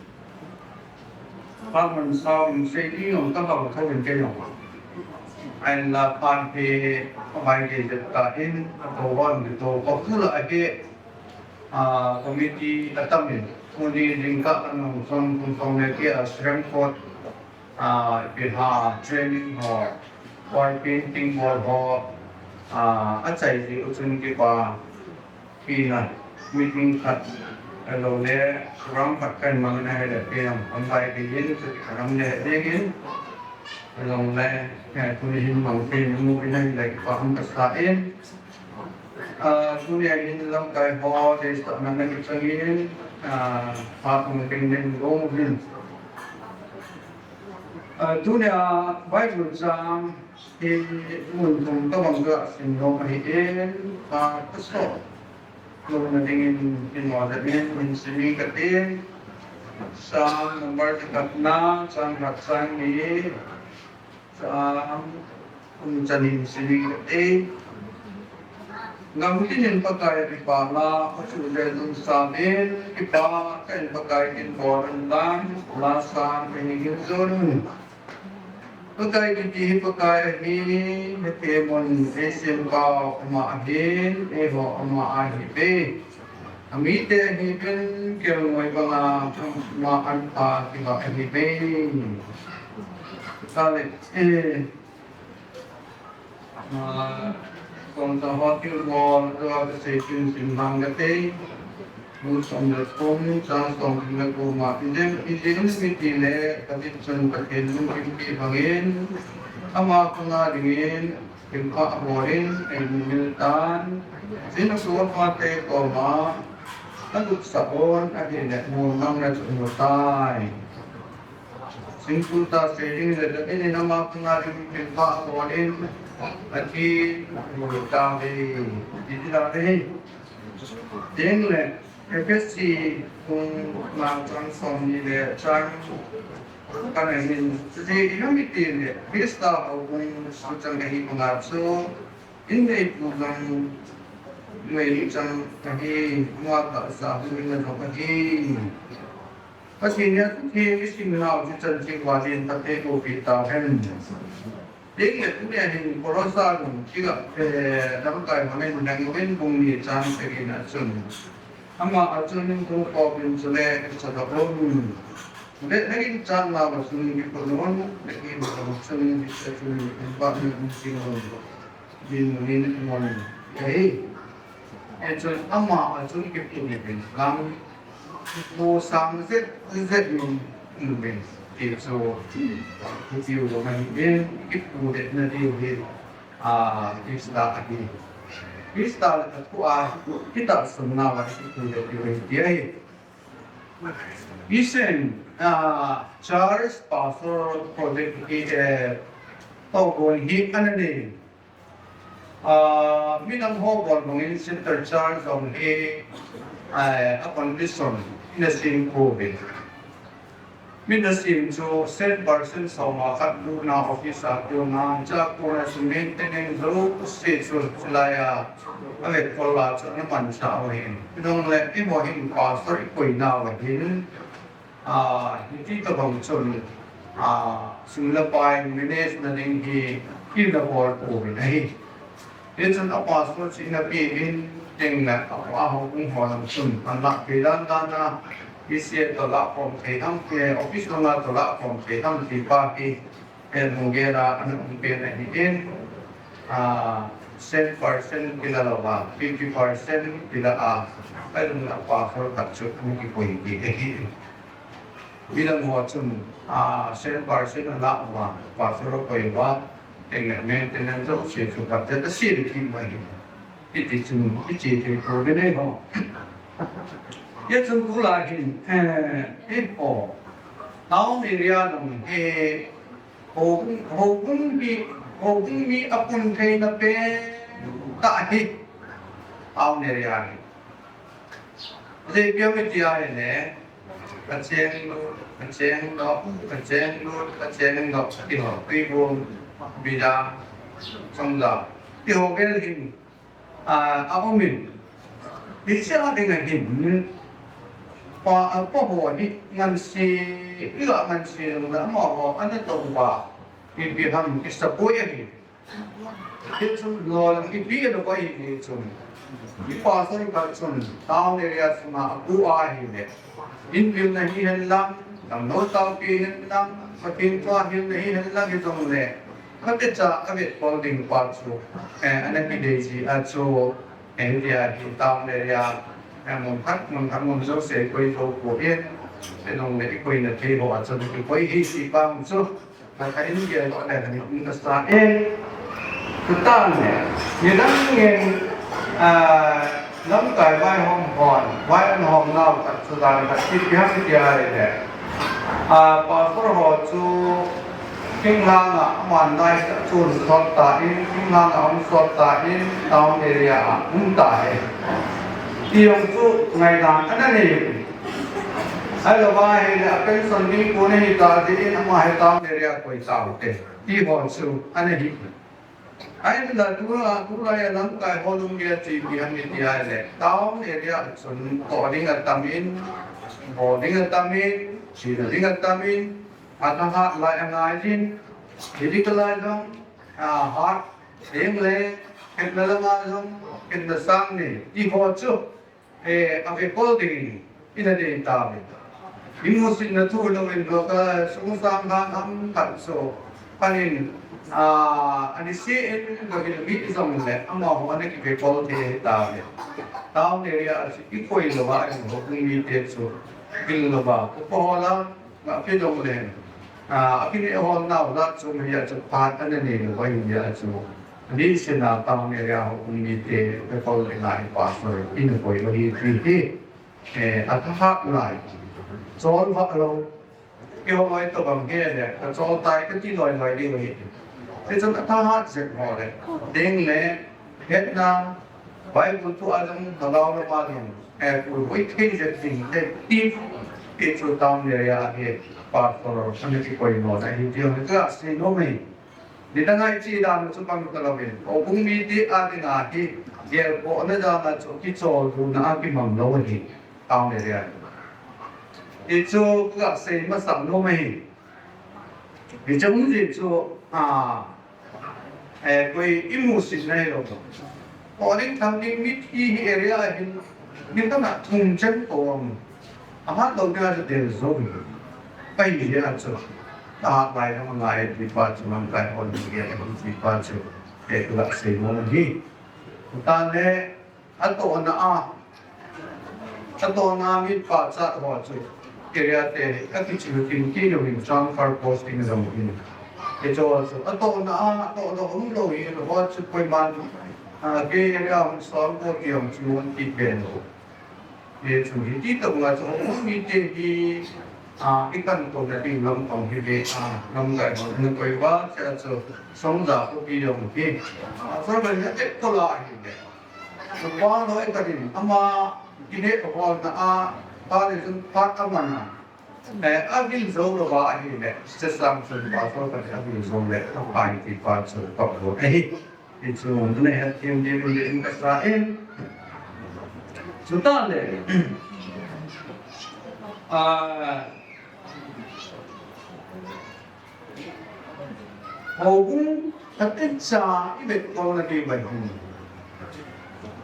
Paman sao in sei ti yong ta bang thau in ke yong. Ain la pan he, amai ke jet ta in, a to wan ke to, ko pula a he, ah, committee a tam in. Kuni ding ka anong song, kung song ne ke a strength court. Ah, ipi ham training ho, wall painting bol ho, ah, achai ji u chun kipa, pina, meeting khat, alo le, program khat kan mang na he le, pe ang, ang bai di yin, chu ka ram le, de yin, alo le, eh, tuni hin mang pe, mu ina hi le, kipa ang ka sa in, Ah, tunia hin lamkai ho, deisahna na kichangin, ah, phat hung ding nin gong hin. Ah, tunia Bible chang hi mun thum tabang ka sim nom ahi in, ah, ka so. Lungna dingin hin mo da min, min simi ka tin. Psalm number khat na, chang khat chang ni. Sa, um, chanin sini kate. Ngam tinin Pakai kipa la, pachu le lung sabin, kipa, kain Pakai kin boran dan, la sang, kain kin zun. Pakai kiti hi Pakai ahi, hethem un, eisempau ama ahin, eiho ama ahiuve. Amite ahiuvin, kelngoi banga ama anpha kibang ahiuve. Kale, eh, ah, kong ta hotil bol, tua kasei sim sim bang kate. Mu som le thum, chang som le ko ma, ijeng, ijeng mi ti le, David chun Pathen lungthim pi bangin, ama khanga dingin, thilpha abolin, eimil tan, sin a suapha te koma, alut sa on, ahile, mu mang na chu mu tai. Singkul ta sei ding le, David in ama khanga dingin, thilpha abolin, athi, mu tai, ti ti la le. Ding le, Ephesi bung nga chang som ni le chang khat a hin, chuti iha mi ti le, Christa houbung chang ahi banga chu, in neipu jong, nei chang ahi, ama tahsa hung in a jong ahi. Pathen in, Pathen in i simnau chu chanchin uva din phatthei boh peh tauhen. Ding le tunia hin Kolosa lung kigah, eh, lamkai hon in nang in bung ni chang sagi na chun. Ama a chun bung ko bin chule sa da bung. Le nagin chang na ba chun ki ko non, le ki ba chun ki sa chun ba ni ki non. Din ni ni mon. Ei. Ei chun ama a chun kipu ni bin lang. Kipu sang zet zet min min ti chu. Kipu lo man bin kipu det na diu hi. A, Krista ahi. Krista le a thu a kita sum na va kipu det diu hi ti ahi. Isen, a, Charles Pastor Project hi, eh, to gon hi anani. Ah, midang ho bol bangin Center Church jong hi, eh, a condition in a sin ko ve. Min a sin chu cent percent soma khat bu na office a tu na, cha ko na su maintenance jouse chu chulai a, a ve kol a chu na man cha o hin. Midang le i mo hin pastor i koi na o hin. A, hiti tabang chun, a, sum le pai manage na ding hi, hi na bol pouvin ahi. Hichun a pastor chu na pe in, teng le a, a houbung ho lam chun, an lah pe dan dan a, hi sia toh lah khom thei ham, eh, office langa toh lah khom thei ham ti pa hi, eh, lunggel a, an um pen ahi in, a, cent percent kila lou va, fifty percent kila a, a lung a pastor khat chu an kikoi ti ahi. Midang ho chun, a, cent percent a lah uva, pastor a koi uva, teng le maintenance jouse chu budget a sin kit uva hi. Hiti chun, i che thei pouvin ahi ho. Hia chun tulai hin, eh, hi ho. Town area jong hi, houbung, houbung hi, houbung mi a pun theina pen tah hi. Town area hi. Ipi ham iti ahile, ka cheng lut, ka cheng doh, ka cheng lut, ka cheng doh, ti ho, Tuibuong, Bida, Chongja, ti ho vel hin, a, a um in. Hiche a ding a hin, pa, a, pa ho hi ngansi, i la ngansi jong le amaho, ana tong uva, ipi ham, i support ahi. Hichun lol, ipi a lou ahi hichun. I pastor khat chun, town area sunga apu ahile. In pilna hi hen lang, damlou taopi hen lang, Pathen thu a hilna hi hen lang hijongle. Khatecha a vet kol ding pa chu, eh, ana kidei ji a chu, eh, hitia hi town area, eh, mun khat, mun khat, mun jouse koi jou poi, eh, hijongle i koina thei ho a chun kikoi hi ti pa chu. Ka, ka in gel doh le, ka in ka sa e. Tutan le, nidang ngen, ah, lamkai vaihom hon, vai an hom nau khat chu dan khat kit ipi ham tia le. Ah, pastor ho chu, thinglhang a, aman nai ta chun sot ta in, thinglhang a hung sot ta in, town area a, hung ta e. Ti jong chu, ngaidan, ana nei. Ahilou va ahile a pension ding kon ahi ta jeh in ama hi town area koi tau te. Ti ho chu ana hi. Ahinla tua, tulai a lamkai ho lunggel chu ipi ham iti ahile. Town area chun toh ding atam in, bol ding atam in, chena ding atam in, athahat lai angai in, Hiti lai jong, ah, hat, heng le, hetna lama jong, hetna sang ni, ti ho chu, eh, a ve kol ding, ina ding ta ve. Imu sin na thu lo in lo ka, sung sang han ham khat so, panin, ah, ani si in lo in mi jong le, ama ho ana ki ve kol te ta ve. Town area a si, i koi lo va, in ho, mi te so, bil lo va, ko ho la, Nga phi dong le, ah, a kine hol nau la chu mi a chu phat ana nei lo va hi a chu. Ni se na tang ne ya ho mi te pe kol le ngai pastor in koi lo hi ti hi. Eh, a tha hat lai. Chol va lo. Ki ho loi to bang he le, ka chol tai ka ti loi loi ding hi. Te chun a tha hat jek ho le. Ding le, hetna, Bible thu a jong, Thagau lama jong, eh, pui hui thei jep ding, eh, ti, ti chu town area hi, pastor, ana kikoi nom na hi, ti jong, ka sei nom e. Nidang a i chi dan chu bang ta lo in. Houbung mite a dinga hi, gelkhohna dan a chu kichol lona a kimang lo hi, town area. Ti chu ka sei masa nom e. Hiche um jeh chu, a, eh, koi imu sin nai lo. Koi ding tham ding mit hi hi area hin, min kana thum chen ko am. Ahat lo nia chu del zo. Pai hi a chu. Ta lai na ngai ti pa chu mang kai hon hi a ti pa chu. Eh, ka sei mo hi. Ta le, Atohna a, atohna mi pachat ho chu, area te, a kichil tin ti lo in transfer posting jong in. Hiche ho chu, atohna a, atohna um lo hi, ho chu koiman, a, kei area hung sol ko ti jong chu an ti pen lo. Hichu hiti tobang a chu, houbung mite hi, a, i khantouna ding lampang hi ve, a, lamkai ho, na koi va, chu, Songja khopi jong hi. A, so, ban na te ko la hi ve. Chupa loi takin ama kine holna a, pa le chun phat aman a. Eh, avil jou lou va ahile, Chesang chun pastor khat avil jou le, apai ti pa chu pa lou ahi. Hichu, tuna hethem ding in kasa e. Chuta le, ah, Houbung phatecha i vetkol na diu ahi.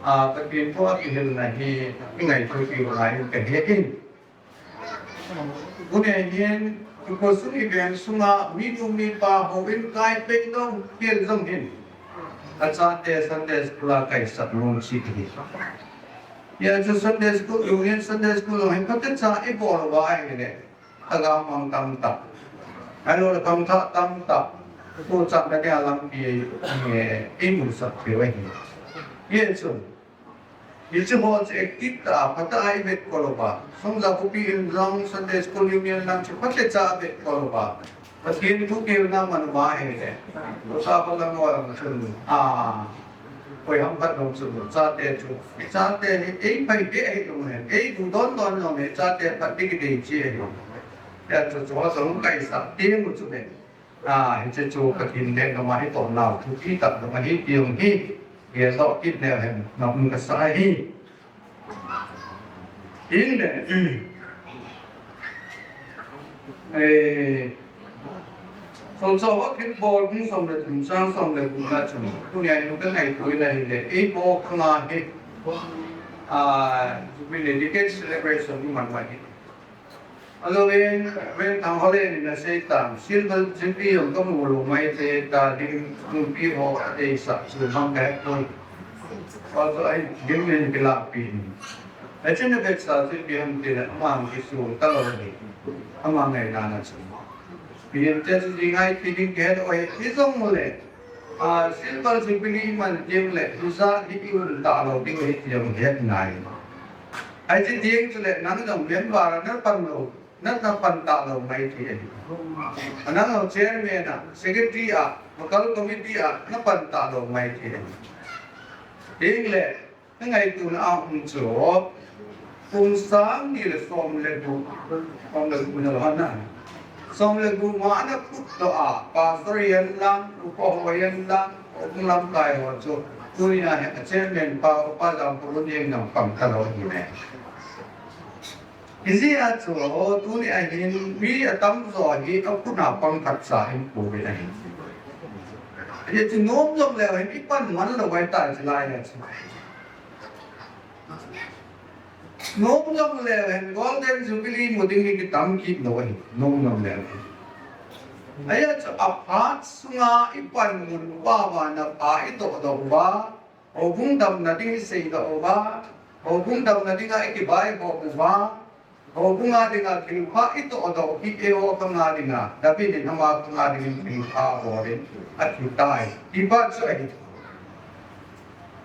A, Pathen thu a kihilna hi, i ngaito diu ahi kahe in. Tuni hin, tukhosung i veng sunga, minu mipa, houin kai pei dong, thil jong hin. Achate Sunday school a kaisat nom chi hi. Hijeh chun Sunday school, Union Sunday school jong hin phatecha i bol uva ahile. Thagau mang tamtah. Ahilou le khangthah tamtah. Tuchan na dia lampi, eh, i musah thei u ahi. Hijeh chun. Hiche ho chu active tah a, phatah a i vetkol uva. Songja khopi in jong Sunday School Union lang chu phatecha a vetkol uva. Pathen thu kihilna man uva ahile. Tusa pa lang uva lang chun. Ah. Koi ham khat jong chu, chate chu. Chate hi, ei pai be ahi jong le, ei du don don jong le, chate phat ding kidei chi ahi. Hijeh chun chu ho jong kaisah teng u chu le. Ah, hiche chu Pathen lenggam a hi toh nau thupi tah jong ahi ti jong hi. Geldoh kit leu hen, na um kasa ahi. Hinle, eh, Songja ho thil bol bung som le thum chang som le gup na chun, tunia i ngaito na hile, eiho khang a hi, ah, Jubilee Decade Celebration i man u ahi. Ahilou in, Reverend Thangholen in asei tan, Silver Jubilee jong kamu lou maithei ta ding, kumpi ho adeisah chu mang kahe poi. Pastor ahi, gim in kilahpeh in. Achun a vetsah chu ipi ham itile, ama kisu talou ahi. Ama ngaina na chu. Ipi ham itile chu dinga ipi ding kihe lou ahi, hijong le. A, Silver Jubilee man teng le, hijat hi i um talou ding ahi ti jong het ngai. Ahi ti ding chu le, nang jong member a na pan lou, na, na pan talou maithei ahi. Nang jong chairman a, secretary a, local committee a, na pan talou maithei ahi. Ding le, Ka ngaitona a um chu, kum sang ni le som le gup, som le gup na lo hana. Som le gup ma ana put to a, pastor hihen lang, upa ho hihen lang, kum lamkai ho chu, tunia hi a chairman pa, upa jam pulun hihen lang pang talou hi ne. Hijeh a chu, tuni ahin, mi atamjo hi, akhut a pang khat cha hin pouvin ahi. Hijeh chun nom jong leu hin, ipan man lou ahitai chulai a chu. Nom jong leu hin, Golden Jubilee mu ding hi kitam kit lou ahi, nom jong leu hin. Ahia chu, aphat sunga ipan mun uva, vana pha itoh doh uva, houbung damna ding isei doh uva, houbung damna dinga ikivaihop uva, houbunga dinga thilpha itoh doh hi eiho khanga dinga, David in ama khanga dingin thilpha abolin, athitai. Hipa chu ahi.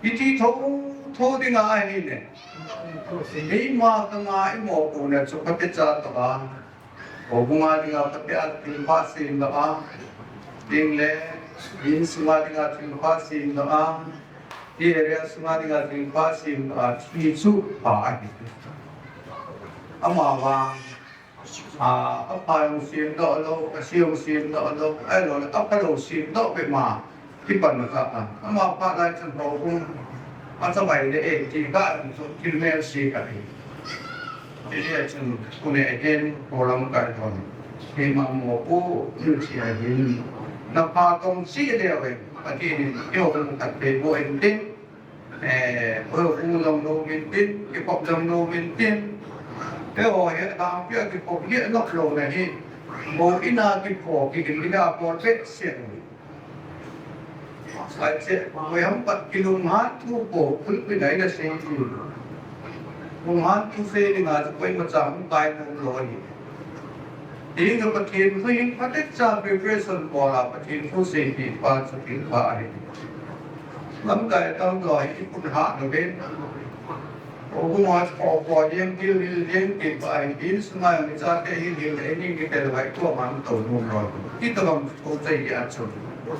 Iti thotho dinga ahile, eima khanga imopohna chu phatecha toh a, houbunga dinga phatea thilpha sem doh a, ding le, insunga dinga thilpha sem doh a, i area sunga dinga thilpha sem doh a, thi chu pha ahi. Amavang, a, apha jong sem doh lou, ase jong sem doh lou, ahilou le apha lou sem doh peh ma, kipan kha a. Ama phat lai chun houbung achavai le e ti kha, thil melse kha ahi. Hijeh chun tuni ahin, ho lamkai hon, keima mopo, nusia hin, napha tong cheh leu hen, Pathen in eiho hung khat thei bou intin, eh, houbung jong nom intin, kikhop jong nom intin, eiho hi adang pia kikhop hi anop louna hi, bou ina kikhop, kikin ina bol behseh. Ache, koiham khat kilunghan thu po, pulpit a ina sei hi. Lunghan thu sei dinga chu koimacha hung kai nom lou ahi. Hijeh a Pathen thu hin phatecha preparation bol a Pathen thu seipi pa chu thilpha ahi. Lamkai atamjo hi ikhut hah louvin. Houbung a chu po po jeng, thil hil jeng, ti pa hi, insunga jong ichate hil hil le, eini kitel vai tua man tou nom lou. Itobang chu chai a chu.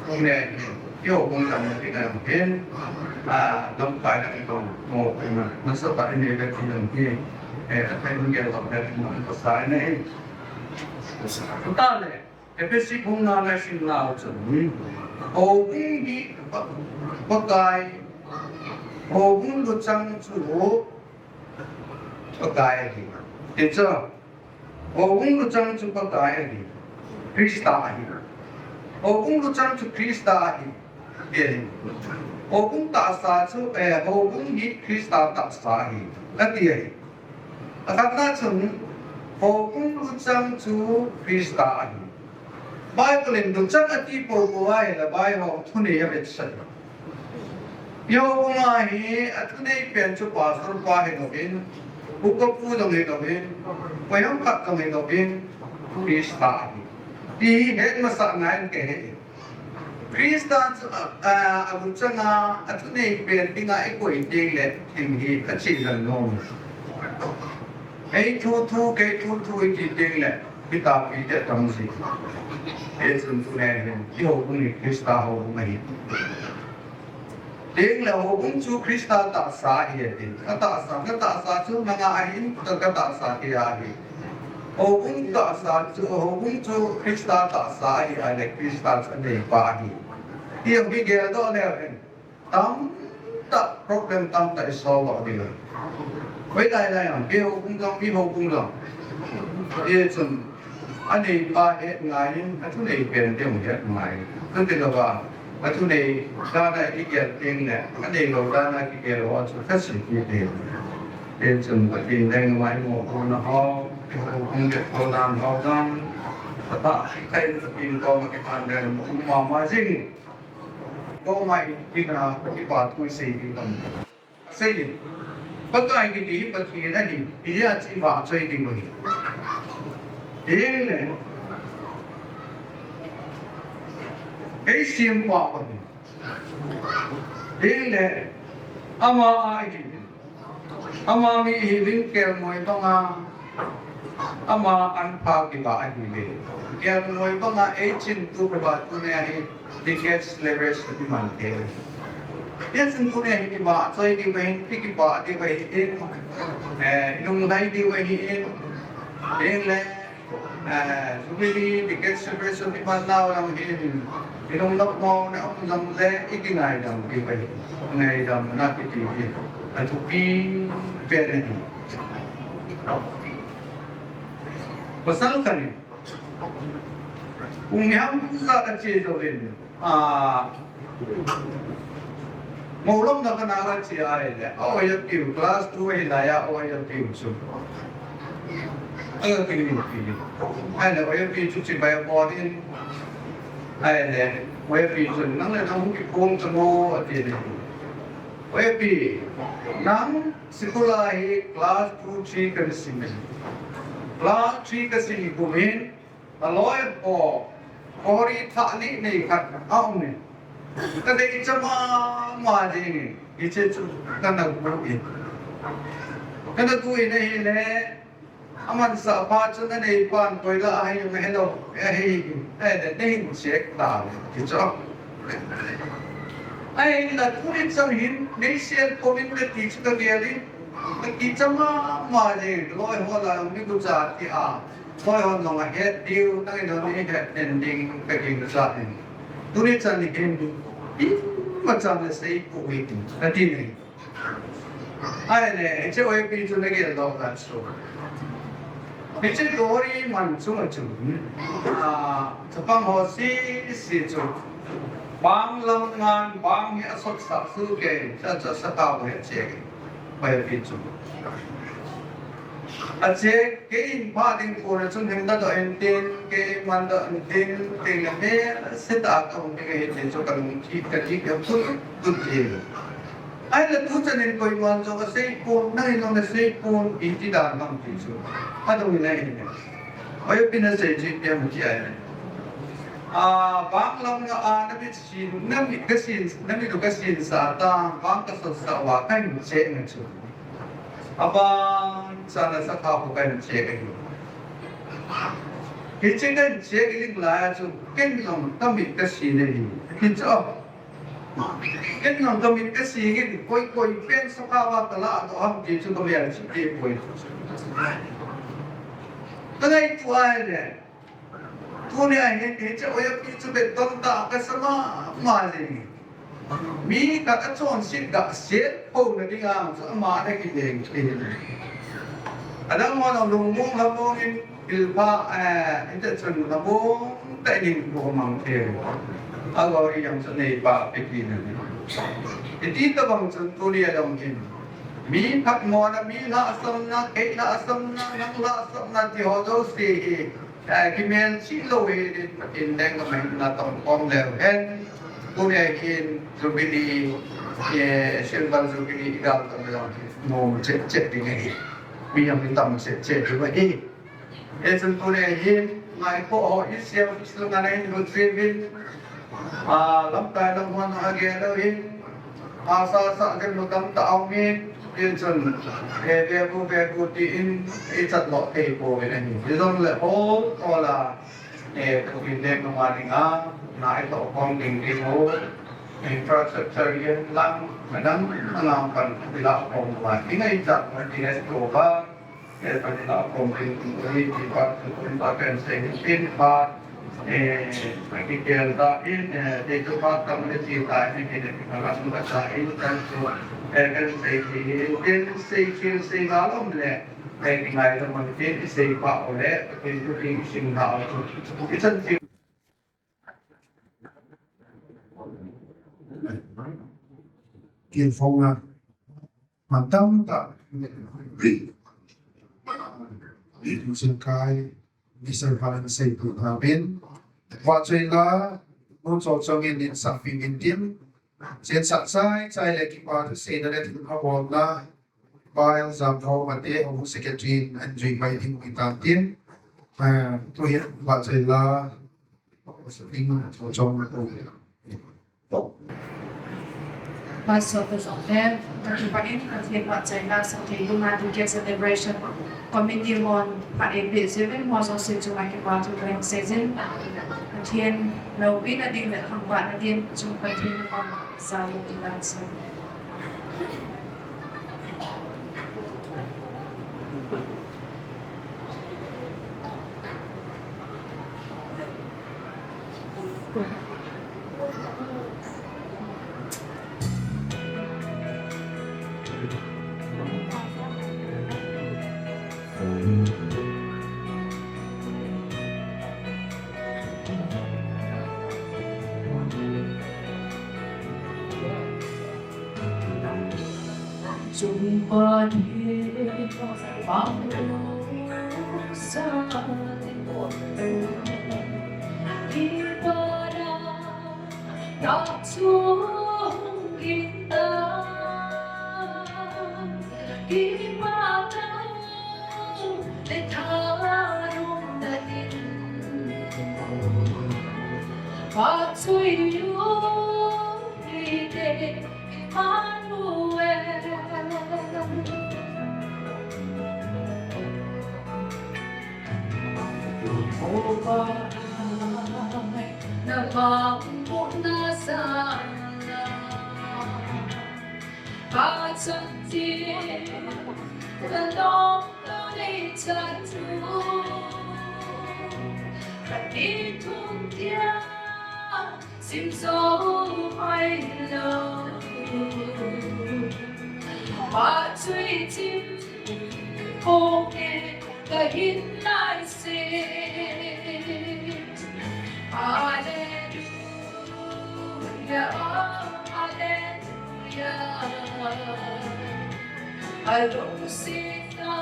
Tuni ahin, eiho hung damna dinga hin, a, lamkai a ito mo, mo, nasatah inei le ti jong hi, eh, athei hung gel lou le, mo, pasal nei. Tale. Ephesi bung nga na sim nau chun, houbung hi Pa-, Pakai, houbung luchang chu Pakai ahi. Ti chu, houbung luchang chu Pakai ahi. Christa ahi. Houbung luchang chu Christa ahi. Ti ahi. Houbung tahsa chu, eh, houbung hi Christa tahsa ahi. Ati ahi. Akhatna chun, houbung luchang chu Christa ahi. Bible in luchang ati poupou ahile, Bible thunei avetsah. Eiho houbung a hi athunei pen chu pastor pa hilouvin, upa pu jong hilouvin, koiham khat jong hilouvin, Christa ahi. Ti hi het masat ngai in kahe. Christa chu, a, a, aluchang a, athunei pen dinga ikoi teng le, thim hi ache jeng nom. Kei thu thu, kei thu thu iti teng le, mi tampi te tam ji. Hichun tuni hin, i houbung hi Christa houbung ahi. Teng le houbung chu Christa tahsa ahi ati. Ka tahsa, ka tahsa chu nanga ahin, ka, ka tahsa kei ahi. Houbung tahsa chu, houbung chu Christa tahsa ahi, ahile Christa chu aneipa ahi. Ti jong kigel doh leu hen. Tamtah problem tamtah i solve doh ding. Hoilai lai jong, kei houbung jong, mi houbung jong. Hichun, aneipa het ngai in, athunei pen ding het ngai. Chuti louva, athunei dan a igel teng le, aneilou dan a kigel ho chu khatseh kit ding. Hichun Pathen leng mai mo kona ho, houbung le ho dan ho dan. Tata, kai Pathen koma kipan le mo mama jing. Koma i, i na, i pa thu sei ding tam. Sei ding. Pakai kiti hi Pathen ahi, hijeh a chu i vahchoi ding ahi. Hile. Ei sempa ahi. Hile. Ama ahi. Ama mi hi ring kelngoi banga, ama an pha kiba ahi le. Kelngoi banga ei chin tu kiba tuni ahi, decades le rest kiman thei. Hichun tuni ahi kiba choi diu ahi, kiba diu ahi, eh, lunglai diu ahi, eh, le, eh, Jubilee, decades celebration iman nau jong hi, ilung nop mo na um jong le, ikingaidam diu ahi, ngaidamna kiti hi, athupi pen ahi. Pasal khat in, kum ni ham kum ja kache jouvin, a, Moulom na kana kache ahile, a oiyapiu, class two hilai a oiyapiu chu. Aga kinu pi. Ahile oiyapi chu chibai abol in. Ahile oiyapi chu, nang le nang hung kiphong chu mo, ati le. Oiyapi, nang school a hi class two, three kana sim e. Class three kasim kum in, aloi po, kori thah li nei khat aum e. Kadei cha mama jeng in, hiche chu kana gu in. Kana gu in ahile, aman sah pa chun aneipan koi la ahi jong helou, ahi, eh, nei hin check ta, ti chu. Ahinla tuni chan hin, nei sel pon in kati chu kagel in, kati cha mama jeng, loi ho la, mi gucha ti a. Loi hon jong ahet diu, nangin jong neihet den ding kagingcha in. Tuni chan hin, imacha nasei poi, kati nei. Ahile, hiche oiyapi chu nagel doh khat chu. Hiche kori man chunga chu, a, chapang ho sese chu, bang lam ngan, bang hi asotsah su kei, cha cha sa tao he che kei. Oiyapi chu. Ache, kei in pha ding kona chun hin nadoh in tin, kei man doh in tin, tin le me, seta kahung ding ahi ti chu kalung thi, kathi kaphut phut thei. Ahile tuchan in koiman jong asei pon, nangin jong nasei pon, iti dan ham ti chu. Adong in ahi ne. Oiyapi in asei chu ipi ham ti ahile. A, bang lam na a, namit sin, namit kasin, namit u kasin sah ta, bang kasotsah uva kahin che nge chu. Abang chan a sakha ho kahin che ahi. Hiche kahin che ding lai a chu, ken jong kamit kasin ahi. Hichu, ken jong kamit kasin in, koi koi pen sakha uva kala doh ham ti chu kamel chih te poi. Kangaito ahile. Tuni a hin, hiche oiyapi chu beidong tah kasa mama jeng. Mi khat achonset ga set pona ding a chu ama ana kileng thei. Adang ho jong lungmong lhamong in thilpha, eh, hiche chun lhamong tah in hinkho mang thei. Agou ijong chu neipa pe kit na ni. Hiti tobang chun tuni a jong hin. Mi khat mona, mi lhahsamna, kei lhahsamna, nang lhahsamna ti ho jouse hi. Eh, kimelchih lou hiding, Pathen lenggam a hin natong khom leu hen. Tuni a hin Jubilee, eh, Silver Jubilee igal tah leu hin nom chet chet ding ahi. Mi jong itam chet chet ding ahi. Eh, chun tuni a hin, ngaikhoh ho, isei, isei ngan a hin, Ruth Rivin, a, lamkai lam hon agel lou hin, a, sa, sa, ken lou tamtah aum in, tin chun, eh, veku, veku tin, ichat lou thei pouvin ahi. Hijongle, ol, ol a, eh, Pathen lenggam a dinga, na itoh khom ding ding ho, infrastructure yen lang, manang, manang pan, ila khom uva, ingaichat, Pathen atoh uva, Eh, Pathen a khom ding, eh, kipa, kipa kahin sei in tin pa, eh, kikel ta in, eh, te chu pa tam le chi ta in, eh, kipa la sung ka ta in, kan chu, eh, kahin sei in tin, sei kin, sei ga lom le, eh, kingai lom in tin, sei pa o le, Pathen thu ding sim na o chu. Ichan chi. Tilphong a. Mantam ta. Sin kai, Mister Halen sei tu ha bin. Vahchoi la, mun chol chong in din sa ping in din. Sin sa chai, chai le kipa tu sei na le tin ha bol na. Pai ang sam thau mate, hong secretary, an jui pai ding ki tam tin. Ah, tu hin vahchoi la, sei tu chong tu. Pastor Joseph, Doctor Pain, Pathen vahchoi la, Sunday Luna Dukia Celebration Committee mon, Pathen be seven, mon so se chung a kipa tu keng season. Pathen loupina ding le khangpatna ding chung Pathen mon sa lo ding la sa. Chung pan hi bang sa, i para ta chung kin ta, i para le tha rung ta in, pa chui u ni te. Emmanuel. O Pa, na mangmuhna sanga, Pa chan tin, na lom lou nei chan u, ka ni thum tia. Sim zo mai lo. Pa chui chim kong e ka hin lai se. Hallelujah, oh, hallelujah. A lungset na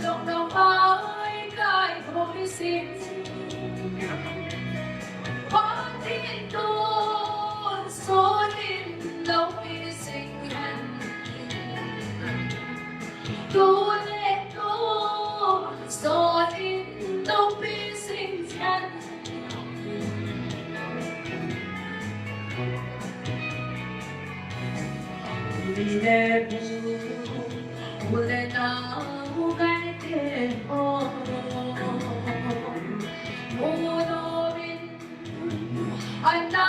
Lungdong mai kai hoi sim. Patin tun sonin loupi sing hen. Tule tun sonin loupi sing hen. Ni le bu, bu le nau ngai te ho. Mu no min, ana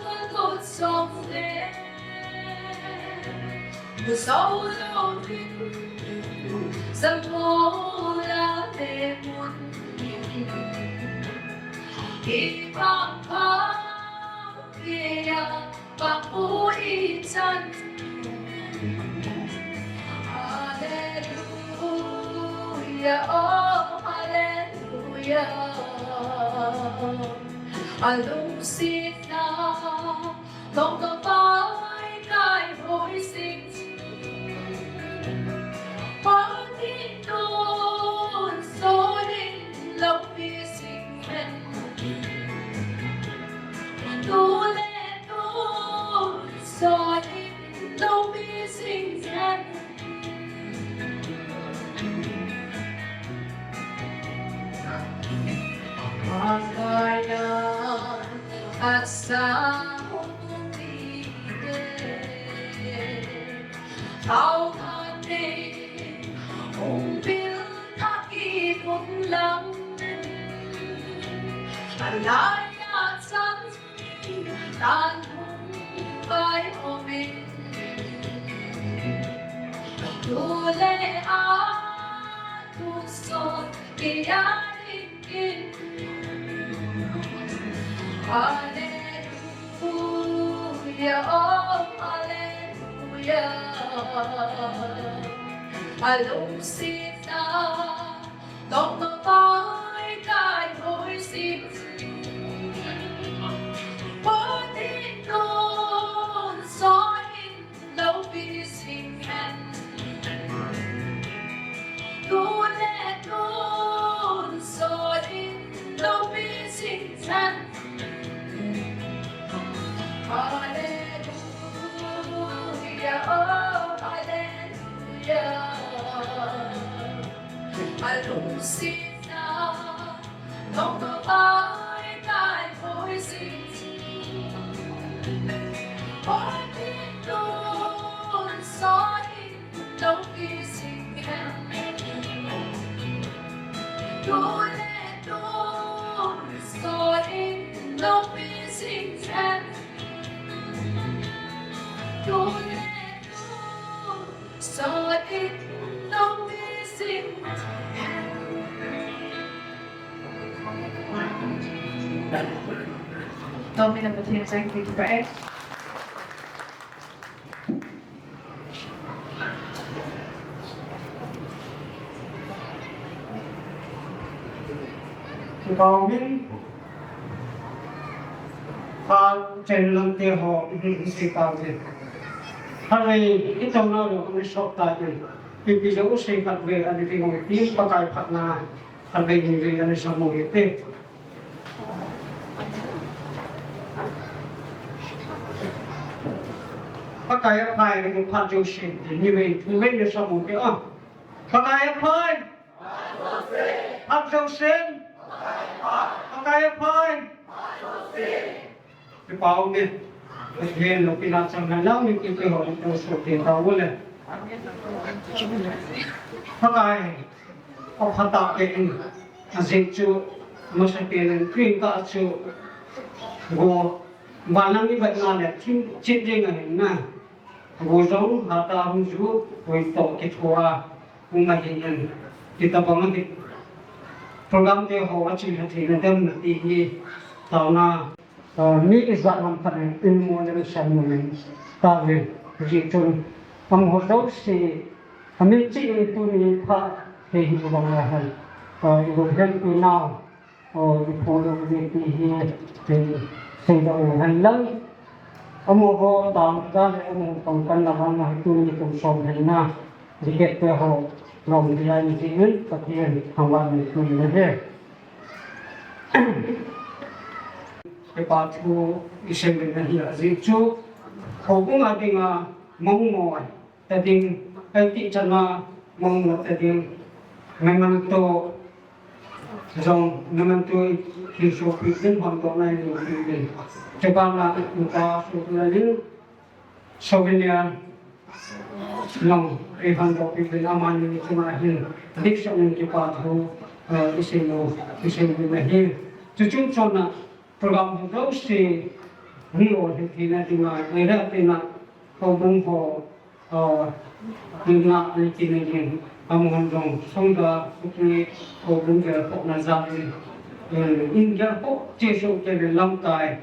ka lut song le. Mu so lo min, sa mo la le mun. Ki bang pa ki ya. Papu i chan. Hallelujah, oh, hallelujah. A lungset na, lungdong mai kai hoi sim. Patin tun sonin loupi sing hen. Tule tun sonin loupi sing hen. Hallelujah, asa hung ni de. Thao khat nei hung pil thah kit um lang. Alai a chan tan hung vai um in. Tu le a tu sot ki a ding in. Hallelujah, oh, hallelujah. A lungset na, lungdong mai kai hoi sim. Patin tun sonin loupi sing hen. Tule tun sonin loupi sing hen. Hallelujah, oh, hallelujah. A lungset na, lungdong mai kai hoi sim. Patin tun sonin loupi sing hen. Tule tun sonin loupi sing hen. Tule tun sonin loupi sing hen. Tao mi na Pathen chang kipah e. Kipah min, pha chen lam te ho, isi pau te. Khatvei i taona lou, i sop ta in. Ipi jouse khatvei ani ding u ti, Pakai phatna khatvei nivei ani sam u hite. Pakai aphai, phat jousen, nivei, nivei ni sam u hite a. Pakai aphai. Phat jousen. Pakai aphai. Kipah e. Pathen loupina chang hen lang, mipi ho, to so te ta u le. Pakai, aphatah e in. Ajeh chu, masapen in, green card chu, go, vanlam i vet na le, chin, chin jing ahin na. Go jong, hatah a hung ju, hoi toh kithoa, hung ahi in. Ti tabang ahi. Program te ho, achil ha thei na dem na ti hi, taona. Ah, mi ijat ham khat in, in mo le san mo in, ta ve, ji chun. Amaho jouse, ami chi in tuni pha, he hi bang la han. Ah, i go hen tu nau. O, i pho lou ve ti hi, ti, sei lou hen lang. Amaho tang ka le amaho pang kan la vang hi tuni kum som hen na. Dikhet te ho, lom dia ni ti in, Pathen, hang va ni tu ni he. Kipa thu i sei le na hi a ji chu. Houbung a dinga mong mo. Ta ding, ai ti chana mong mo ta ding. Memento jong, memento i sopi din hon to nai ni pi din. Te ba na ta su na din. Souvenir jong i hon to pi din amani ni chunga hin. Dik sa ni kipa thu, eh, i sei lou, i sei lou na hi. Chu chung chon na program ho jouse ni o hi thei na dinga, ai ra te na houbung ho, Aa, nuna ni ti ni hin, amun jong, songda, suki, houbung gel phoh na jat in, eh, in gel phoh, che soh te le lamkai,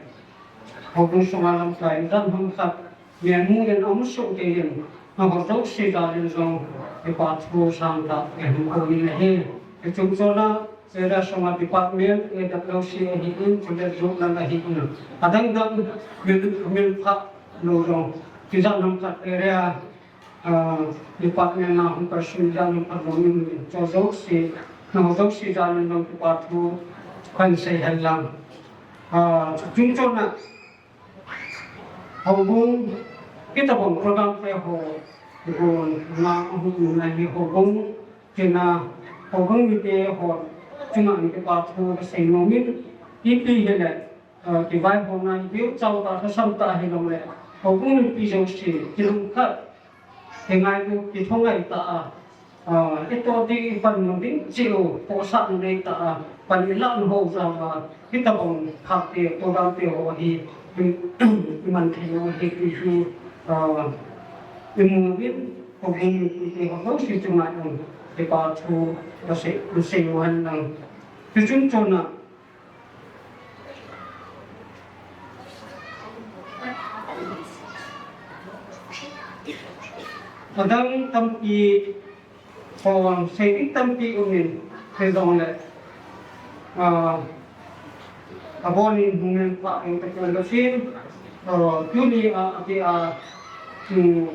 houbung sunga lamkai, dan hung khat, mian mu in amu soh te in, amaho jouse jat in jong, kipa thu sangtah, eh, hung ko ni le hi, eh, chung chon a, Area sunga department, A W C ahi in, chule zonal ahi in. Adang dang min, min pha lou jong. Tijat nam khat area, ah, department na hung pursue jat nam khat lou in. Cho jouse, na jouse jat nam jong kipa thu kan sei hen lang. Ah, chung chon a, Houbung, kita bang program te ho, gon na hung na hi houbung, kina houbung mite ho, chunga ni kipa thu ka sei nom in, ipi hile, eh, kivaipo na ipi chau ta, ka sam ta hilou le, houbung mipi jouse, kilungkhat, Kingailu, kithongai ta a, ah, ito ti i pan mun ding chiu, posa nei ta a, pan i lan ho jong a, kita bang khat te, program te ho hi, i, i man thei u hi, i, i, ah, i mu in, houbung i, i ho jouse chunga in, kipa thu, ka sei, ka sei u hen lang. Chu chung chon a, Adang tampi, kon sei ding tampi um in, sei jong le, ah, abon in hung in pa in ka chun ka sin, ah, tuni a, ati a, um,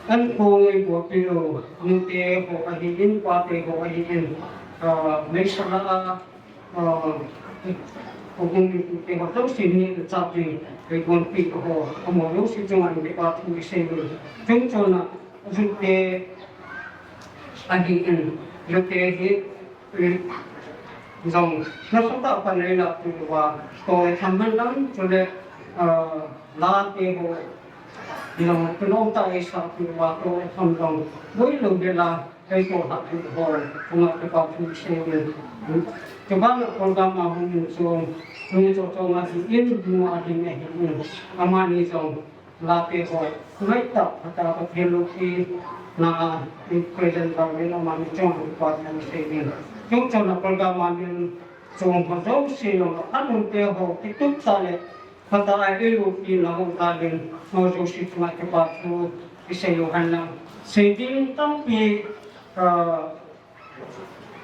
an ko ngai ko pi lo, nu te ko ahi in, pa te ko ahi in, ah, mei sa la a, Aa, houbung mipite ho jouse ni chapi, kei gonpi ho, amaho jouse chunga in kipa thu i sei u. Chung chon a, jute ahi in, jute hi, eh, jong, nasatah a pan eila tua, to e tham man lang, chule, aa, la te ho, jong, tu lo ta e sa tua, to e tham jong, boi lo de la, Kei ko hah thu ho, chunga kipa thu sei u. Chuban a program a hung in chu, hung in chu chunga hi in, nu a ding a hi in. Amani jong, la te ho, ngai ta, hata ka thil lu ki, na, in present ba win amani chunga kipa thu sei u. Chung chon a program a min, chung ho jouse jong, anun te ho, kitup ta le, Khat a i lut pi na hung ta ding, amaho jouse chunga kipa thu i sei u hen lang. Sei ding tampi, ah,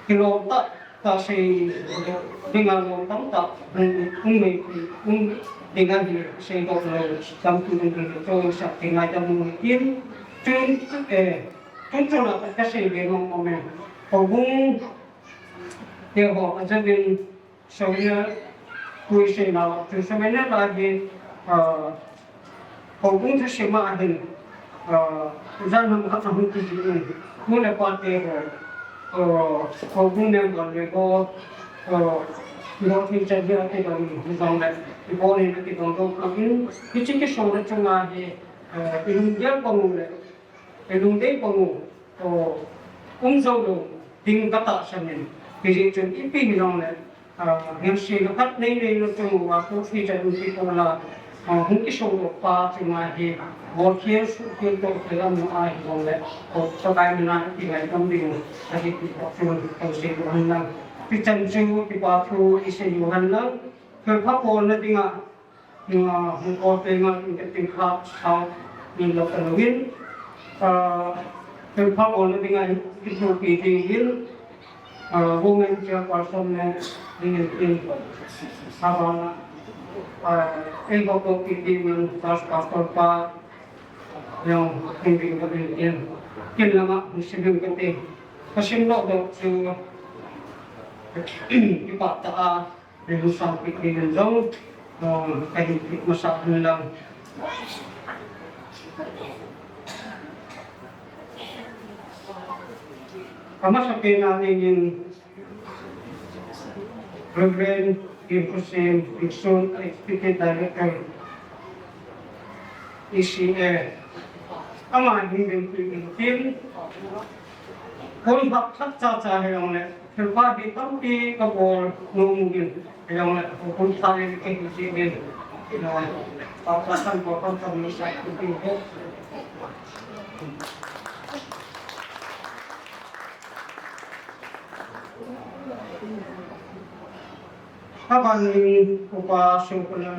kilom tah, Kasei dinga lom tamtah um, um, um, dinga hi seidoh lou tampi um, to sa dinga dam um in, tun, eh, tun tun a kasei be nom um e. Houbung te ho, ajamin souvenir, tui seina chu souvenir la hi, ah, Houbung thusim a hin, ah, jan ham khat ahung kijih in, nu le pa te ho, ah, houbung member le ho, ah, ho thil chan hi akidong, hijong le, ibon in akidong dong kah in, hiche kisona chunga hi, ah, ilunggel bang u le, ilungdei bang u, ah, um jou lou ding katahsan in, hijeh chun ipi hilong le, Ah, ngansena khat nei nei lou chung uva, coffee chan ti ko la, ah, hung kisoudoh pa chunga hi, bol khel suh khel toh khel amu ahi bang le, ko Pakai mina kingaidam ding u, ahi ti ko chun, ko sei u hen lang. Ti chan chu, kipa thu i sei u hen lang. Thilpha bolna dinga, Nga, hung call pe nga, in ka ting kha, sa, min lo ka lo in. Ah, thilpha bolna dinga, in, kithopi ding in. Ah, women chairperson ne, ding in, in. Sa ba na, ah, in ko ko ki ding in, first pastor pa, yang, ding ding ka ding in. Kin lama, hung sim ding ka ding. Ka sim lo do chu, kipa ta a, Revolution pit ni jong, um, kahin pit masa hen lang. Amasa pen a dingin Reverend Kim Kusim, Dixon, Executive Director, E C A. Ama hin ding pit in tin. Kon bak thak cha cha he long le. Thilpha hi tampi ka bol nom uvin, hilong le, hung thah in ka hi jin, pa, pa san ko, pa, pa ni sa, ku ti ho. Aban in upa su ku na.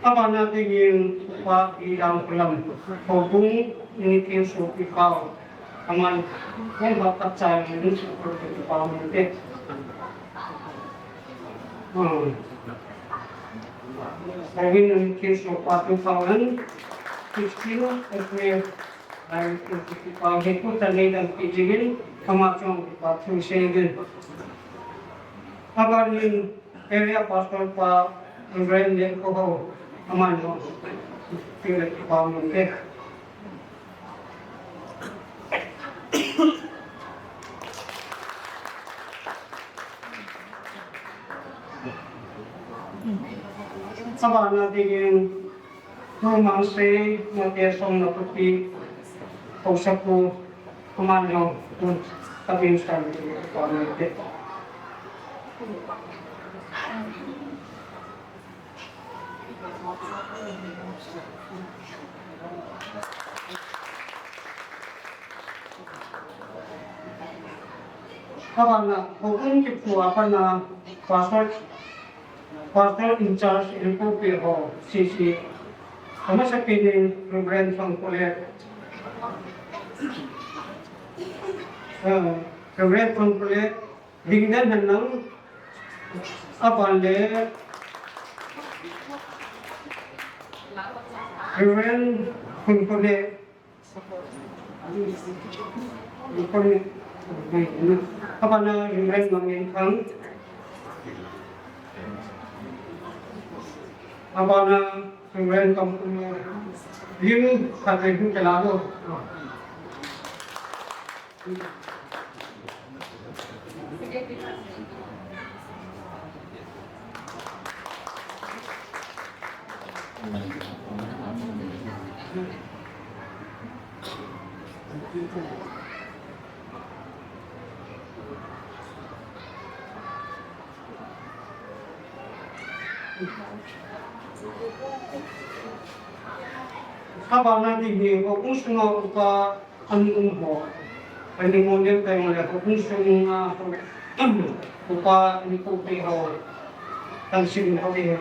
Abana dingin pa idang kulam, hobung ni kin su pi pau, aman, kong ba kap cha ni su pi pau ni te. Hmm. Hobung ni kin su pa pi pau ni, sixteen April. Ai, kipa hi ku ta nei dan pi jingin, ama chong kipa thu sei din. Aban in area pastor pa Reverend Len Ko Ho, aman jong, ti le kipa mun te. Abana dingin, Pu Mangsei, Mate Song na puti, Pausapu, Kumanjong, Pu Kabin San, Kumanjong. Abana, hobung kipu a pat na, Pastor, Pastor in charge in ko pe ho, C C. Amasa pen in Reverend Thang Kole. Ah, Reverend Thang Kole, ding den hen lang. Aban le, Reverend Thang Kole, Abana Reverend Mangin Thang. Abana Reverend Kam, Lim Khat Lim Kelalo. Abana ding hi, hobung sunga upa An um ho. Ani mo le kai mo le ko kun sung a ko. Upa Nipupi ho, Tansin ho hi.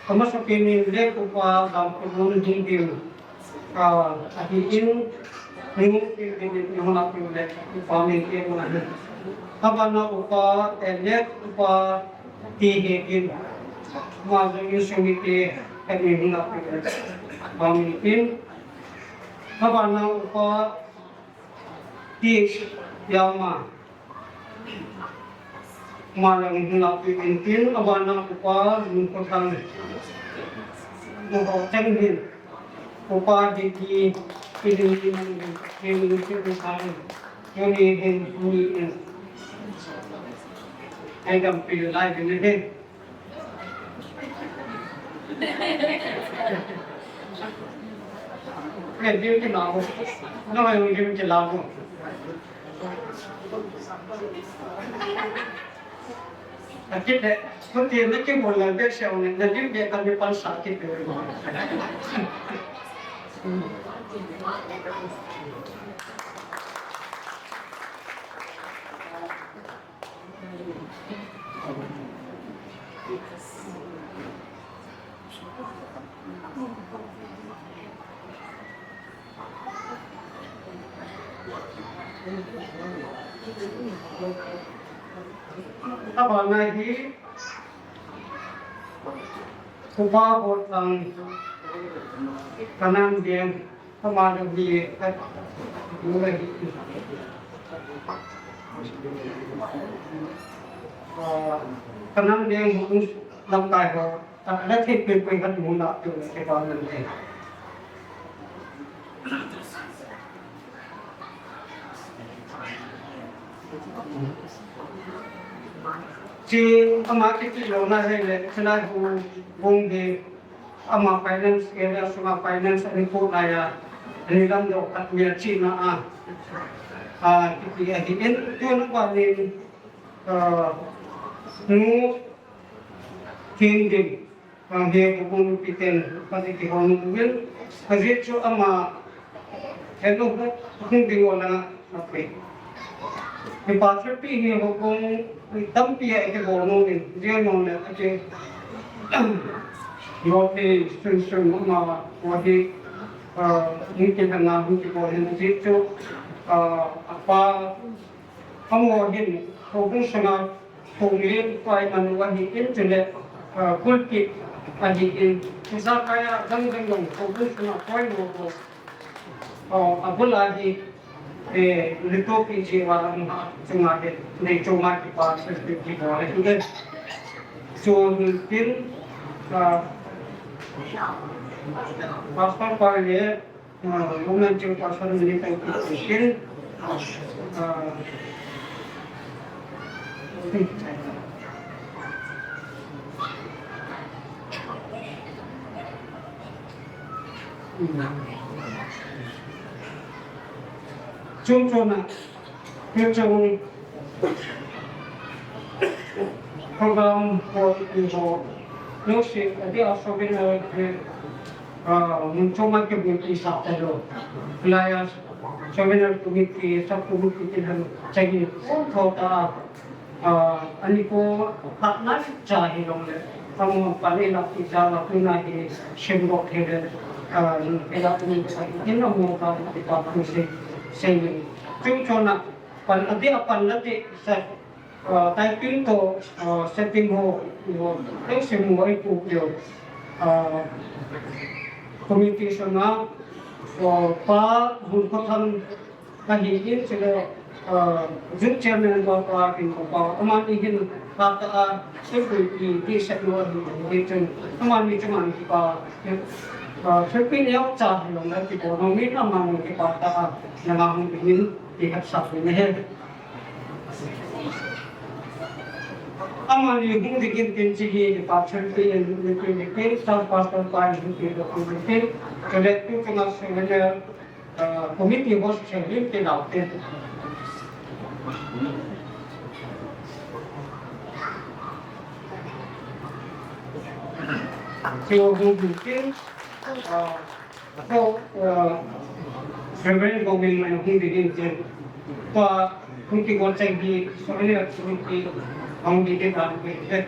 Kama sa pinin le Upa Dam Kulun Hingding, ah, ahi in, Nipupi Hingding ni hona pi le, Upa Min Ke mo ahi. Abana Upa Elek, Upa Ti He Gin, ma jong in sumi te, kani hona pi le, Upa Min Ke. Abana Upa Ti Yama, Malang hina pi in tin, abana Upa Lungkotang. Upa Tenghin. Upa Diki, Pidin Iman, Pidin Pidin Pidin. Yoni hin, ni in. Ai dam pi lai din hin. Ngai diu ki na ho. No, ngai diu ki la ho. Akit le, ko ti na ki mo la be se on na diu be ka mi pan sa ki pe. Abana hi, Upa Hotlang, Kanan Deng, Ama dong hi, eh, mu la hi. Ah, kanam ding mu lamkai ho. Ta la thei pui pui khat mu na tu ke ba nan ke. Chi ama kiti lona hi le, chana hu bung hi. Ama finance area sunga finance ani ko laiya, ani lamdoh khat mi a china a, a, kiti ahi in, tun a pa nin, a, nu, kin din, a, he ko kung piten, pa ti ki hong win, ka ji chu ama, Hello, hung ding o na, okay. Departure pi hi hukung tampi a ike bol nung in, dia nung le ake. Yo pi sun sun ma wa hi, ah, hung ki hana hung ki bol hin ji chu, ah, apa, amo hin, hukung sanga, Hong len pai manu ahi in chule, ah, pulpit ahi in. Ijakai a dang dang dang ko bul sunga poimo ko. Oh, abul ahi, eh, lito pi ji wa ang ha chunga he, nei chunga ki pa se pi ki bo ahi in. Chun tin, ah, pastor pa le, Ah, woman chu pastor ni tang ki kin. Ah, chung chung na. Hichun program ho iho, lungset a dia souvenir hi, ah, mun choma kibun kisa talo. Laiya souvenir committee, sub committee tin han chagi tho ta, ah, ani ko ha na cha hi long le. Kamu pali la kisa la tuna hi sim bok hi le, ah, ila tuni sa hi na mo ka pa pa se se ni. Chung chona Pan, a dia pan la ti sa, ah, typing to, ah, setting ho, ho, eh, sim ho, eh, pu, yo. Ah, communication na, ah, pa, hun ko than, ka hi in sila, ah, Zoom chairman ba pa, kin ko pa, amani hin, ka ta, ah, Sir Bui Pi, Pi Sat Lo ahi, ahi chun, amani chu man kipa, ah, Sir Pi Neo Cha hi long la kipa, nong min amani kipa ta, ah, na ma hung min, ti hat sa ni he. Amani hung ding in tin chi hi, Pastor Pi, Pi, Pi, Pi, Staff Pastor pa, Pi, Pi, Pi, Pi, Pi, Pi, Pi, Pi, Pi, Pi, Ah, committee host chen lim te lau te. Theo hung du tin, ah, ko, ah, Reverend Bowman mai hung di din tin. Tua, Hung kigol cheng hi, sorry, sorry, hung di di dan hi.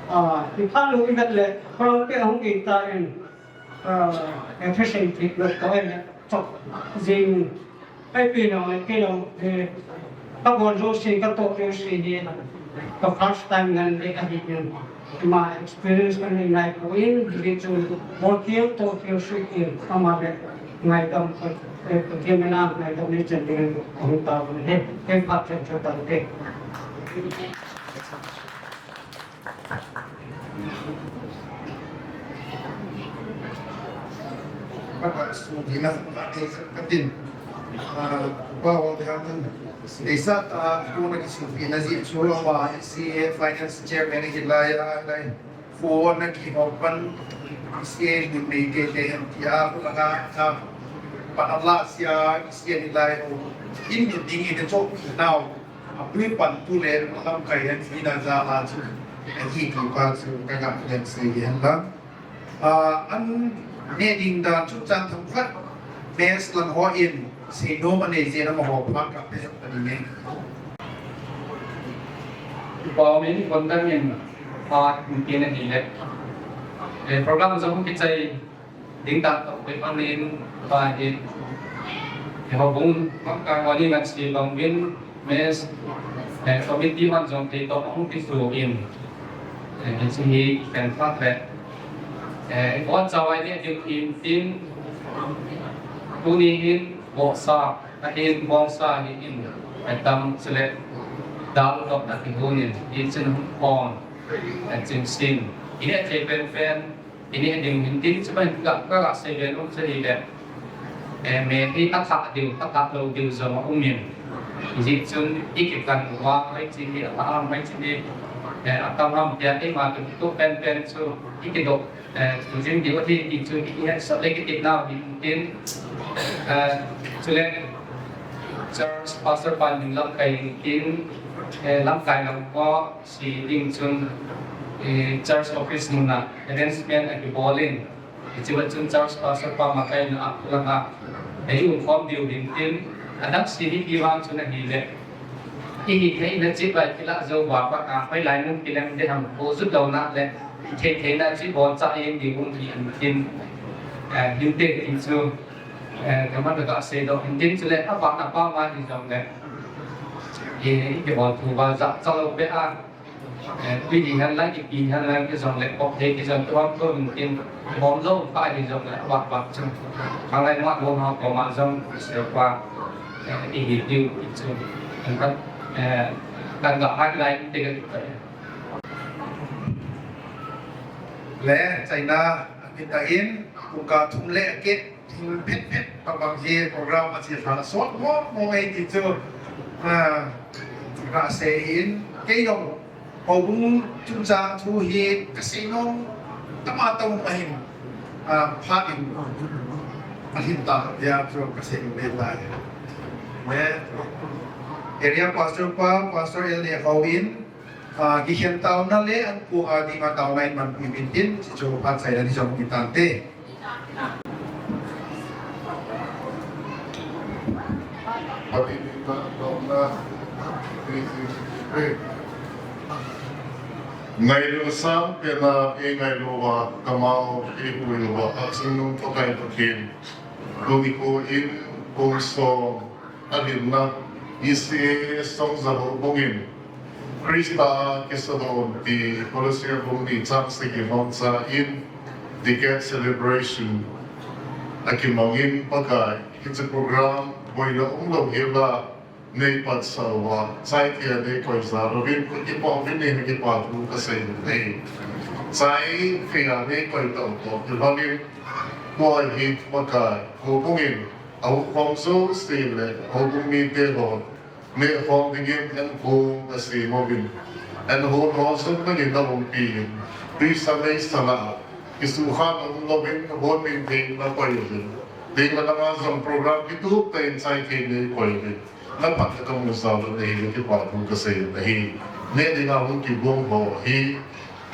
Ah, i phan lu i vet le, kong ke hung ki ta in, ah, efficient treatment ko in, chok jing, ai pi no, ai pi no, eh, ka bol jo si, ka to jo si ni, ka first time ngan le ka di ni. Ma experience ka nei nai ko in, di chu bol kil, to kil, su kil, ama le, ngaidam ko, eh, ko kil na, ngaidam ni chen ni, hung ta ko he, he pa chen chu ta te. Baka sugina, baka katin. Ah, ba wa de han. Isa ta ko na ki sugina ji chu ba C A Finance Chairman ki la ya lai. Ko na ki ho pan C A ni me ke te han ki a ko na ka. Pa na la sia C A ni lai ko. In ni ding in cho ki nau. Apui pan tu le lamkai hen hina ja la chu. Ahi ti pa chu ka ga len sei hen la. Ah, an ne ding dan chu chan thong khat. Mes lan ho in sei nom anei jeh in amaho pha ka pe jong ka ding e. Pau min kon dang in pha kin kin ahi le. Eh, program jong kichai ding dan toh peh bang in, pa hi, eh, houbung, ka, ka, ka ni ngan si bang in, mes, eh, committee man jong thei toh hung kisu in, eh, hiche hi ken pha le, eh, kon chawai ni ding in tin, tuni hin, bohsa, ahin bongsa hi in, eh, tam chule, dal toh na kihon in, in chin hung kon, eh, chin sin, in eh, thei pen pen, Ini ding hin tin chu ban ka, ka, ka sei ve nom chu hi le. Eh, me hi a thah diu, a thah lou diu jong a um in. Hijeh chun i kikan uva, mai chi hi, a thah mai chi hi. Eh, a tam ham tia, eima tu, tu pen pen chu, i kidoh, eh, tu jing diu hi, ti chu, i het sah le kiti nau hin tin. Eh, chule, church pastor pan hin lamkai hin tin, eh, lamkai lam ko, Si ding chun, eh, church office mun a arrangement akibol in. Hiche va chun church pastor pa makai na a lang a. Ei um khom diu hin tin, adang si hi ti vang chun ahile. I hi thei na chi vai kila jo va pa ka, vai lai mun kilem de ham ko ju do na le. Thei thei na chi bol cha eng diu um hi an tin. Eh, hin te ti chu, eh, ka man ka sei do hin tin chu le, a pa na pa ma hi jong le. Eh, i kibol thu va ja cha lo be a. Eh, tui ding hen lang, ipi hen lang, kijong le, kop thei, kijong tuam tuam in tin, bom lou, pa kijong le, vak vak chung. Kang lai ma bom ha, bom ma jong, se pa, eh, i hi tiu, i chung. Kan kan, eh, kan ga hai lai, te ga tu. Le, China, kita in, buka thum le, ke, Thil phet phet pa bang hi program a chi thla sot mo mo ei ti chu, ah, ka sei in kei jong houbung chungchang thu hi ka sei nom tama tong ahin, ah, phat in ahin ta ya chu ka sei nom le lai. Area pastor pa, pastor el le hou in, Ah, kikhen taona le an pu a dinga taona in manpui min tin, hichu phat chaina ni jong ni tante. Ngailu sang pena e ngailu va kamau e hui va a sung nung to kai to kin. Lumi ko in kong song. Ahinla, E C A Songza houbung in Christa Kisadon ti Kolose bung ni chang sagi hong cha in Decade Celebration akimang in Pakai, hiche program boina umlou hila nei patsah uva, chai tia nei koi ja louvin, kipa uvin nei kipa thu kasei uve. Chai tia nei koi tau to, kivangin, tua hi Pakai, houbung in, Ahukhom jouse le, houbung mite ho, nehkhom dingin an hon asem uvin. An hon ho jong nangin naumpi in, tuisa meisa lah a, kisukha na umlouvin, hon min thei na koi uvin. Ding lama jong program kitup tah in chai thei nei koi uvin. Naphat na kamu jal u ahi, kipa thu kasei u ahi. Neh dinga hung kigong ho hi,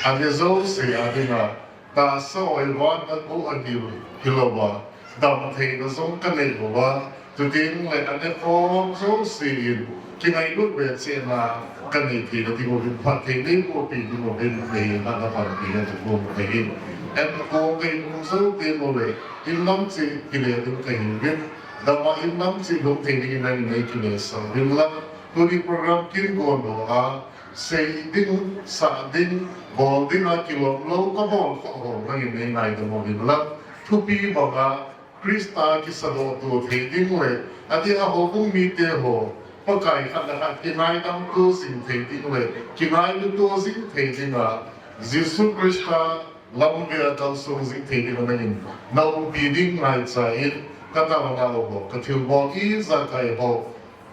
Ane jouse a dinga, tahsa oivan a ko anil hilouva, damtheina jong kanei uva, chutengle ane khom jouse in, kingailut ve chehna kanei theina ding uvin, phatthei neiboh peh ding uvin, neihin napanpina ding uvin. Ane khom kei um jou teng uleh, in lam cheh kile ding kahiuvin, dama in lam cheh lhung thei dingin nangin neikilesah uvin lang, tuni program kin gon ho a, sei ding, sah ding, bol dinga kilom lou kabol kha ho nangin neingaidam uvin lang, thupi banga Christa kisadoh to thei ding le, adeh a houbung mite ho, Pakai khat le khat kingaidam to jing thei ding le, kingailu to jing thei dinga, Jesu Christa lamvei a kalsong jing thei dinga nangin naumpi ding ngaicha in, kataona ho, kathilbol ijakai ho,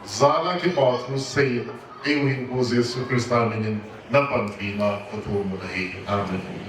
jana kipa thu sei, eiu hinkho Jesu Christa minin napanpina kathum u ahi. Amen.